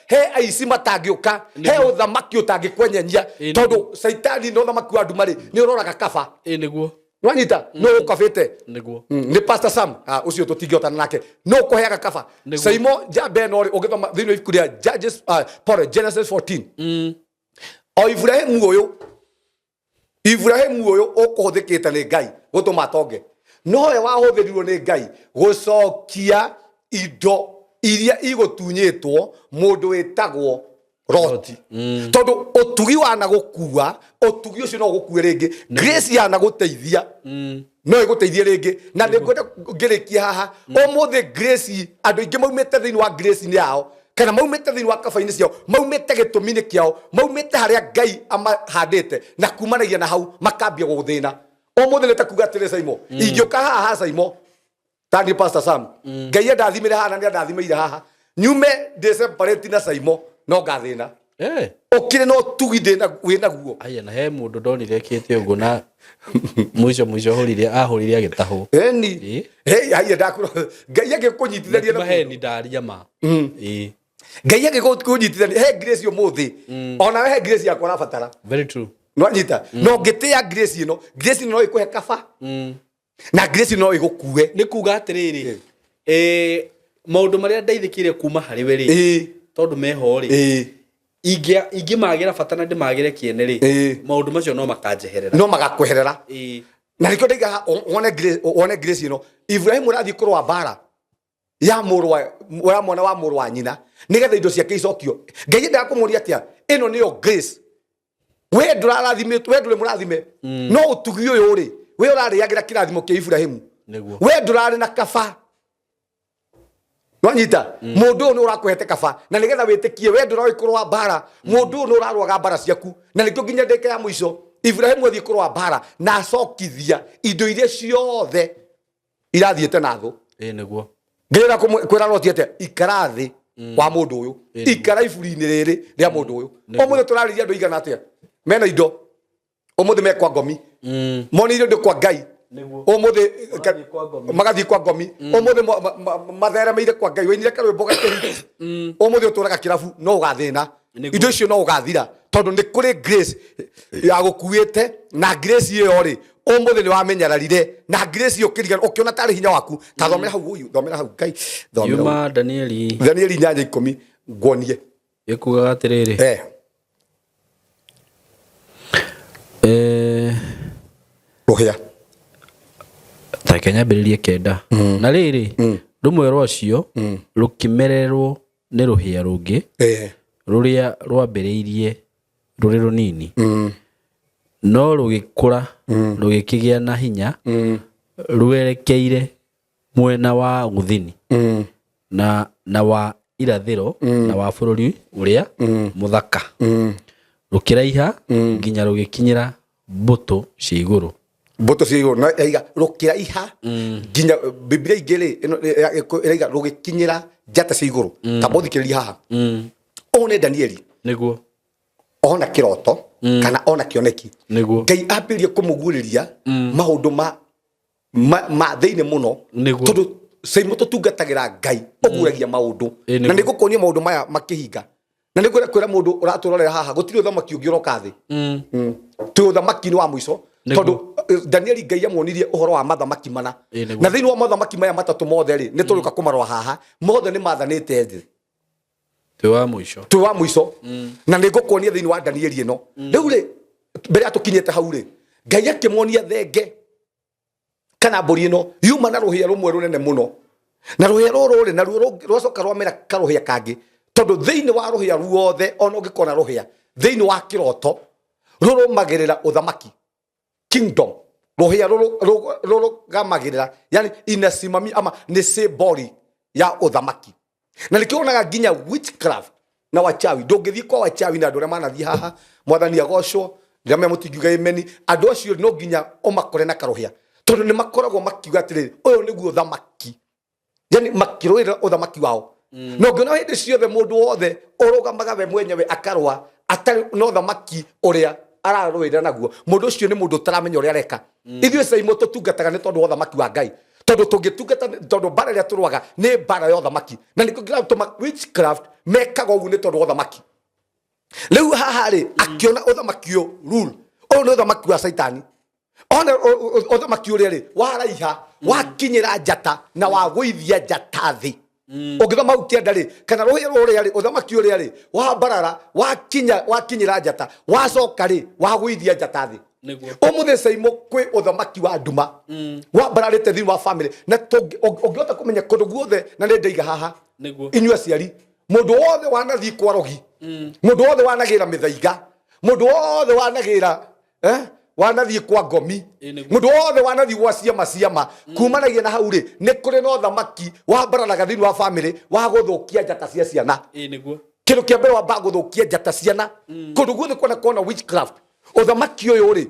He aici matangĩũka, he ũthamaki ũtangĩkwenyenya, tondũ caitani na ũthamaki wa nduma rĩ, nĩ ũroraga kaba. Ĩĩ nĩguo. Nwanyita no ũkabĩte. Nĩguo. Nĩ Pastor Sam, ũcio tũtingĩhotana nake, no ũkũheaga kaba. Saimo njamba ĩno rĩ, ũngĩthoma thĩinĩ wa ibuku rĩa Judges, pardon, Genesis 14, o Ibrahimu ũyũ, Ibrahimu ũyũ ũkũhũthĩkĩte nĩ Ngai gũtũma atonge, nowe wahũthĩrirwo nĩ Ngai gũcokia indo iria igũtunyĩtwo mũndũ wĩtagwo Loti, tondũ ũtugi wana gũkua, ũtugi ũcio no ũgũkue rĩngĩ. Grace yana gũteithia no ĩgũteithie rĩngĩ. Na nĩ ngwenda ngĩrĩkie haha ũmũthĩ, grace, andũ aingĩ maumĩte thĩinĩ wa grace -inĩ yao, kana maumĩte thĩinĩ wa kaba-inĩ ciao, maumĩte gĩtũmi-inĩ kĩao, maumĩte harĩa Ngai amahandĩte, na kumanagia na hau makambia gũthĩna. Ũmũthĩ nĩ ta kuga atĩrĩ, Saimo, ingĩũka haha, Saimo, tani Pastor Sam, Ngai andathimĩre haha na nĩ andathimĩire haha, nyume ndĩ separate na Saimo, no ngathĩna. Ũkĩrĩ na ũtugi wĩ naguo. Aya, na he mũndũ ndonire ekĩte ũguo, na mũico mũico ahũrire ahũrire agĩtahwo. Eni. Hey, haiya, ndakũra Ngai agĩkũnyitithania na maheni, ndaria ma. Ĩĩ. Ngai agĩkũnyitithania, he grace ũmũthĩ, onawe he grace yakwa ũrabatara. Very true. Nwanyita no ngĩtĩa grace ĩno, grace ĩno no ĩkũhe kaba, na grace no ĩgũkue. Nĩ kuga atĩrĩrĩ, maũndũ marĩa ndeithĩkĩire kuma harĩ we rĩ, tondũ meho rĩ, ingĩmagĩra bata na ndĩmagĩre kĩene rĩ, maũndũ macio no makanjeherera. No magakweherera. Na nĩkĩo ndaiga haha, wone grace, wone grace ĩno. Ibrahimu ũrathiĩ kũrũa mbara ya mũrũ wa ya mwana wa mũrũ wa nyina nĩgetha indo ciake icokio. Ngai endaga kũmũria atĩa? Ĩno nĩyo grace. We ndũrarathimĩtwo, we ndũrĩ mũrathime, no ũtugi ũyũ rĩ, we ũrarĩagĩra kĩrathimo kĩa Ibrahimu. We ndũrarĩ na kaba. Nwanyita mũndũ ũyũ nĩ ũrakũhete kaba, na nĩgetha wĩtĩkie, we ndũroĩ kũrũa mbara, mũndũ ũyũ nĩ ũrarũaga mbara ciaku. Na nĩkĩo nginya ndĩka ya mũico Ibrahimu athiĩ kũrũa mbara na acokithia indo iria ciothe irathiĩte na thũ. Ĩĩ nĩguo. Ngĩrĩra kwĩra Loti atĩa? Ikara thĩ wa mũndũ ũyũ, ikara iburi-inĩ rĩrĩ rĩa mũndũ ũyũ. Ũmũthĩ tũrarĩria andũ igana atĩa mena indo ũmũthĩ me kwa ngomi, monire indo kwa Ngai. Ũmũthĩ Magathiĩ kwa ngomi. Magathiĩ kwa ngomi. Ũmũthĩ matheremeire kwa Ngai, wainire karwĩmbo gakĩhi, ũmũthĩ ũtũraga kĩrabu, no ũgathĩna. Indo icio no ũgathira, tondũ nĩ kũrĩ grace ya gũkuĩte, na grace ĩyo rĩ, ũmũthĩ nĩ wamenyararire na grace ĩyo, ũkĩriganĩrwo, ũkĩona tarĩ hinya waku. Ta thomera hau, ũyũ, thomera hau, Ngai, thomera hau. Yuma Danieli. Danieli 8:10, nguonie. Ĩkugaga atĩrĩrĩ, Rũhĩa. Ta reke nyambĩrĩrie 9. Na rĩrĩ, rũmwe rwacio rũkĩmererwo nĩ rũhĩa rũngĩ, rũrĩa rwambĩrĩirie rũrĩ rũnini, no rũgĩkũra, rũgĩkĩgĩa na hinya rwerekeire mwena wa gũthini na wa irathĩro na wa bũrũri ũrĩa mũthaka, rũkĩraiha nginya rũgĩkinyĩra mbũtũ cia igũrũ. Mbũtũ cia igũrũ. Na ĩraiga rũkĩraiha nginya, Biblia ingĩ rĩ, ĩno ĩraiga rũgĩkinyĩra njata cia igũrũ. Ta mũthikĩrĩria haha, ũyũ nĩ Danieli. Ona kĩroto kana ona kĩoneki. Ngai ambĩrĩrie kũmũguũrĩria maũndũ ma thĩinĩ mũno. Tondũ caimo tũtungatagĩra Ngai ũguũragia maũndũ. Na nĩ ngũkuonia maũndũ maya makĩhinga, na nĩ ngwenda kwĩra mũndũ ũratũrorera haha, gũtirĩ ũthamaki ũngĩ ũroka thĩ. Twĩ ũthamaki-inĩ wa mũico. Tondũ Danieli Ngai amuonirie ũhoro wa mathamaki mana. Ĩĩ, nĩguo. Na thĩinĩ wa mathamaki maya matatũ mothe rĩ, nĩ tũrĩũka kũmarora haha, mothe nĩ mathanĩte thĩ. Twĩ wa mũico. Twĩ wa mũico, na nĩ ngũkuonia thĩinĩ wa Danieli ĩno. Rĩu rĩ, mbere ya tũkinyĩte hau rĩ, Ngai akĩmuonia thenge kana mbũri ĩno yuma na rũhĩa rũmwe rũnene mũno, na rũhĩa rũrũ rĩ, naruo rwacoka rwamera karũhĩa kangĩ, tondũ thĩinĩ wa rũhĩa ruothe, ona ũngĩkona rũhĩa thĩinĩ wa kĩroto, rũrũmagĩrĩra ũthamaki, kingdom. Rũhĩa rũrũgamagĩrĩra, yani inasimamia ama nĩ symbol ya ũthamaki. Na nĩkĩo wonaga nginya witchcraft na wachawi, ndũngĩthiĩ kwa wachawi na andũ arĩa manathiĩ haha, Mwathani agocwo, ndĩramenya mũtingiuga ĩmeni. Andũ acio no nginya ũmakore na karũhĩa, Tondũ nĩ makoragwo makiuga atĩrĩrĩ, ũyũ nĩguo ũthamaki, yani makĩrũĩrĩra ũthamaki wao. Na ũngĩona hĩndĩ ciothe mũndũ wothe ũrũgamaga we mwenyewe akarũa atarĩ na ũthamaki ũrĩa ararũĩrĩra naguo, mũndũ ũcio nĩ mũndũ ũtaramenya ũrĩa areka. Ithuĩ Caimo tũtungataga nĩ tondũ wa ũthamaki wa Ngai, tondũ tũngĩtungata, tondũ mbara ĩrĩa tũrũaga nĩ mbara ya ũthamaki, na nĩkĩo kĩratũma witchcraft mekaga ũguo nĩ tondũ wa ũthamaki. Rĩu haha rĩ, akĩona ũthamaki ũyũ rule, ũyũ nĩ ũthamaki wa Caitani. Ona ũthamaki ũrĩa rĩ waraiha, wakinyĩra njata na wagũithia njata thĩ. Ũngĩthoma hau kĩanda rĩ, kana rũhĩa rũrĩa rĩ, ũthamaki ũrĩa rĩ wambarara, wakinya, wakinyĩra njata, wacoka rĩ, wagũithia njata thĩ. Ũmũthĩ Caimo kwĩ ũthamaki wa nduma wambararĩte thĩinĩ wa family, na ũngĩhota kũmenya kũndũ guothe, na nĩ ndaiga haha, inyuĩ aciari, mũndũ wothe wanathiĩ kwa rogi, mũndũ wothe wanagĩra mĩthaiga, mũndũ wothe wanagĩra wanathiĩ kwa ngomi, mũndũ wothe wanathiĩ gwa ciama ciama, kumanagia na hau rĩ, nĩ kũrĩ na ũthamaki wambararaga thĩinĩ wa family wa gũthũkia njata cia ciana. Kĩndũ kĩa mbere wambaga gũthũkia njata ciana. Kũndũ guothe kuona kona witchcraft, ũthamaki ũyũ rĩ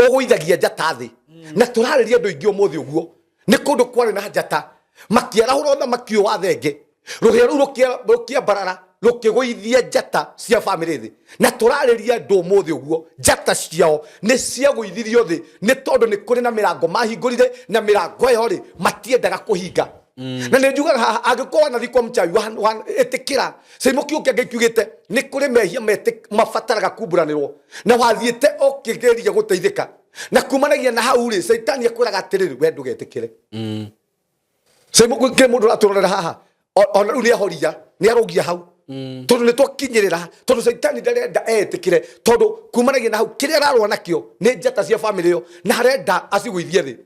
ũgũithagia njata thĩ. Na tũrarĩria andũ aingĩ ũmũthĩ ũguo, nĩ kũndũ kwarĩ na njata, makĩarahũra ũthamaki ũyũ wa thenge, rũhĩa rũu rũkĩambarara, rũkĩgũithia njata cia bamĩrĩ thĩ. Na tũrarĩria andũ ũmũthĩ ũguo, njata ciao nĩ ciagũithirio thĩ, nĩ tondũ nĩ kũrĩ na mĩrango mahingũrire, na mĩrango ĩyo rĩ matiendaga kũhinga. Na nĩ njugaga haha, angĩkorwo wanathiĩ kwa mchawi, ĩtĩkĩra Caimo kiugo kĩa Ngai kiugĩte nĩ kũrĩ mehia mabataraga kumbũranĩrwo, na wathiĩte ũkĩgeria gũteithĩka, na kumanagia na hau rĩ, Caitani akwĩraga atĩrĩrĩ, we ndũgetĩkĩre. Caimo kĩrĩ mũndũ ũratũrorera haha, ona rĩu nĩ ahoria, nĩ arũgia hau, tondũ nĩ twakinyĩrĩra, tondũ Caitani ndarenda etĩkĩre, tondũ kumanagia na hau kĩrĩa ararũa nakĩo nĩ njata cia bamĩrĩ ĩyo, na arenda acigũithie thĩ.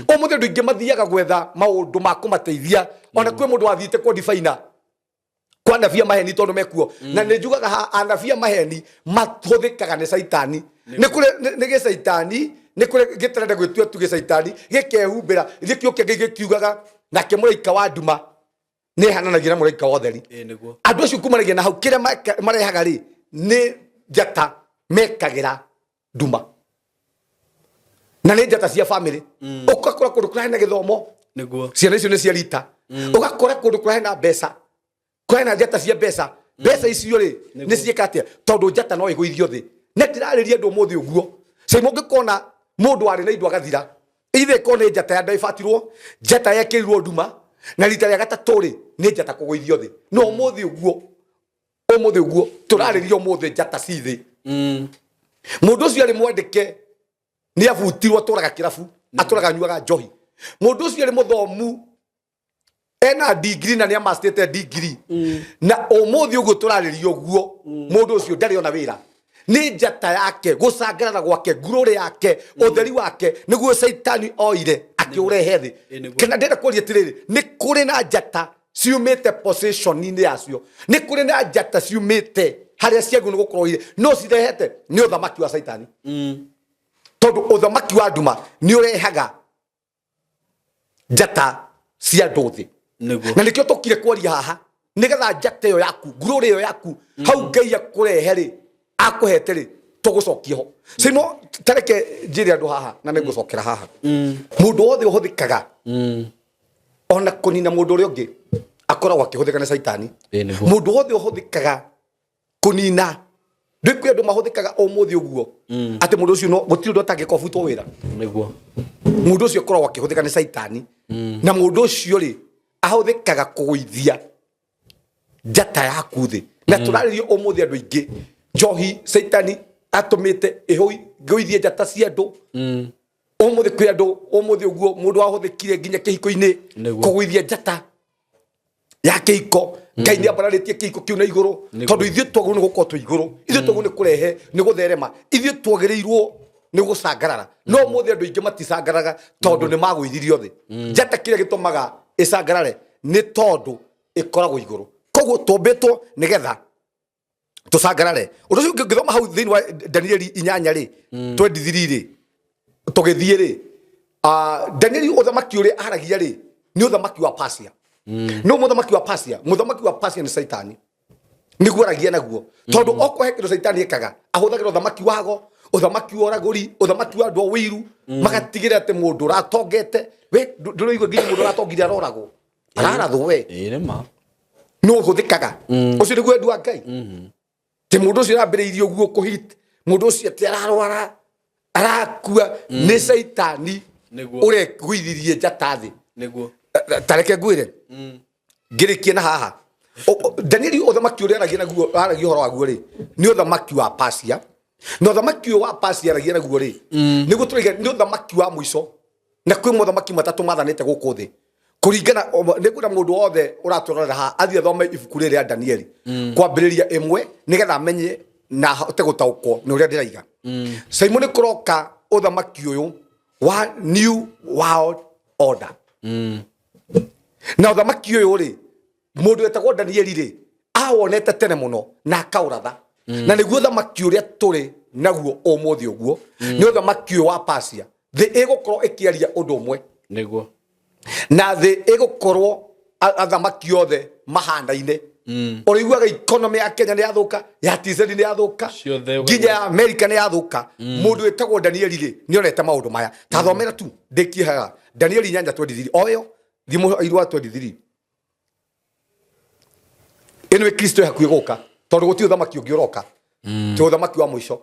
Ũmũthĩ andũ aingĩ mathiaga gwetha maũndũ ma kũmateithia. Ona kwĩ mũndũ wathiĩte kwa difaina, kwa anabii a maheni, tondũ mekuo. Na nĩ njugaga ha anabii a maheni mahũthĩkaga nĩ Caitani. Nĩ kũrĩ nĩ gĩcaitani, nĩ kũrĩ gĩtarenda gwĩtua tu gĩcaitani, gĩkehumbĩra gĩkĩo kĩa Ngai gĩkiugaga nake mũraika wa nduma nĩ ehananagia na mũraika wa ũtheri. Andũ acio kumanagia na hau kĩrĩa marehaga rĩ, nĩ njata mekagĩra nduma, na nĩ njata cia bamĩrĩ. Ũgakora kũndũ kũrĩa hena gĩthomo, ciana icio nĩ cia rita. Ũgakora kũndũ kũrĩa hena mbeca, kũrĩa hena njata cia mbeca, mbeca icio rĩ nĩ ciĩka atĩa? Tondũ njata no ĩgũithio thĩ. Na ndĩrarĩria andũ ũmũthĩ ũguo, Caimo ũngĩkona mũndũ warĩ na indo agathira, ithe ĩkorwo nĩ njata ya ndaibatirwo, njata yekĩrirwo nduma, na rita rĩa gatatũ rĩ nĩ njata kũgũithio thĩ. No ũmũthĩ ũguo, ũmũthĩ ũguo tũrarĩria, ũmũthĩ njata ci thĩ. Mũndũ ũcio arĩ mwandĩke nĩ abutirwo, atũraga kĩrabu, atũraga anyuaga njohi. Mũndũ ũcio arĩ mũthomu, ena ndigiri na nĩ amastĩte ndigiri, na ũmũthĩ ũguo tũrarĩria ũguo, mũndũ ũcio ndarĩ ona wĩra. Nĩ njata yake, gũcangarara gwake, ngurũrĩ yake, ũtheri wake nĩguo Caitani oire akĩũrehe thĩ. Kana ndĩrenda kũria atĩrĩrĩ, nĩ kũrĩ na njata ciumĩte position-inĩ yacio, nĩ kũrĩ na njata ciumĩte harĩa ciagĩrĩirwo nĩ gũkorwo irĩ, no cirehete nĩ ũthamaki wa Caitani, tondũ ũthamaki wa nduma nĩ ũrehaga njata cia andũ thĩ. Na nĩkĩo tũkire kwaria haha, nĩgetha njata ĩyo yaku, ngurũrĩ ĩyo yaku, hau Ngai akũrehe rĩ, akũhete rĩ, tũgũcokie ho. Simo tareke njĩre andũ haha, na nĩngũcokera haha. Mũndũ wothe ũhũthĩkaga ona kũnina mũndũ ũrĩa ũngĩ akoragwo akĩhũthĩka nĩ Caitani. Mũndũ wothe ũhũthĩkaga kũnina ndĩ, kwĩ andũ mahũthĩkaga ũmũthĩ ũguo atĩ mũndũ ũcio no gũtirĩ ũndũ atangĩka ũbutwo wĩra. Mũndũ ũcio akoragwo akĩhũthĩka nĩ Caitani, na mũndũ ũcio rĩ ahũthĩkaga kũgũithia njata yaku thĩ. Na tũrarĩria ũmũthĩ andũ aingĩ, njohi Caitani atũmĩte ĩgũithie njata cia andũ. Ũmũthĩ kwĩ andũ ũmũthĩ ũguo mũndũ wahũthĩkire nginya kĩhiko-inĩ kũgũithia njata ya kĩhiko. Ngai nĩ ambararĩtie kĩhiko kĩu na igũrũ, tondũ ithuĩ twagĩrĩirwo nĩ gũkorwo twĩ igũrũ, ithuĩ twagĩrĩirwo nĩ kũrehe, nĩ gũtherema, ithuĩ twagĩrĩirwo nĩ gũcangarara. No ũmũthĩ andũ aingĩ maticangaraga tondũ nĩ magũithirio thĩ. Njata kĩrĩa gĩtũmaga ĩcangarare nĩ tondũ ĩkoragwo igũrũ, koguo tũmbĩtwo nĩgetha tũcangarare. Ũndũ ũcio ũngĩthoma hau thĩinĩ wa Danieli 8 rĩ, 23 rĩ, tũgĩthiĩ rĩ, Danieli ũthamaki ũrĩa aragia rĩ nĩ ũthamaki wa Persia. No mũthamaki wa Persia, mũthamaki wa Persia nĩ Caitani, nĩguo aragia naguo, tondũ okorwo he kĩndũ Caitani ekaga, ahũthagĩra ũthamaki wago. Ũthamaki wa ũragũri, ũthamaki wa andũ a ũiru, magatigĩrĩra atĩ mũndũ ũratongete we ndũraigua nginya mũndũ ũratongire aroragwo, ararathwo we. Ĩĩ nĩ ma. Nĩ ũhũthĩkaga ũcio nĩguo wendi wa Ngai. Ti mũndũ ũcio ũrambĩrĩirie ũguo kũhit mũndũ ũcio atĩ ararwara, arakua, nĩ caitani. Nĩguo. Ũregũithirie njata thĩ. Nĩguo. Tareke ngwĩre ngĩrĩkie na haha. Danieli, ũthamaki ũrĩa aragia naguo, aragia ũhoro waguo rĩ, nĩ ũthamaki wa Pasia, na ũthamaki ũyũ wa Pasia aragia naguo rĩ, nĩguo tũraiga nĩ ũthamaki wa mũico, na kwĩ mothamaki matatũ mathanĩte gũkũ thĩ kũringana nĩ kwĩna mũndũ wothe ũratũrorera haha athiĩ athome ibuku rĩrĩ rĩa Danieli kwambĩrĩria 1 nĩgetha amenye na ahote gũtaũkwo nĩ ũrĩa ndĩraiga. Simon, nĩ kũroka ũthamaki ũyũ wa New World Order, na ũthamaki ũyũ rĩ, mũndũ wetagwo Danieli rĩ, awonete tene mũno na akaũratha, na nĩguo ũthamaki ũrĩa tũrĩ naguo ũmũthĩ ũguo, nĩ ũthamaki ũyũ wa Pasia. Thĩ ĩgũkorwo ĩkĩaria ũndũ ũmwe. Nĩguo. Na thĩ ĩgũkorwo athamaki othe mahanaine. Ũrĩiguaga economy ya Kenya nĩ yathũka, ya TZ nĩ yathũka, Ciothe. Nginya ya America nĩ yathũka. Mũndũ wĩtagwo Danieli rĩ, nĩ onete maũndũ maya. Ta thomera tu ndĩkie haha, Danieli 8:23, o ĩyo thimũ irwa 23 ĩno. Ĩ Kristo ĩ hakuhĩ gũka, tondũ gũtirĩ ũthamaki ũngĩ ũroka, ti ũthamaki wa mũico.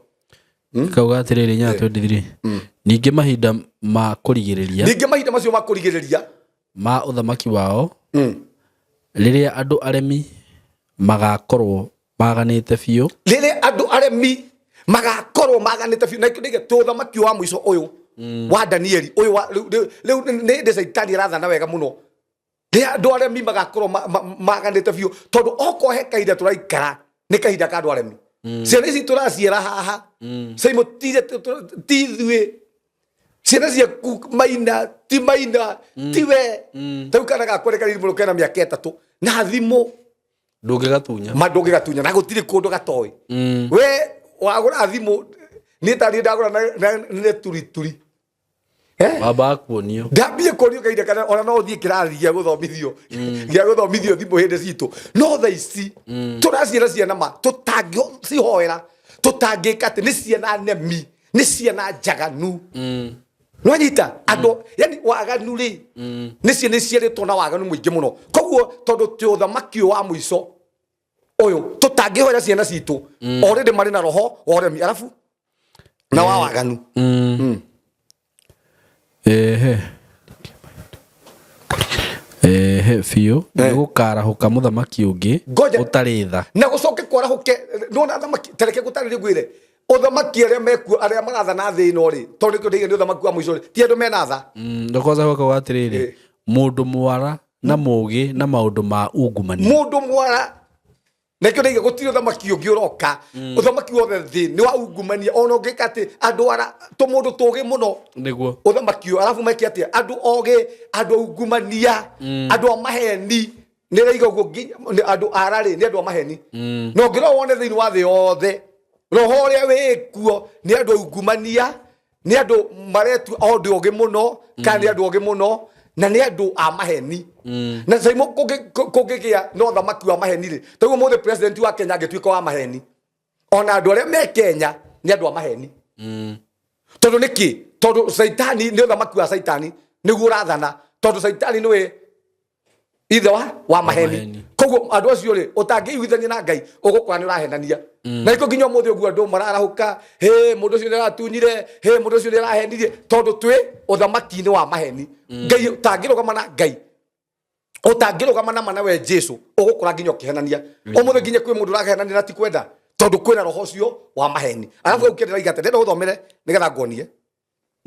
Kauga atĩrĩrĩ, 8:23, ningĩ mahinda ma kũrigĩrĩria, Ningĩ mahinda macio ma kũrigĩrĩria ma ũthamaki wao, rĩrĩa andũ aremi magakorwo maganĩte biũ, rĩrĩa andũ aremi magakorwo maganĩte biũ. Na ikĩndĩge tũ ũthamaki wa mũico ũyũ wa Danieli ũyũ wa rĩu nĩ hĩndĩ caitani arathana wega mũno, rĩrĩa andũ aremi magakorwo maganĩte biũ, tondũ okorwo he kahinda tũraikara, nĩ kahinda ka andũ aremi. Ciana ici tũraciara haha caimũtire ti ithuĩ, ciana ciaku maina ti maina ti we. Ta rĩu kana gakwa nĩ kanini mũno, kena mĩaka 3, na thimũ ndũngĩgatunya. Ma ndũngĩgatunya, na gũtirĩ kũndũ gatoĩ. We wagũra thimũ, niĩ taniĩ ndagũra nĩ turituri. Eh? Wambaga kuonio. Ndambie kuonio kahinda kana ona no ũthiĩ kĩrathi gĩa gũthomithio thimũ hĩndĩ citũ, no thaa ici tũraciĩra ciana ma tũtangĩcihoera, tũtangĩka atĩ nĩ ciana nemi, nĩ ciana njaganu. Nwanyita andũ yani waganu rĩ, nĩ ciana iciarĩtwo na waganu mũingĩ mũno. Koguo tondũ tĩ ũthamaki ũyũ wa mũico ũyũ, tũtangĩhoera ciana citũ, already marĩ na roho wa ũremi arabu na wa waganu. Ehe, ehe biũ, nĩ gũkarahũka mũthamaki ũngĩ Ngoja. ũtarĩ tha. Na gũcoke kwarahũke nona thamaki. Tareke ngũtarĩrie, ngwĩre ũthamaki arĩa mekuo, arĩa marathana thĩ ĩno rĩ, tondũ nĩkĩo ndĩiga nĩ ũthamaki wa mũico rĩ, ti andũ mena tha. Ndũkoza gwaka atĩrĩrĩ, mũndũ mwara na mũgĩ na maũndũ ma ungumania. Mũndũ mwara, nakĩo ndaiga gũtirĩ ũthamaki ũngĩ ũroka. Ũthamaki wothe thĩ nĩ wa ungumania, ona ũngĩka atĩ andũ ara tũmũndũ tũgĩ mũno. Nĩguo. Ũthamaki ũyũ arabu meke atĩa? Andũ ogĩ, andũ aungumania, andũ a maheni. Nĩ raiga ũguo nginya nĩ andũ ararĩ nĩ andũ a maheni. Na ũngĩrora wone thĩinĩ wa thĩ yothe, roho ũrĩa wĩkuo nĩ andũ aungumania, nĩ andũ maretua o andũ ogĩ mũno, kana nĩ andũ ogĩ mũno, na nĩ andũ a maheni. Na caimo kũngĩgĩa na ũthamaki wa maheni rĩ, taguo mũthĩ president wa Kenya angĩtuĩka wa maheni, ona andũ arĩa me Kenya nĩ andũ a maheni. Tondũ nĩkĩ? Tondũ caitani nĩ ũthamaki wa caitani nĩguo ũrathana, tondũ caitani nĩwe ithe wa maheni. Maheni. Koguo andũ acio rĩ, ũtangĩiguithania na Ngai, ũgũkora nĩ ũrahenania. Na nĩkĩo nginya ũmũthĩ ũguo andũ mararahũka, hĩ, mũndũ ũcio nĩ aratunyire, hĩ, mũndũ ũcio nĩ arahenirie, tondũ twĩ ũthamaki-inĩ wa maheni. Ngai ũtangĩrũgama na Ngai, ũtangĩrũgama na mana we Jesu, ũgũkora nginya ũkĩhenania. Ũmũthĩ nginya kwĩ mũndũ ũrahenania na ti kwenda, tondũ kwĩna roho ũcio wa maheni. Arabu hau kĩndĩraiga atĩ ndĩrenda gũthomere nĩgetha nguonie.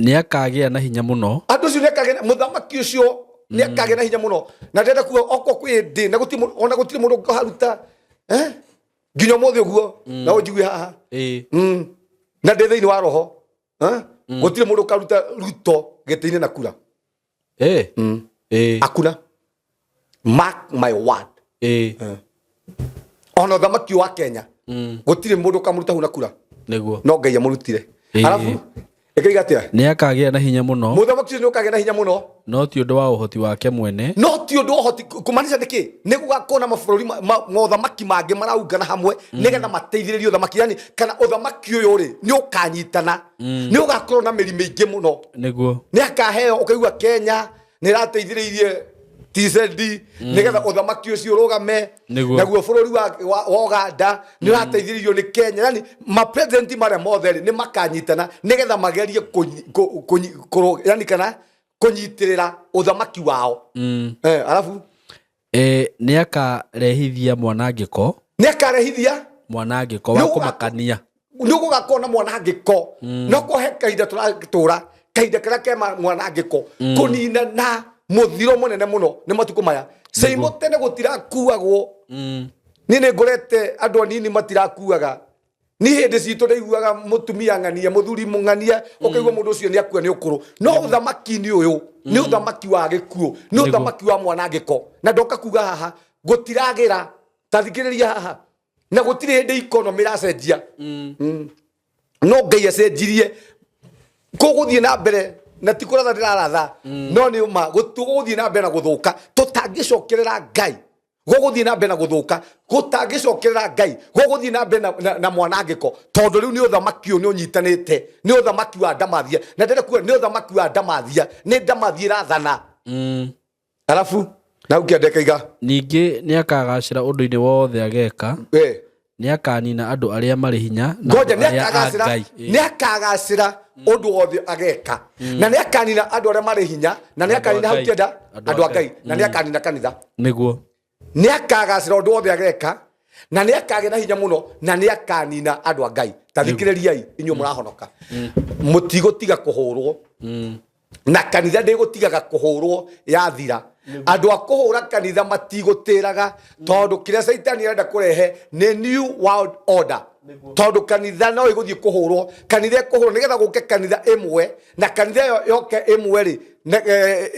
Nĩ akagĩa na hinya mũno. Andũ ũcio nĩakagĩa, mũthamaki ũcio nĩakagĩa na hinya mũno, na ndĩrenda kuga okorwo kwĩ ndĩ na gũtirĩ ona gũtirĩ mũndũ ũngĩharuta, eh? Nginya ũmũthĩ ũguo na ũnjigue haha. Na ndĩ thĩinĩ wa roho, eh? Gũtirĩ mũndũ ũkaruta Ruto gĩtĩ-inĩ na kura. Akuna, mark my word. Ona ũthamaki wa Kenya, gũtirĩ mũndũ ũkamũruta hau na kura. Nĩguo. No Ngai amũrutire. Arabu Ĩkĩiga atĩa? Nĩ akagĩa na hinya mũno. Mũthamaki ũcio nĩ ũkagĩa na hinya mũno. No ti ũndũ wa ũhoti wake mwene. No ti ũndũ wa ũhoti, kũmaanisha nĩkĩ? Nĩ gũgakorwo na mabũrũri mothamaki mangĩ maraungana hamwe nĩgetha mateithĩrĩrie ũthamaki, yani kana ũthamaki ũyũ rĩ nĩ ũkanyitana, nĩ ũgakorwo na mĩri mĩingĩ mũno. Nĩguo. Nĩ akaheo, ũkaigua Kenya nĩ ĩrateithĩrĩirie TZD nĩgetha ũthamaki ũcio ũrũgame. Nĩguo. Naguo bũrũri wa Uganda nĩ ũrateithĩrĩirio nĩ Kenya, yani mapresident marĩa mothe rĩ nĩ makanyitana nĩgetha magerie yani kana kũnyitĩrĩra ũthamaki wao. Alafu Nĩ akarehithia mwanangĩko. Nĩ akarehithia mwanangĩko wa kũmakania. Nĩ gũgakorwo na mwanangĩko. No kũhe kahinda tũratũra, kahinda karĩa ke mwanangĩko, kũnina na mũthiro mũnene mũno nĩ matukũ maya. Ceimo tene gũtirakuagwo. Niĩ nĩ ngorete andũ anini matirakuaga. Ni hĩndĩ citũ ndaiguaga mũtumia ng'ania, mũthuri mũng'ania, ũkaigua mũndũ ũcio nĩ akua nĩ ũkũrũ. No ũthamaki-inĩ ũyũ nĩ ũthamaki wa gĩkuũ, nĩ ũthamaki wa mwanangĩko. Na ndoka kuga haha gũtiragĩra, ta thikĩrĩria haha, na gũtirĩ hĩndĩ economy ĩracenjia. No Ngai acenjirie kũgũthiĩ na mbere, na ti kũratha ndĩraratha, no nĩ ũma gũthiĩ na mbere na gũthũka tũtangĩcokerera Ngai, gũgũthiĩ na mbere na gũthũka gũtangĩcokerera Ngai, gũgũthiĩ na mbere na mwanangĩko, tondũ rĩu nĩ ũthamaki ũyũ nĩ ũnyitanĩte, nĩ ũthamaki wa ndamathia, na ndĩrenda kuga nĩ ũthamaki wa ndamathia, nĩ ndamathia ĩrathana. Alafu na ũkĩandĩka iga. Ningĩ nĩ akagacĩra ũndũ-inĩ wothe ageka. Nĩ akanina andũ arĩa marĩ hinya na Ngoja, andũ nĩ arĩa a akagacĩra. Ngai. Nĩ akagacĩra ũndũ wothe ageka, na nĩ akanina andũ arĩa marĩ hinya, na nĩ Andũ a akanina hau Ngai. kĩenda Andũ a andũ a Ngai. Ngai, na nĩ akanina kanitha. Nĩguo. Nĩ akagacĩra ũndũ wothe ageka, na nĩ akagĩa na hinya mũno, na nĩ akanina andũ a Ngai. Ta thikĩrĩriai inyuĩ mũrahonoka, mũtigũtiga kũhũrwo, na kanitha ndĩgũtigaga kũhũrwo yathira. Andũ a kũhũra kanitha matigũtĩraga, tondũ kĩrĩa Caitani arenda kũrehe nĩ new world order. Tondũ kanitha no ĩgũthiĩ kũhũrwo, kanitha ĩkũhũrwo nĩgetha gũke kanitha ĩmwe, na kanitha ĩyo yoke ĩmwe rĩ,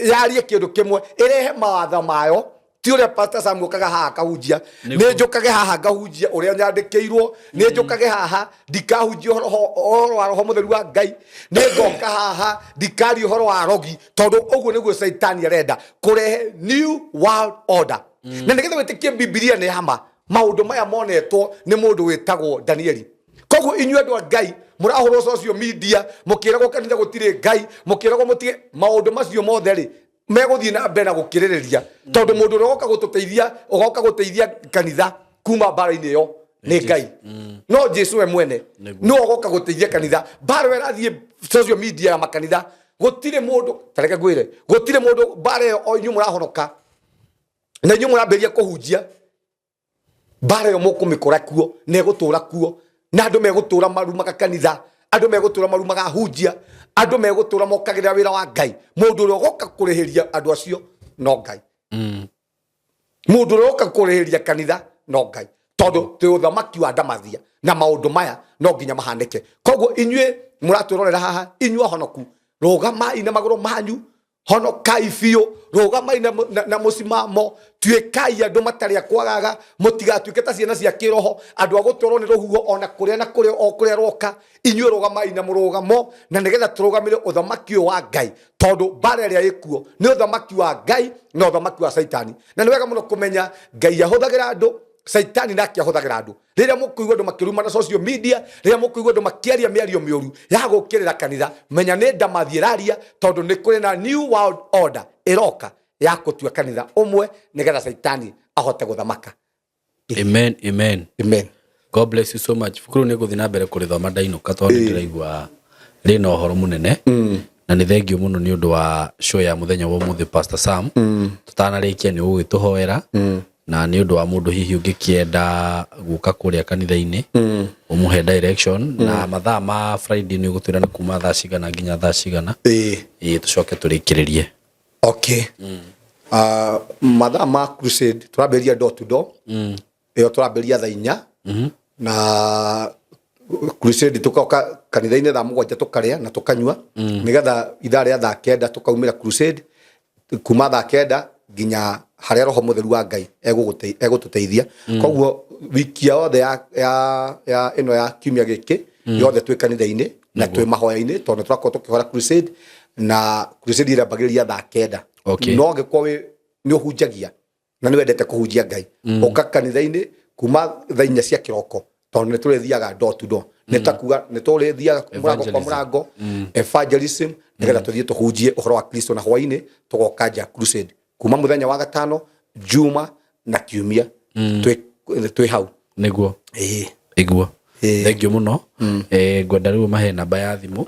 yarie kĩndũ kĩmwe, ĩrehe mawatho mayo. Ti ũrĩa Pastor Sam okaga haha akahunjia, nĩ njũkage haha ngahunjia ũrĩa nyandĩkĩirwo, nĩ njũkage haha ndikahunjia ũhoro wa roho mũtheru wa Ngai, nĩ ngoka haha ndikaria ũhoro wa rogi, tondũ ũguo nĩguo Caitani arenda kũrehe new world order. Na nĩgetha wĩtĩkie Bibilia nĩ ya ma, maũndũ maya monetwo nĩ mũndũ wĩtagwo Danieli. Koguo inyuĩ andũ a Ngai mũrahũrwo social media, mũkĩragwo kanitha gũtirĩ Ngai, mũkĩragwo mũtige maũndũ macio mothe rĩ, megũthiĩ na mbere na gũkĩrĩrĩria, tondũ mũndũ ũrĩa ũgoka gũtũteithia, ũgoka gũteithia kanitha kuma mbara-inĩ ĩyo nĩ Ngai. No Jesu we mwene nĩwe ũgoka gũteithia kanitha. Mbara ĩyo ĩrathiĩ social media ya makanitha, gũtirĩ mũndũ, ta reke ngwĩre, gũtirĩ mũndũ mbara ĩyo, o inyuĩ mũrahonoka na inyuĩ mũrambĩrĩria kũhunjia, mbara ĩyo mũkũmĩkora kuo na ĩgũtũra kuo, na andũ megũtũra marumaga kanitha, andũ megũtũra marumaga hunjia, andũ megũtũra mokagĩrĩra wĩra wa Ngai. Mũndũ ũrĩa ũgoka kũrĩhĩria andũ acio no Ngai. Mũndũ ũrĩa ũgoka kũrĩhĩria kanitha no Ngai, tondũ twĩ ũthamaki wa ndamathia na maũndũ maya no nginya mahanĩke. Koguo inyuĩ mũratwĩrorera haha, inyuĩ ahonoku, rũgamai na magũrũ manyu, honokai biũ, rũgamai na mũcimamo, tuĩkai andũ matarĩ a kwagaga, mũtigatuĩke ta ciana cia kĩroho, andũ a gũtwarwo nĩ rũhuho ona kũrĩa na kũrĩa o kũrĩa rwoka. Inyuĩ rũgamai na mũrũgamo, na nĩgetha tũrũgamĩre ũthamaki ũyũ wa Ngai, tondũ mbara ĩrĩa ĩkuo nĩ ũthamaki wa Ngai na ũthamaki wa Caitani. Na nĩ wega mũno kũmenya Ngai ahũthagĩra andũ, Caitani nake ahũthagĩra andũ. Rĩrĩa mũkũigua andũ makĩrumana social media, rĩrĩa mũkũigua andũ makĩaria mĩario mĩũru ya gũũkĩrĩra kanitha, menya nĩ ndamathi ĩraria, tondũ nĩ kũrĩ na new world order ĩroka ya gũtua kanitha ũmwe nĩgetha Caitani ahote gũthamaka. Amen, amen. Amen. God bless you so much. Bukuru nĩ ngũthiĩ na mbere kũrĩthoma ndainũka, tondũ nĩ ndĩraigua rĩna ũhoro mũnene. Na nĩ thengiũ mũno nĩ ũndũ wa show ya mũthenya wa ũmũthĩ, Pastor Sam. Tũtanarĩkia nĩ ũgũgĩtũhoera, na nĩ ũndũ wa mũndũ hihi ũngĩkĩenda gũka kũrĩa kanitha-inĩ, ũmũhe direction na mathaa ma Friday nĩ ũgũtwĩra nĩ kuma thaa cigana nginya thaa cigana. Ĩĩ, tũcoke tũrĩkĩrĩrie. Okay. Mathaa ma crusade tũrambĩrĩria door to door, ĩyo tũrambĩrĩria thaa 4, na crusade tũkoka kanitha-inĩ thaa 7 tũkarĩa na tũkanyua, nĩgetha ithaa rĩa thaa 9 tũkaumĩra crusade, kuma thaa 9 nginya harĩa roho mũtheru wa Ngai egũtũteithia. Koguo wiki yothe ya ĩno ya kiumia gĩkĩ yothe twĩ kanitha-inĩ. Na twĩ mahoya-inĩ tondũ tũrakorwo tũkĩhora crusade, na crusade ĩrambagĩrĩria thaa 9. No angĩkorwo nĩ ũhunjagia na nĩ wendete kũhunjia Ngai, ũka kanitha-inĩ kuma thaa 4 cia kĩroko, tondũ nĩ tũrĩthiaga door to door, nĩ ta kuga nĩ tũrĩthiaga mũrango kwa Evangelism. mũrango, evangelism, nĩgetha tũthiĩ tũhunjie ũhoro wa Kristo, na hwainĩ tũgoka nja crusade kuma mũthenya wa gatano, juma na kiumia twĩ hau. Nĩguo. Ĩĩ. Iguo. Ĩĩ. Thank you mũno. Ngwenda rĩu mahe namba ya thimũ,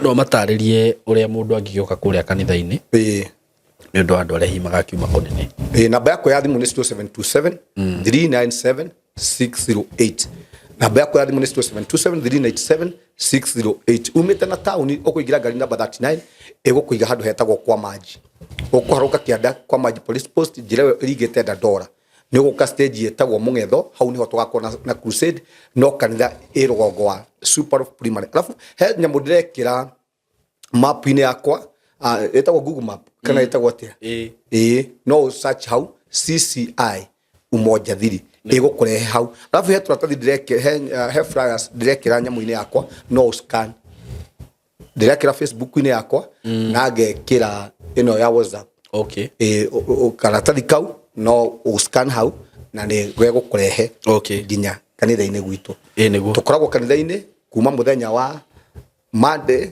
no matarĩrie ũrĩa mũndũ angĩgĩũka kũrĩa kanitha-inĩ, nĩ ũndũ wa andũ arĩa hihi magakiuma kũnene. Ĩĩ, namba yakwa ya thimũ nĩ 0727 397 608. Namba yakwa ya thimũ nĩ 0727 397 608. Umĩte na taũni, ũkũingĩra ngari namba 39, ĩgũkũiga handũ hetagwo kwa Maji. Ũkũharũka kĩanda kwa Maji police post, njĩra ĩyo ĩringĩte Dandora, nĩ ũgũka stage ĩtagwo Mũng'etho. Hau nĩho tũgakorwo na crusade, no kanitha ĩ rũgongo wa Super Primary. Alafu he nyamũ ndĩrekĩra map-inĩ yakwa, ĩtagwo Google Map kana ĩtagwo atĩa? Ĩĩ. Ĩĩ, no ũ search hau CCI Umoja Thiri, ĩgũkũrehe hau. Alafu he tũratathi ndĩrekĩra, he flyers ndĩrekĩra nyamũ-inĩ yakwa, no ũ scan. Ndĩrekĩra Facebook-inĩ yakwa na ngekĩra ĩno ya WhatsApp. Ĩĩ, karatathi kau no ũ scan hau na nĩ gegũkũrehe nginya kanitha-inĩ gwitũ. Ĩĩ, nĩguo. Tũkoragwo kanitha-inĩ kuma mũthenya wa Monday,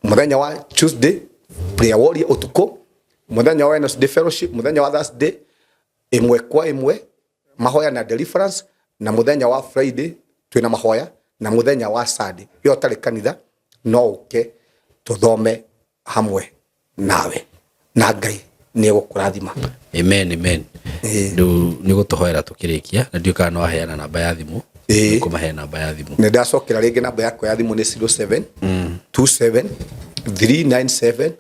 mũthenya wa Tuesday prayer warrior ũtukũ, mũthenya wa Wednesday fellowship, mũthenya wa Thursday ĩmwe kwa ĩmwe mahoya na deliverance, na mũthenya wa Friday twĩna mahoya, na mũthenya wa Sunday ĩyo ũtarĩ kanitha no ũke tũthome hamwe nawe, na Ngai nĩ egũkũrathima. Amen, amen. Ĩĩ. Rĩu nĩ gũtũhoera tũkĩrĩkia, na ndiũĩ kana no aheana namba ya thimũ. Ĩĩ. Kũmahe namba ya thimũ. Nĩ ndacokera rĩngĩ, namba yakwa ya thimũ nĩ 07 27 397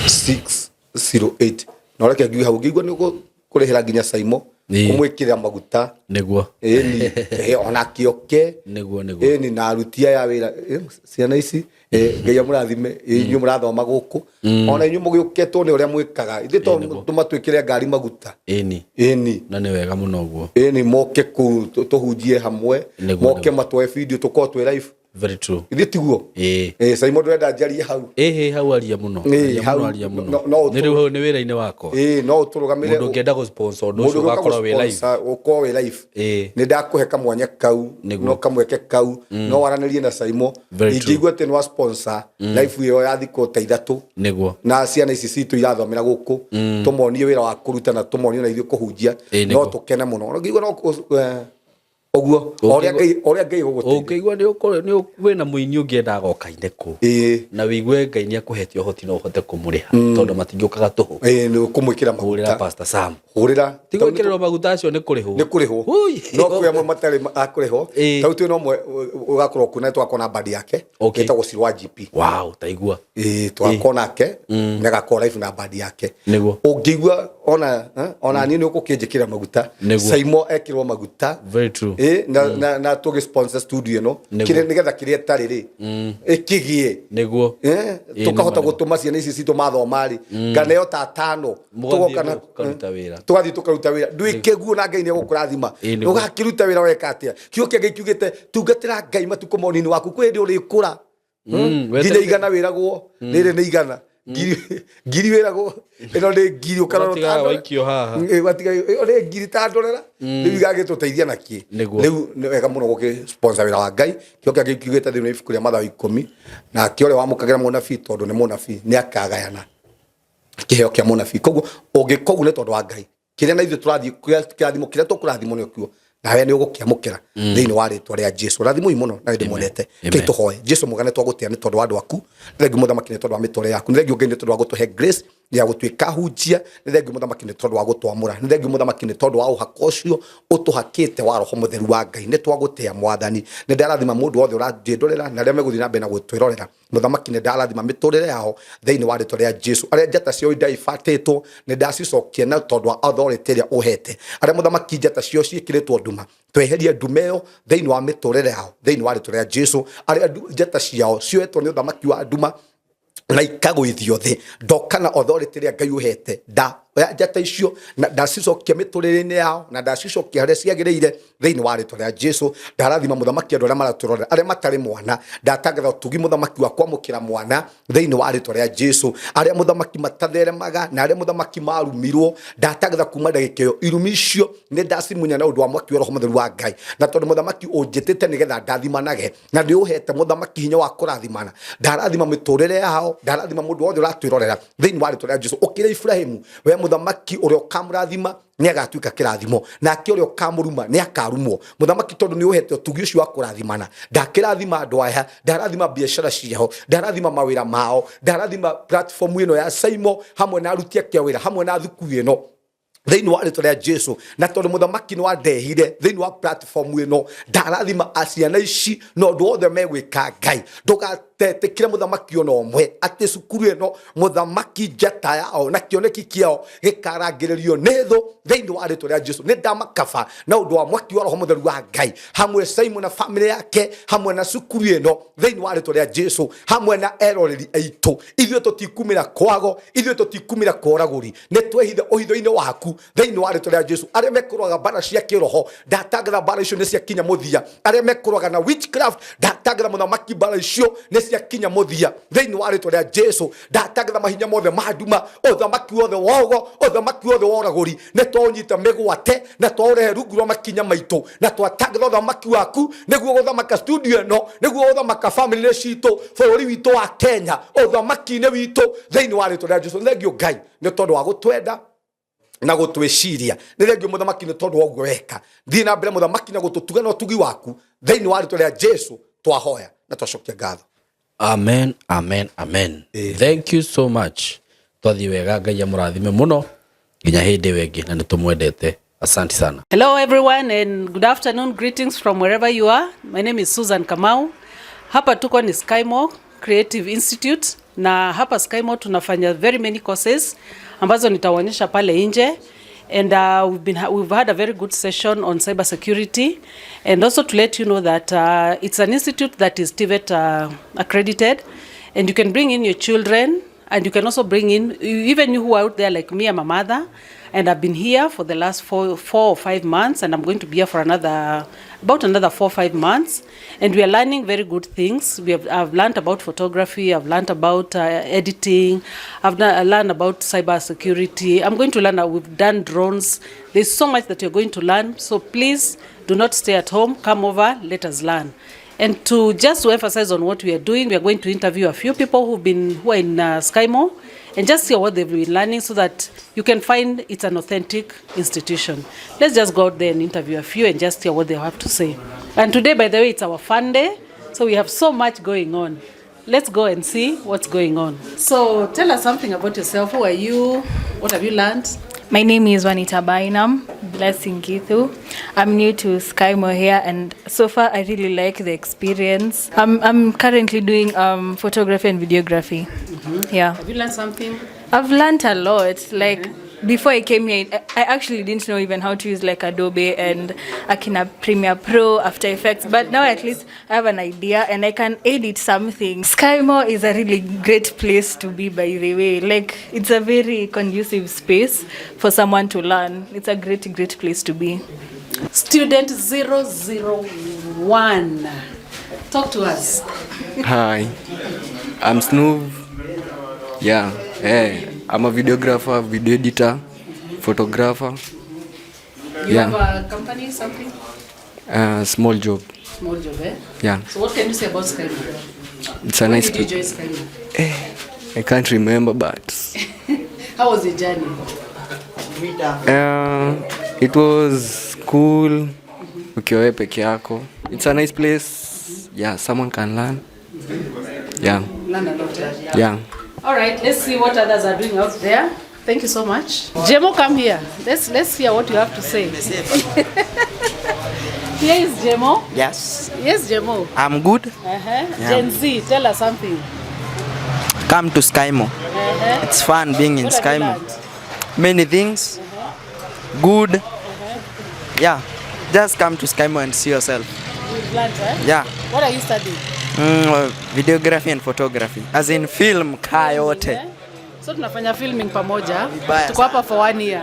608. Na ũreke ngiuge hau, ngĩigua nĩ kũrĩhĩra nginya Saimo, kũmwĩkĩrĩra maguta. Ĩni, ona kĩoke. Nĩguo, nĩguo. Ĩni, na aruti aya wĩra, ciana ici, Ngai amũrathime. Inyuĩ mũrathoma gũkũ, ona inyuĩ mũgĩũkĩtwo nĩ ũrĩa mwĩkaga, ithuĩ to tũmatwĩkĩre ngari maguta. Ĩni. Na nĩ wega mũno ũguo. Ĩni, moke kũu tũhunjie hamwe. Moke matwoe video, tũkorwo twĩ live. Very true. Ithuĩ tiguo? Ĩĩ. Ĩĩ, Saimo, ndĩrenda njarie hau. Ĩhĩ, hau aria mũno. Ĩĩ, Aria hau, mũno, aria mũno. No Nĩ rĩu hau nĩ wĩra-inĩ wakwa. Ĩĩ, no ũtũrũgamĩre. Mũndũ ũngĩenda gũ-sponsor ũndũ Mũndũ ũcio, ũgũka ũgakorwo wĩ live. gũ-sponsor, ũkorwo wĩ live. Nĩ ndakũhe kamwanya kau. No kamweke kau no waranĩrie na Saimo. Very true. Ingĩigua atĩ nĩ wa sponsor live ĩyo ya thikũ ta 3, na ciana ici citũ irathomera gũkũ, tũmonie wĩra wa kũruta na tũmonie na ithuĩ kũhunjia, no tũkene mũno. Ona ngĩigua no ũguo o ũrĩa Ngai, o ũrĩa Ngai egũgũteithia. Ũngĩigua nĩ ũkorwo nĩ wĩna mũini ũngĩenda agoka-inĩ kũ, na wĩigue Ngai nĩ akũhete ũhoti no ũhote kũmũrĩha, tondũ matingĩũkaga tũhũ. Ĩĩ, nĩ ũkũmwĩkĩra Hũrĩra maguta. Pastor Sam. Hũrĩra. Ti gwĩkĩrĩrwo maguta acio, nĩ kũrĩhwo. Nĩ kũrĩhwo. Ui. No kwĩ amwe matarĩ a kũrĩhwo. Tarĩu twĩ na ũmwe ũgakorwo kuo na tũgakorwo na bandi yake ĩtagwo Sirwa GP. Wow, taigua. Ĩĩ, tũgakorwo nake, nĩ agakorwo live na bandi yake. Ũngĩigua ona niĩ nĩ ũgũkĩnjĩkĩra maguta, Saimo ekĩrwo maguta. Very true. Ĩĩ, na tũgĩ sponsor studio ĩno, kĩrĩa nĩgetha kĩrĩa ĩtarĩ rĩ ĩkĩgĩe. Tũkahota gũtũma ciana ici citũ mathoma rĩ, nganeo ta 5. Mũgathiĩ Tũgoka na mũkaruta wĩra. Tũgathiĩ tũkaruta wĩra, ndwĩke guo na Ngai nĩ egũkũrathima. Ĩĩ, nĩguo. Ũgakĩruta wĩra weka atĩa? Kiugo kĩa Ngai kiugĩte tungatĩra Ngai matukũ ma ũnini waku, kwĩ hĩndĩ ũrĩkũra. Nginya 100 wĩragwo rĩrĩ nĩ 100, ngiri wĩragwo ĩno nĩ ngiri, ũkarora. Ũgatigaga waikio haha. Ĩĩ, watiga ĩyo nĩ ngiri ta ndorera rĩu, igagĩtũteithia na kĩ? Rĩu nĩ wega mũno gũkĩ sponsor wĩra wa Ngai. Kĩo kĩa Ngai kiugĩte thĩinĩ wa ibuku rĩa Mathayo 10, nake ũrĩa wamũkagĩra mũnabii, tondũ nĩ mũnabii, nĩ akagayana kĩheo kĩa mũnabii. Koguo ũngĩka ũguo nĩ tondũ wa Ngai, kĩrĩa na ithuĩ tũrathiĩ kĩrathimo kĩrĩa tũkũrathimwo nĩkĩo, nawe nĩ ũgũkĩamũkĩra thĩinĩ wa rĩtwa rĩa Jesu. Rathimoi mũno na ndĩmwendete. Amen. Kei tũhoe. Jesu mũgane, twagũtĩa nĩ tondũ wa andũ aku. Nĩ thengiũ mũthamaki nĩ tondũ wa mĩtũrĩre yaku. Nĩ thengiũ Ngai nĩ tondũ wa gũtũhe grace ya gũtuĩka hunjia. Nĩ thengiũ mũthamaki nĩ tondũ wa gũtwamũra. Nĩ thengiũ mũthamaki nĩ tondũ wa ũhaka ũcio ũtũhakĩte wa roho mũtheru wa Ngai. Nĩ twagũtĩa mwathani. Nĩ ndarathima mũndũ wothe ũranjĩndorera na arĩa megũthiĩ na mbere na gũtwĩrorera. Mũthamaki, nĩ ndarathima mĩtũrĩre yao thĩinĩ wa rĩtwa rĩa Jesu. Arĩa njata ciao indaibatĩtwo, nĩ ndacicokia na tondũ wa authority ĩrĩa ũhete. Arĩa mũthamaki njata ciao ciĩkĩrĩtwo nduma, tweherie nduma ĩyo thĩinĩ wa mĩtũrĩre yao thĩinĩ wa rĩtwa rĩa Jesu. Arĩa njata ciao cioetwo nĩ ũthamaki wa nduma na ikagũithio thĩ, ndoka na authority ĩrĩa Ngai ũhete. Nda Ndaoya njata icio na ndacicokia mĩtũrĩre-inĩ yao na ndacicokia harĩa ciagĩrĩire thĩinĩ wa rĩtwa rĩa Jesu. Ndarathima mũthamaki andũ arĩa maratũrora, arĩa matarĩ mwana, ndatangatha ũtugi mũthamaki wa kwamũkĩra mwana thĩinĩ wa rĩtwa rĩa Jesu. Arĩa mũthamaki matatheremaga na arĩa mũthamaki marumirwo, ndatangatha kuma ndagĩka ĩyo irumi icio nĩ ndacimunya na ũndũ wa mwaki wa Roho Mũtheru wa Ngai. Na tondũ mũthamaki ũnjĩtĩte nĩgetha ndathimanage na nĩ ũhete mũthamaki hinya wa kũrathimana, ndarathima mĩtũrĩre yao, ndarathima mũndũ wothe ũratwĩrorera thĩinĩ wa rĩtwa rĩa Jesu. Ũkĩra Ibrahimu, we mũthamaki ũrĩa ũkamũrathima nĩ agatuĩka kĩrathimo, nake ũrĩa ũkamũruma nĩ akarumwo. Mũthamaki tondũ nĩ ũhete ũtugi ũcio wa kũrathimana, ndakĩrathima andũ aya, ndarathima biacara ciao, ndarathima mawĩra mao, ndarathima platform ĩno ya Saimo hamwe na aruti ake a wĩra hamwe na thukuru ĩno thĩinĩ wa rĩtwa rĩa Jesu. Na tondũ mũthamaki nĩ wandehire thĩinĩ wa platform ĩno, ndarathima ciana ici na ũndũ wothe megwĩka. Ngai, ndũgatetĩkĩre mũthamaki ona ũmwe atĩ cukuru ĩno mũthamaki njata yao na kĩoneki kĩao gĩkarangĩrĩrio nĩ thũ thĩinĩ wa rĩtwa rĩa Jesu. Nĩ ndamakaba na ũndũ wa mwaki wa Roho Mũtheru wa Ngai hamwe Simon na famĩlĩ yake hamwe na cukuru ĩno thĩinĩ wa rĩtwa rĩa Jesu, hamwe na eroreri aitũ. Ithuĩ tũtikumĩra kwago, ithuĩ tũtikumĩra kwa ũragũri, nĩ twehithe ũhitho-inĩ waku thĩinĩ wa rĩtwa rĩa Jesu. Arĩa mekũrũaga mbara cia kĩroho, ndatangatha mbara icio nĩ ciakinya mũthia. Arĩa mekũrũaga na witchcraft, ndatangatha mũthamaki mbara icio nĩ ciakinya mũthia thĩinĩ wa rĩtwa rĩa Jesu. Ndatangatha mahinya mothe ma nduma, ũthamaki wothe wa ũgo, ũthamaki wothe wa ũragũri, nĩ twaũnyita mĩgwate na twaũrehe rungu rwa makinya maitũ, na twatangatha ũthamaki waku nĩguo gũthamaka studio ĩno, nĩguo gũthamaka famĩlĩ citũ, bũrũri witũ wa Kenya, ũthamaki-inĩ witũ thĩinĩ wa rĩtwa rĩa Jesu. Nĩ thengio Ngai nĩ tondũ wa gũtwenda na gũtwĩciria, nĩ thengio mũthamaki nĩ tondũ wa ũguo weka. Thiĩ na mbere mũthamaki na gũtũtuga na ũtugi waku thĩinĩ wa rĩtwa rĩa Jesu twahoya na twacokia ngatho. Amen, amen, amen. Thank you so much. Twathiĩ wega, Ngai amũrathime mũno nginya hĩndĩ ĩyo ĩngĩ, na nĩ tũmwendete. Asante sana. Hello everyone and good afternoon. Greetings from wherever you are. My name is Susan Kamau. Hapa tuko ni Skymo Creative Institute, na hapa Skymo tunafanya very many courses ambazo nitawaonyesha pale nje, and we've had a very good session on cyber security, and also to let you know that it's an institute that is TVET accredited, and you can bring in your children, and you can also bring in even you who are out there like me. I'm a mother and I've been here for the last 4 or 5 months, and I'm going to be here for another about another 4 or 5 months, and we are learning very good things. We have I've learned about photography, I've learned about editing, I've learned about cyber security. I'm going to learn, we've done drones. There's so much that you're going to learn, so please do not stay at home. Come over, let us learn. And to just to emphasize on what we are doing, we are going to interview a few people who are in Skymo and just see what they've been learning so that you can find it's an authentic institution. Let's just go out there and interview a few and just hear what they have to say. And today, by the way, it's our fun day, so we have so much going on. Let's go and see what's going on. So tell us something about yourself. Who are you? What have you learned? My name is Wanita Bainam, Blessing Githu. I'm new to Skymo here, and so far I really like the experience. I'm currently doing photography and videography. Yeah. Have you learned something? I've learned a lot. Like, before I came here, I actually didn't know even how to use like Adobe and Akina Premiere Pro, After Effects. But now at least I have an idea and I can edit something. Skymo is a really great place to be, by the way. Like, it's a very conducive space for someone to learn. It's a great, great place to be. Student 001. Talk to us. Hi, I'm Snoove. Yeah, hey, I'm a videographer, video editor, photographer. You Yeah. have a company, something? Small job. Small job, eh? Yeah, So what can you say about Skymo? It's a When nice. did you join Skymo? I can't remember, but How was the journey? It was cool. Ukiwa wewe peke yako. It's a nice place. Yeah, someone can learn. Yeah, Learn a lot, eh? Yeah. All right, let's see what others are doing out there. Thank you so much. Jemo, come here. Let's hear what you have to say. Here is Jemo. Yes, Yes, Jemo. I'm good. Yeah. Gen Z, tell us something. Come to Skymo. It's fun being in What have you Skymo. learned? Many things. Good. Yeah. Just come to Skymo and see yourself. You've learned, eh? Yeah. What are you studying? Videography and photography. As in film kaa yote. Eh? So tunafanya filming pamoja. Vibaya. Tuko hapa for one year.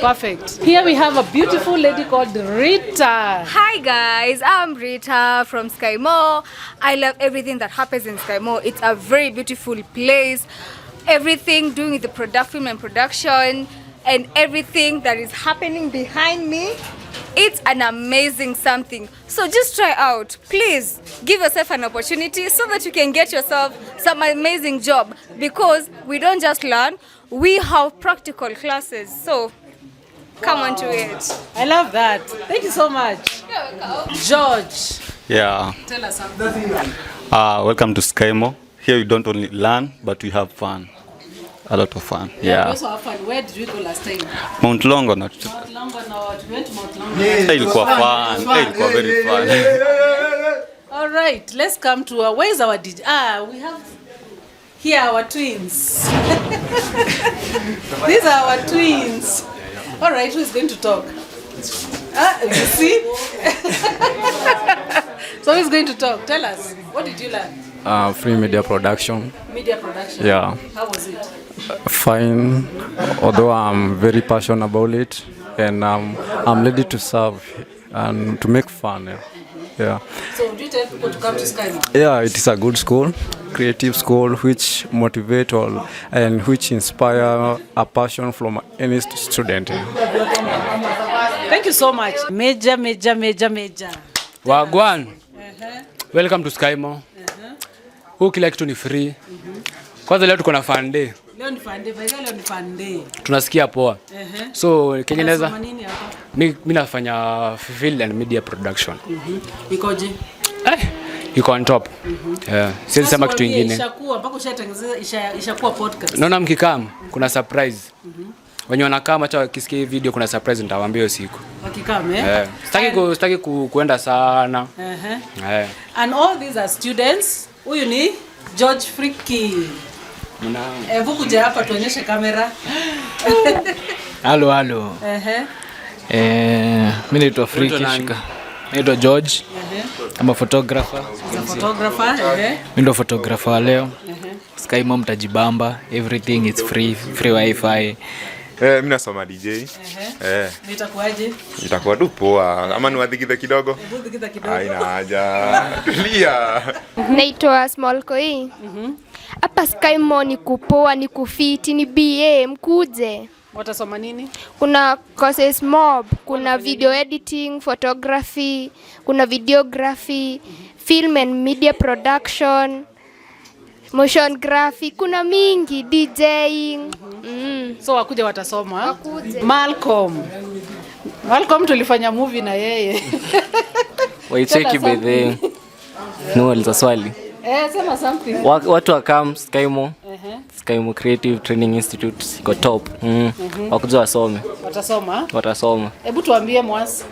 Perfect. Here we have a beautiful lady called Rita. Hi guys, I'm Rita from Skymo. I love everything that happens in Skymo. It's a very beautiful place. Everything doing with the product, film and production, and everything that is happening behind me. It's an amazing something. So just try out. Please give yourself an opportunity so that you can get yourself some amazing job, because we don't just learn, we have practical classes. So come on to it. I love that. Thank you so much. George, Yeah. tell us something. Welcome to Skymo. Here we don't only learn, but we have fun. A lot of fun. We Yeah. also have fun. Where did we go last time? Mount Longonot. Mount Longonot. We went to Mount Longonot. Hey, ilikuwa fun. Hey, ilikuwa very fun. All right, let's come to our, where's our DJ? Ah, we have here our twins. These are our twins. All right, who is going to talk? Ah, you see? So who is going to talk? Tell us, what did you learn? Free media production. Media production. Yeah. How was it? Fine, although I'm very passionate about it, and I'm ready to serve and to make fun. Yeah. Yeah. So would you tell people to come to Skymo? Yeah, it is a good school, creative school, which motivate all and which inspire a passion from any student. Thank you so much. Major, major, major, major. Wagwan. Welcome to Skymo. Huu kila kitu ni free. Kwanza leo tuko na fun day. Leo ni fun day, by the way, leo ni fun day. Tunasikia poa. So kenye naweza Unasoma nini hapa? mi nafanya film and media production. Ikoje? Iko on top. Yeah. Siwezi sema kitu Tuambie, ingine. Ishakuwa mpaka ushatengeneza ishakuwa podcast. Naona mkikam kuna surprise. Wenye wanakaa acha wakisikia hii video kuna surprise nitawaambia hiyo siku. Wakikam, eh? Yeah. Sitaki kuenda sana. Yeah. And all these are students. Huyu ni George Friki. Hebu kuja hapa tuonyeshe kamera. Halo, halo. Mi naitwa Friki Unaitwa nani? Shika. Naitwa George. I'm a photographer. As a photographer, Mi ndo photographer wa leo. Skymo mtajibamba, everything is free, free wifi. Mi nasoma DJ. Nitakuaje? Itakuwa tu poa ama niwadhikithe kidogo? Hebu dhikitha kidogo. Haina haja. Tulia. Naitwa Small Koi. Hapa Skymo ni kupoa, ni kufiti, ni BA, mkuje. Watasoma nini? Kuna courses mob, kuna video editing, photography, kuna videography, film and media production, motion graphic, kuna mingi, DJing. So wakuja watasoma. Wakuje. Malcolm. Malcolm tulifanya movie na yeye. Waicheki Tell us by the no uliza swali. Sema something. Watu wakam Skymo. Skymo Creative Training Institute iko top. Wakuja wasome. Watasoma. Watasoma. Hebu tuambie Mwasi.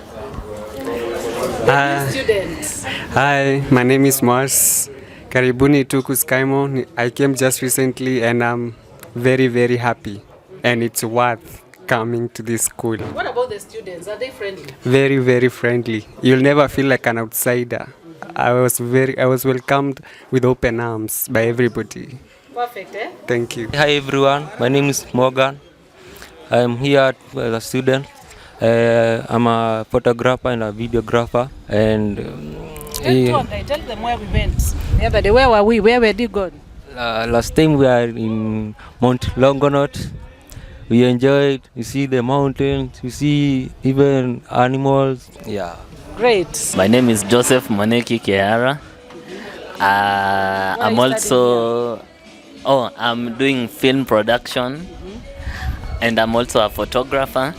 Students. Hi, my name is Mars. Karibuni tuku Skymo. I came just recently and I'm very, very happy. And it's worth coming to this school. What about the students? Are they friendly? Very, very friendly. You'll never feel like an outsider. I was welcomed with open arms by everybody. Perfect, eh? Thank you. Hi everyone, my name is Morgan. I'm here as a student. I'm a photographer and a videographer. And Tell them where we went the other day. Where were we? Where were you gone? Last time we are in Mount Longonot. We enjoyed. You see the mountains. You see even animals. Yeah. Great. My name is Joseph Moneki Kehara. I'm also I'm doing film production, and I'm also a photographer.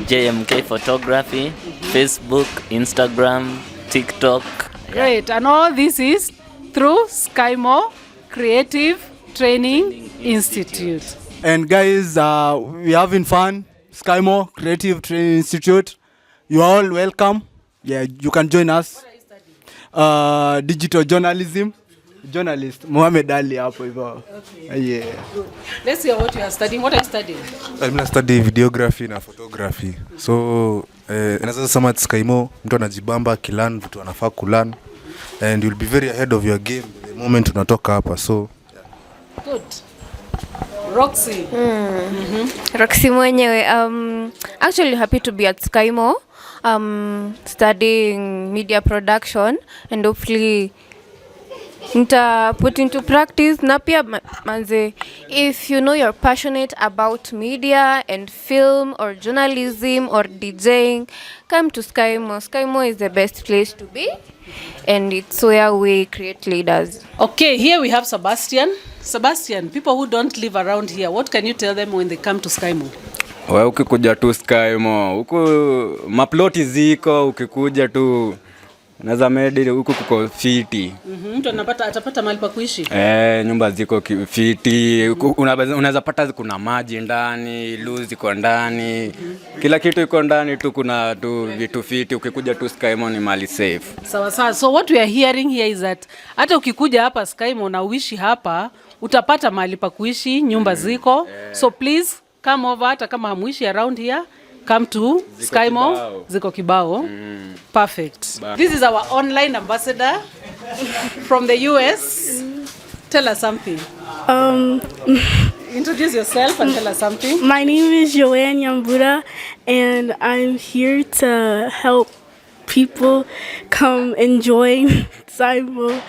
JMK Photography, Facebook, Instagram, TikTok. Great. And all this is through Skymo Creative Training Institute. And guys, we're having fun. Skymo Creative Training Institute. You are all welcome. Yeah, you can join us. Digital journalism. Journalist Mohamed Ali hapo hivyo. Yeah. Let's hear what you are studying. What are you studying? Mimi na study videography na photography. So, naweza sema at Skymo mtu anajibamba akilearn vitu anafaa kulearn and you'll be very ahead of your game the moment unatoka hapa. So Good. Roxy. Roxy mwenyewe. Actually happy to be at Skymo, studying media production and hopefully nita put into practice. Na pia manze, if you know you're passionate about media and film or journalism or DJing, come to Skymo. Skymo is the best place to be and it's where we create leaders. Okay, here we have Sebastian. Sebastian, people who don't live around here, what can you tell them when they come to Skymo? We ukikuja tu Skymo, huku maploti ziko, ukikuja tu unaweza medi huku kuko fiti. Mtu anapata atapata mahali pa kuishi. Eh, nyumba ziko fiti, unaweza pata kuna maji ndani, loo ziko ndani, kila kitu iko ndani tu, kuna tu vitu fiti. Ukikuja tu Skymo ni mali safe. Sawa sawa. So what we are hearing here is that hata ukikuja hapa Skymo na uishi hapa, utapata mahali pa kuishi, nyumba ziko. So please come over, hata kama hamuishi around here, come to Ziko Skymo. kibao. Ziko kibao. Perfect. This is our online ambassador from the US. Tell us something. Introduce yourself and tell us something. My name is Joanne Yambura, and I'm here to help people come and join Skymo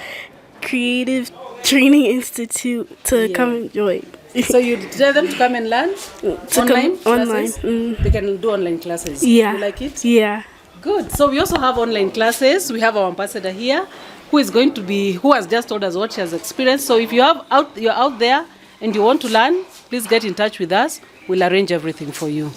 Creative Training Institute to come and join. So you tell them to come and learn To come online online. classes? They can do online classes. Yeah. You like it? Yeah. Good. So we also have online classes. We have our ambassador here who is going to be who has just told us what she has experienced. So if you're out there and you want to learn, please get in touch with us. We'll arrange everything for you.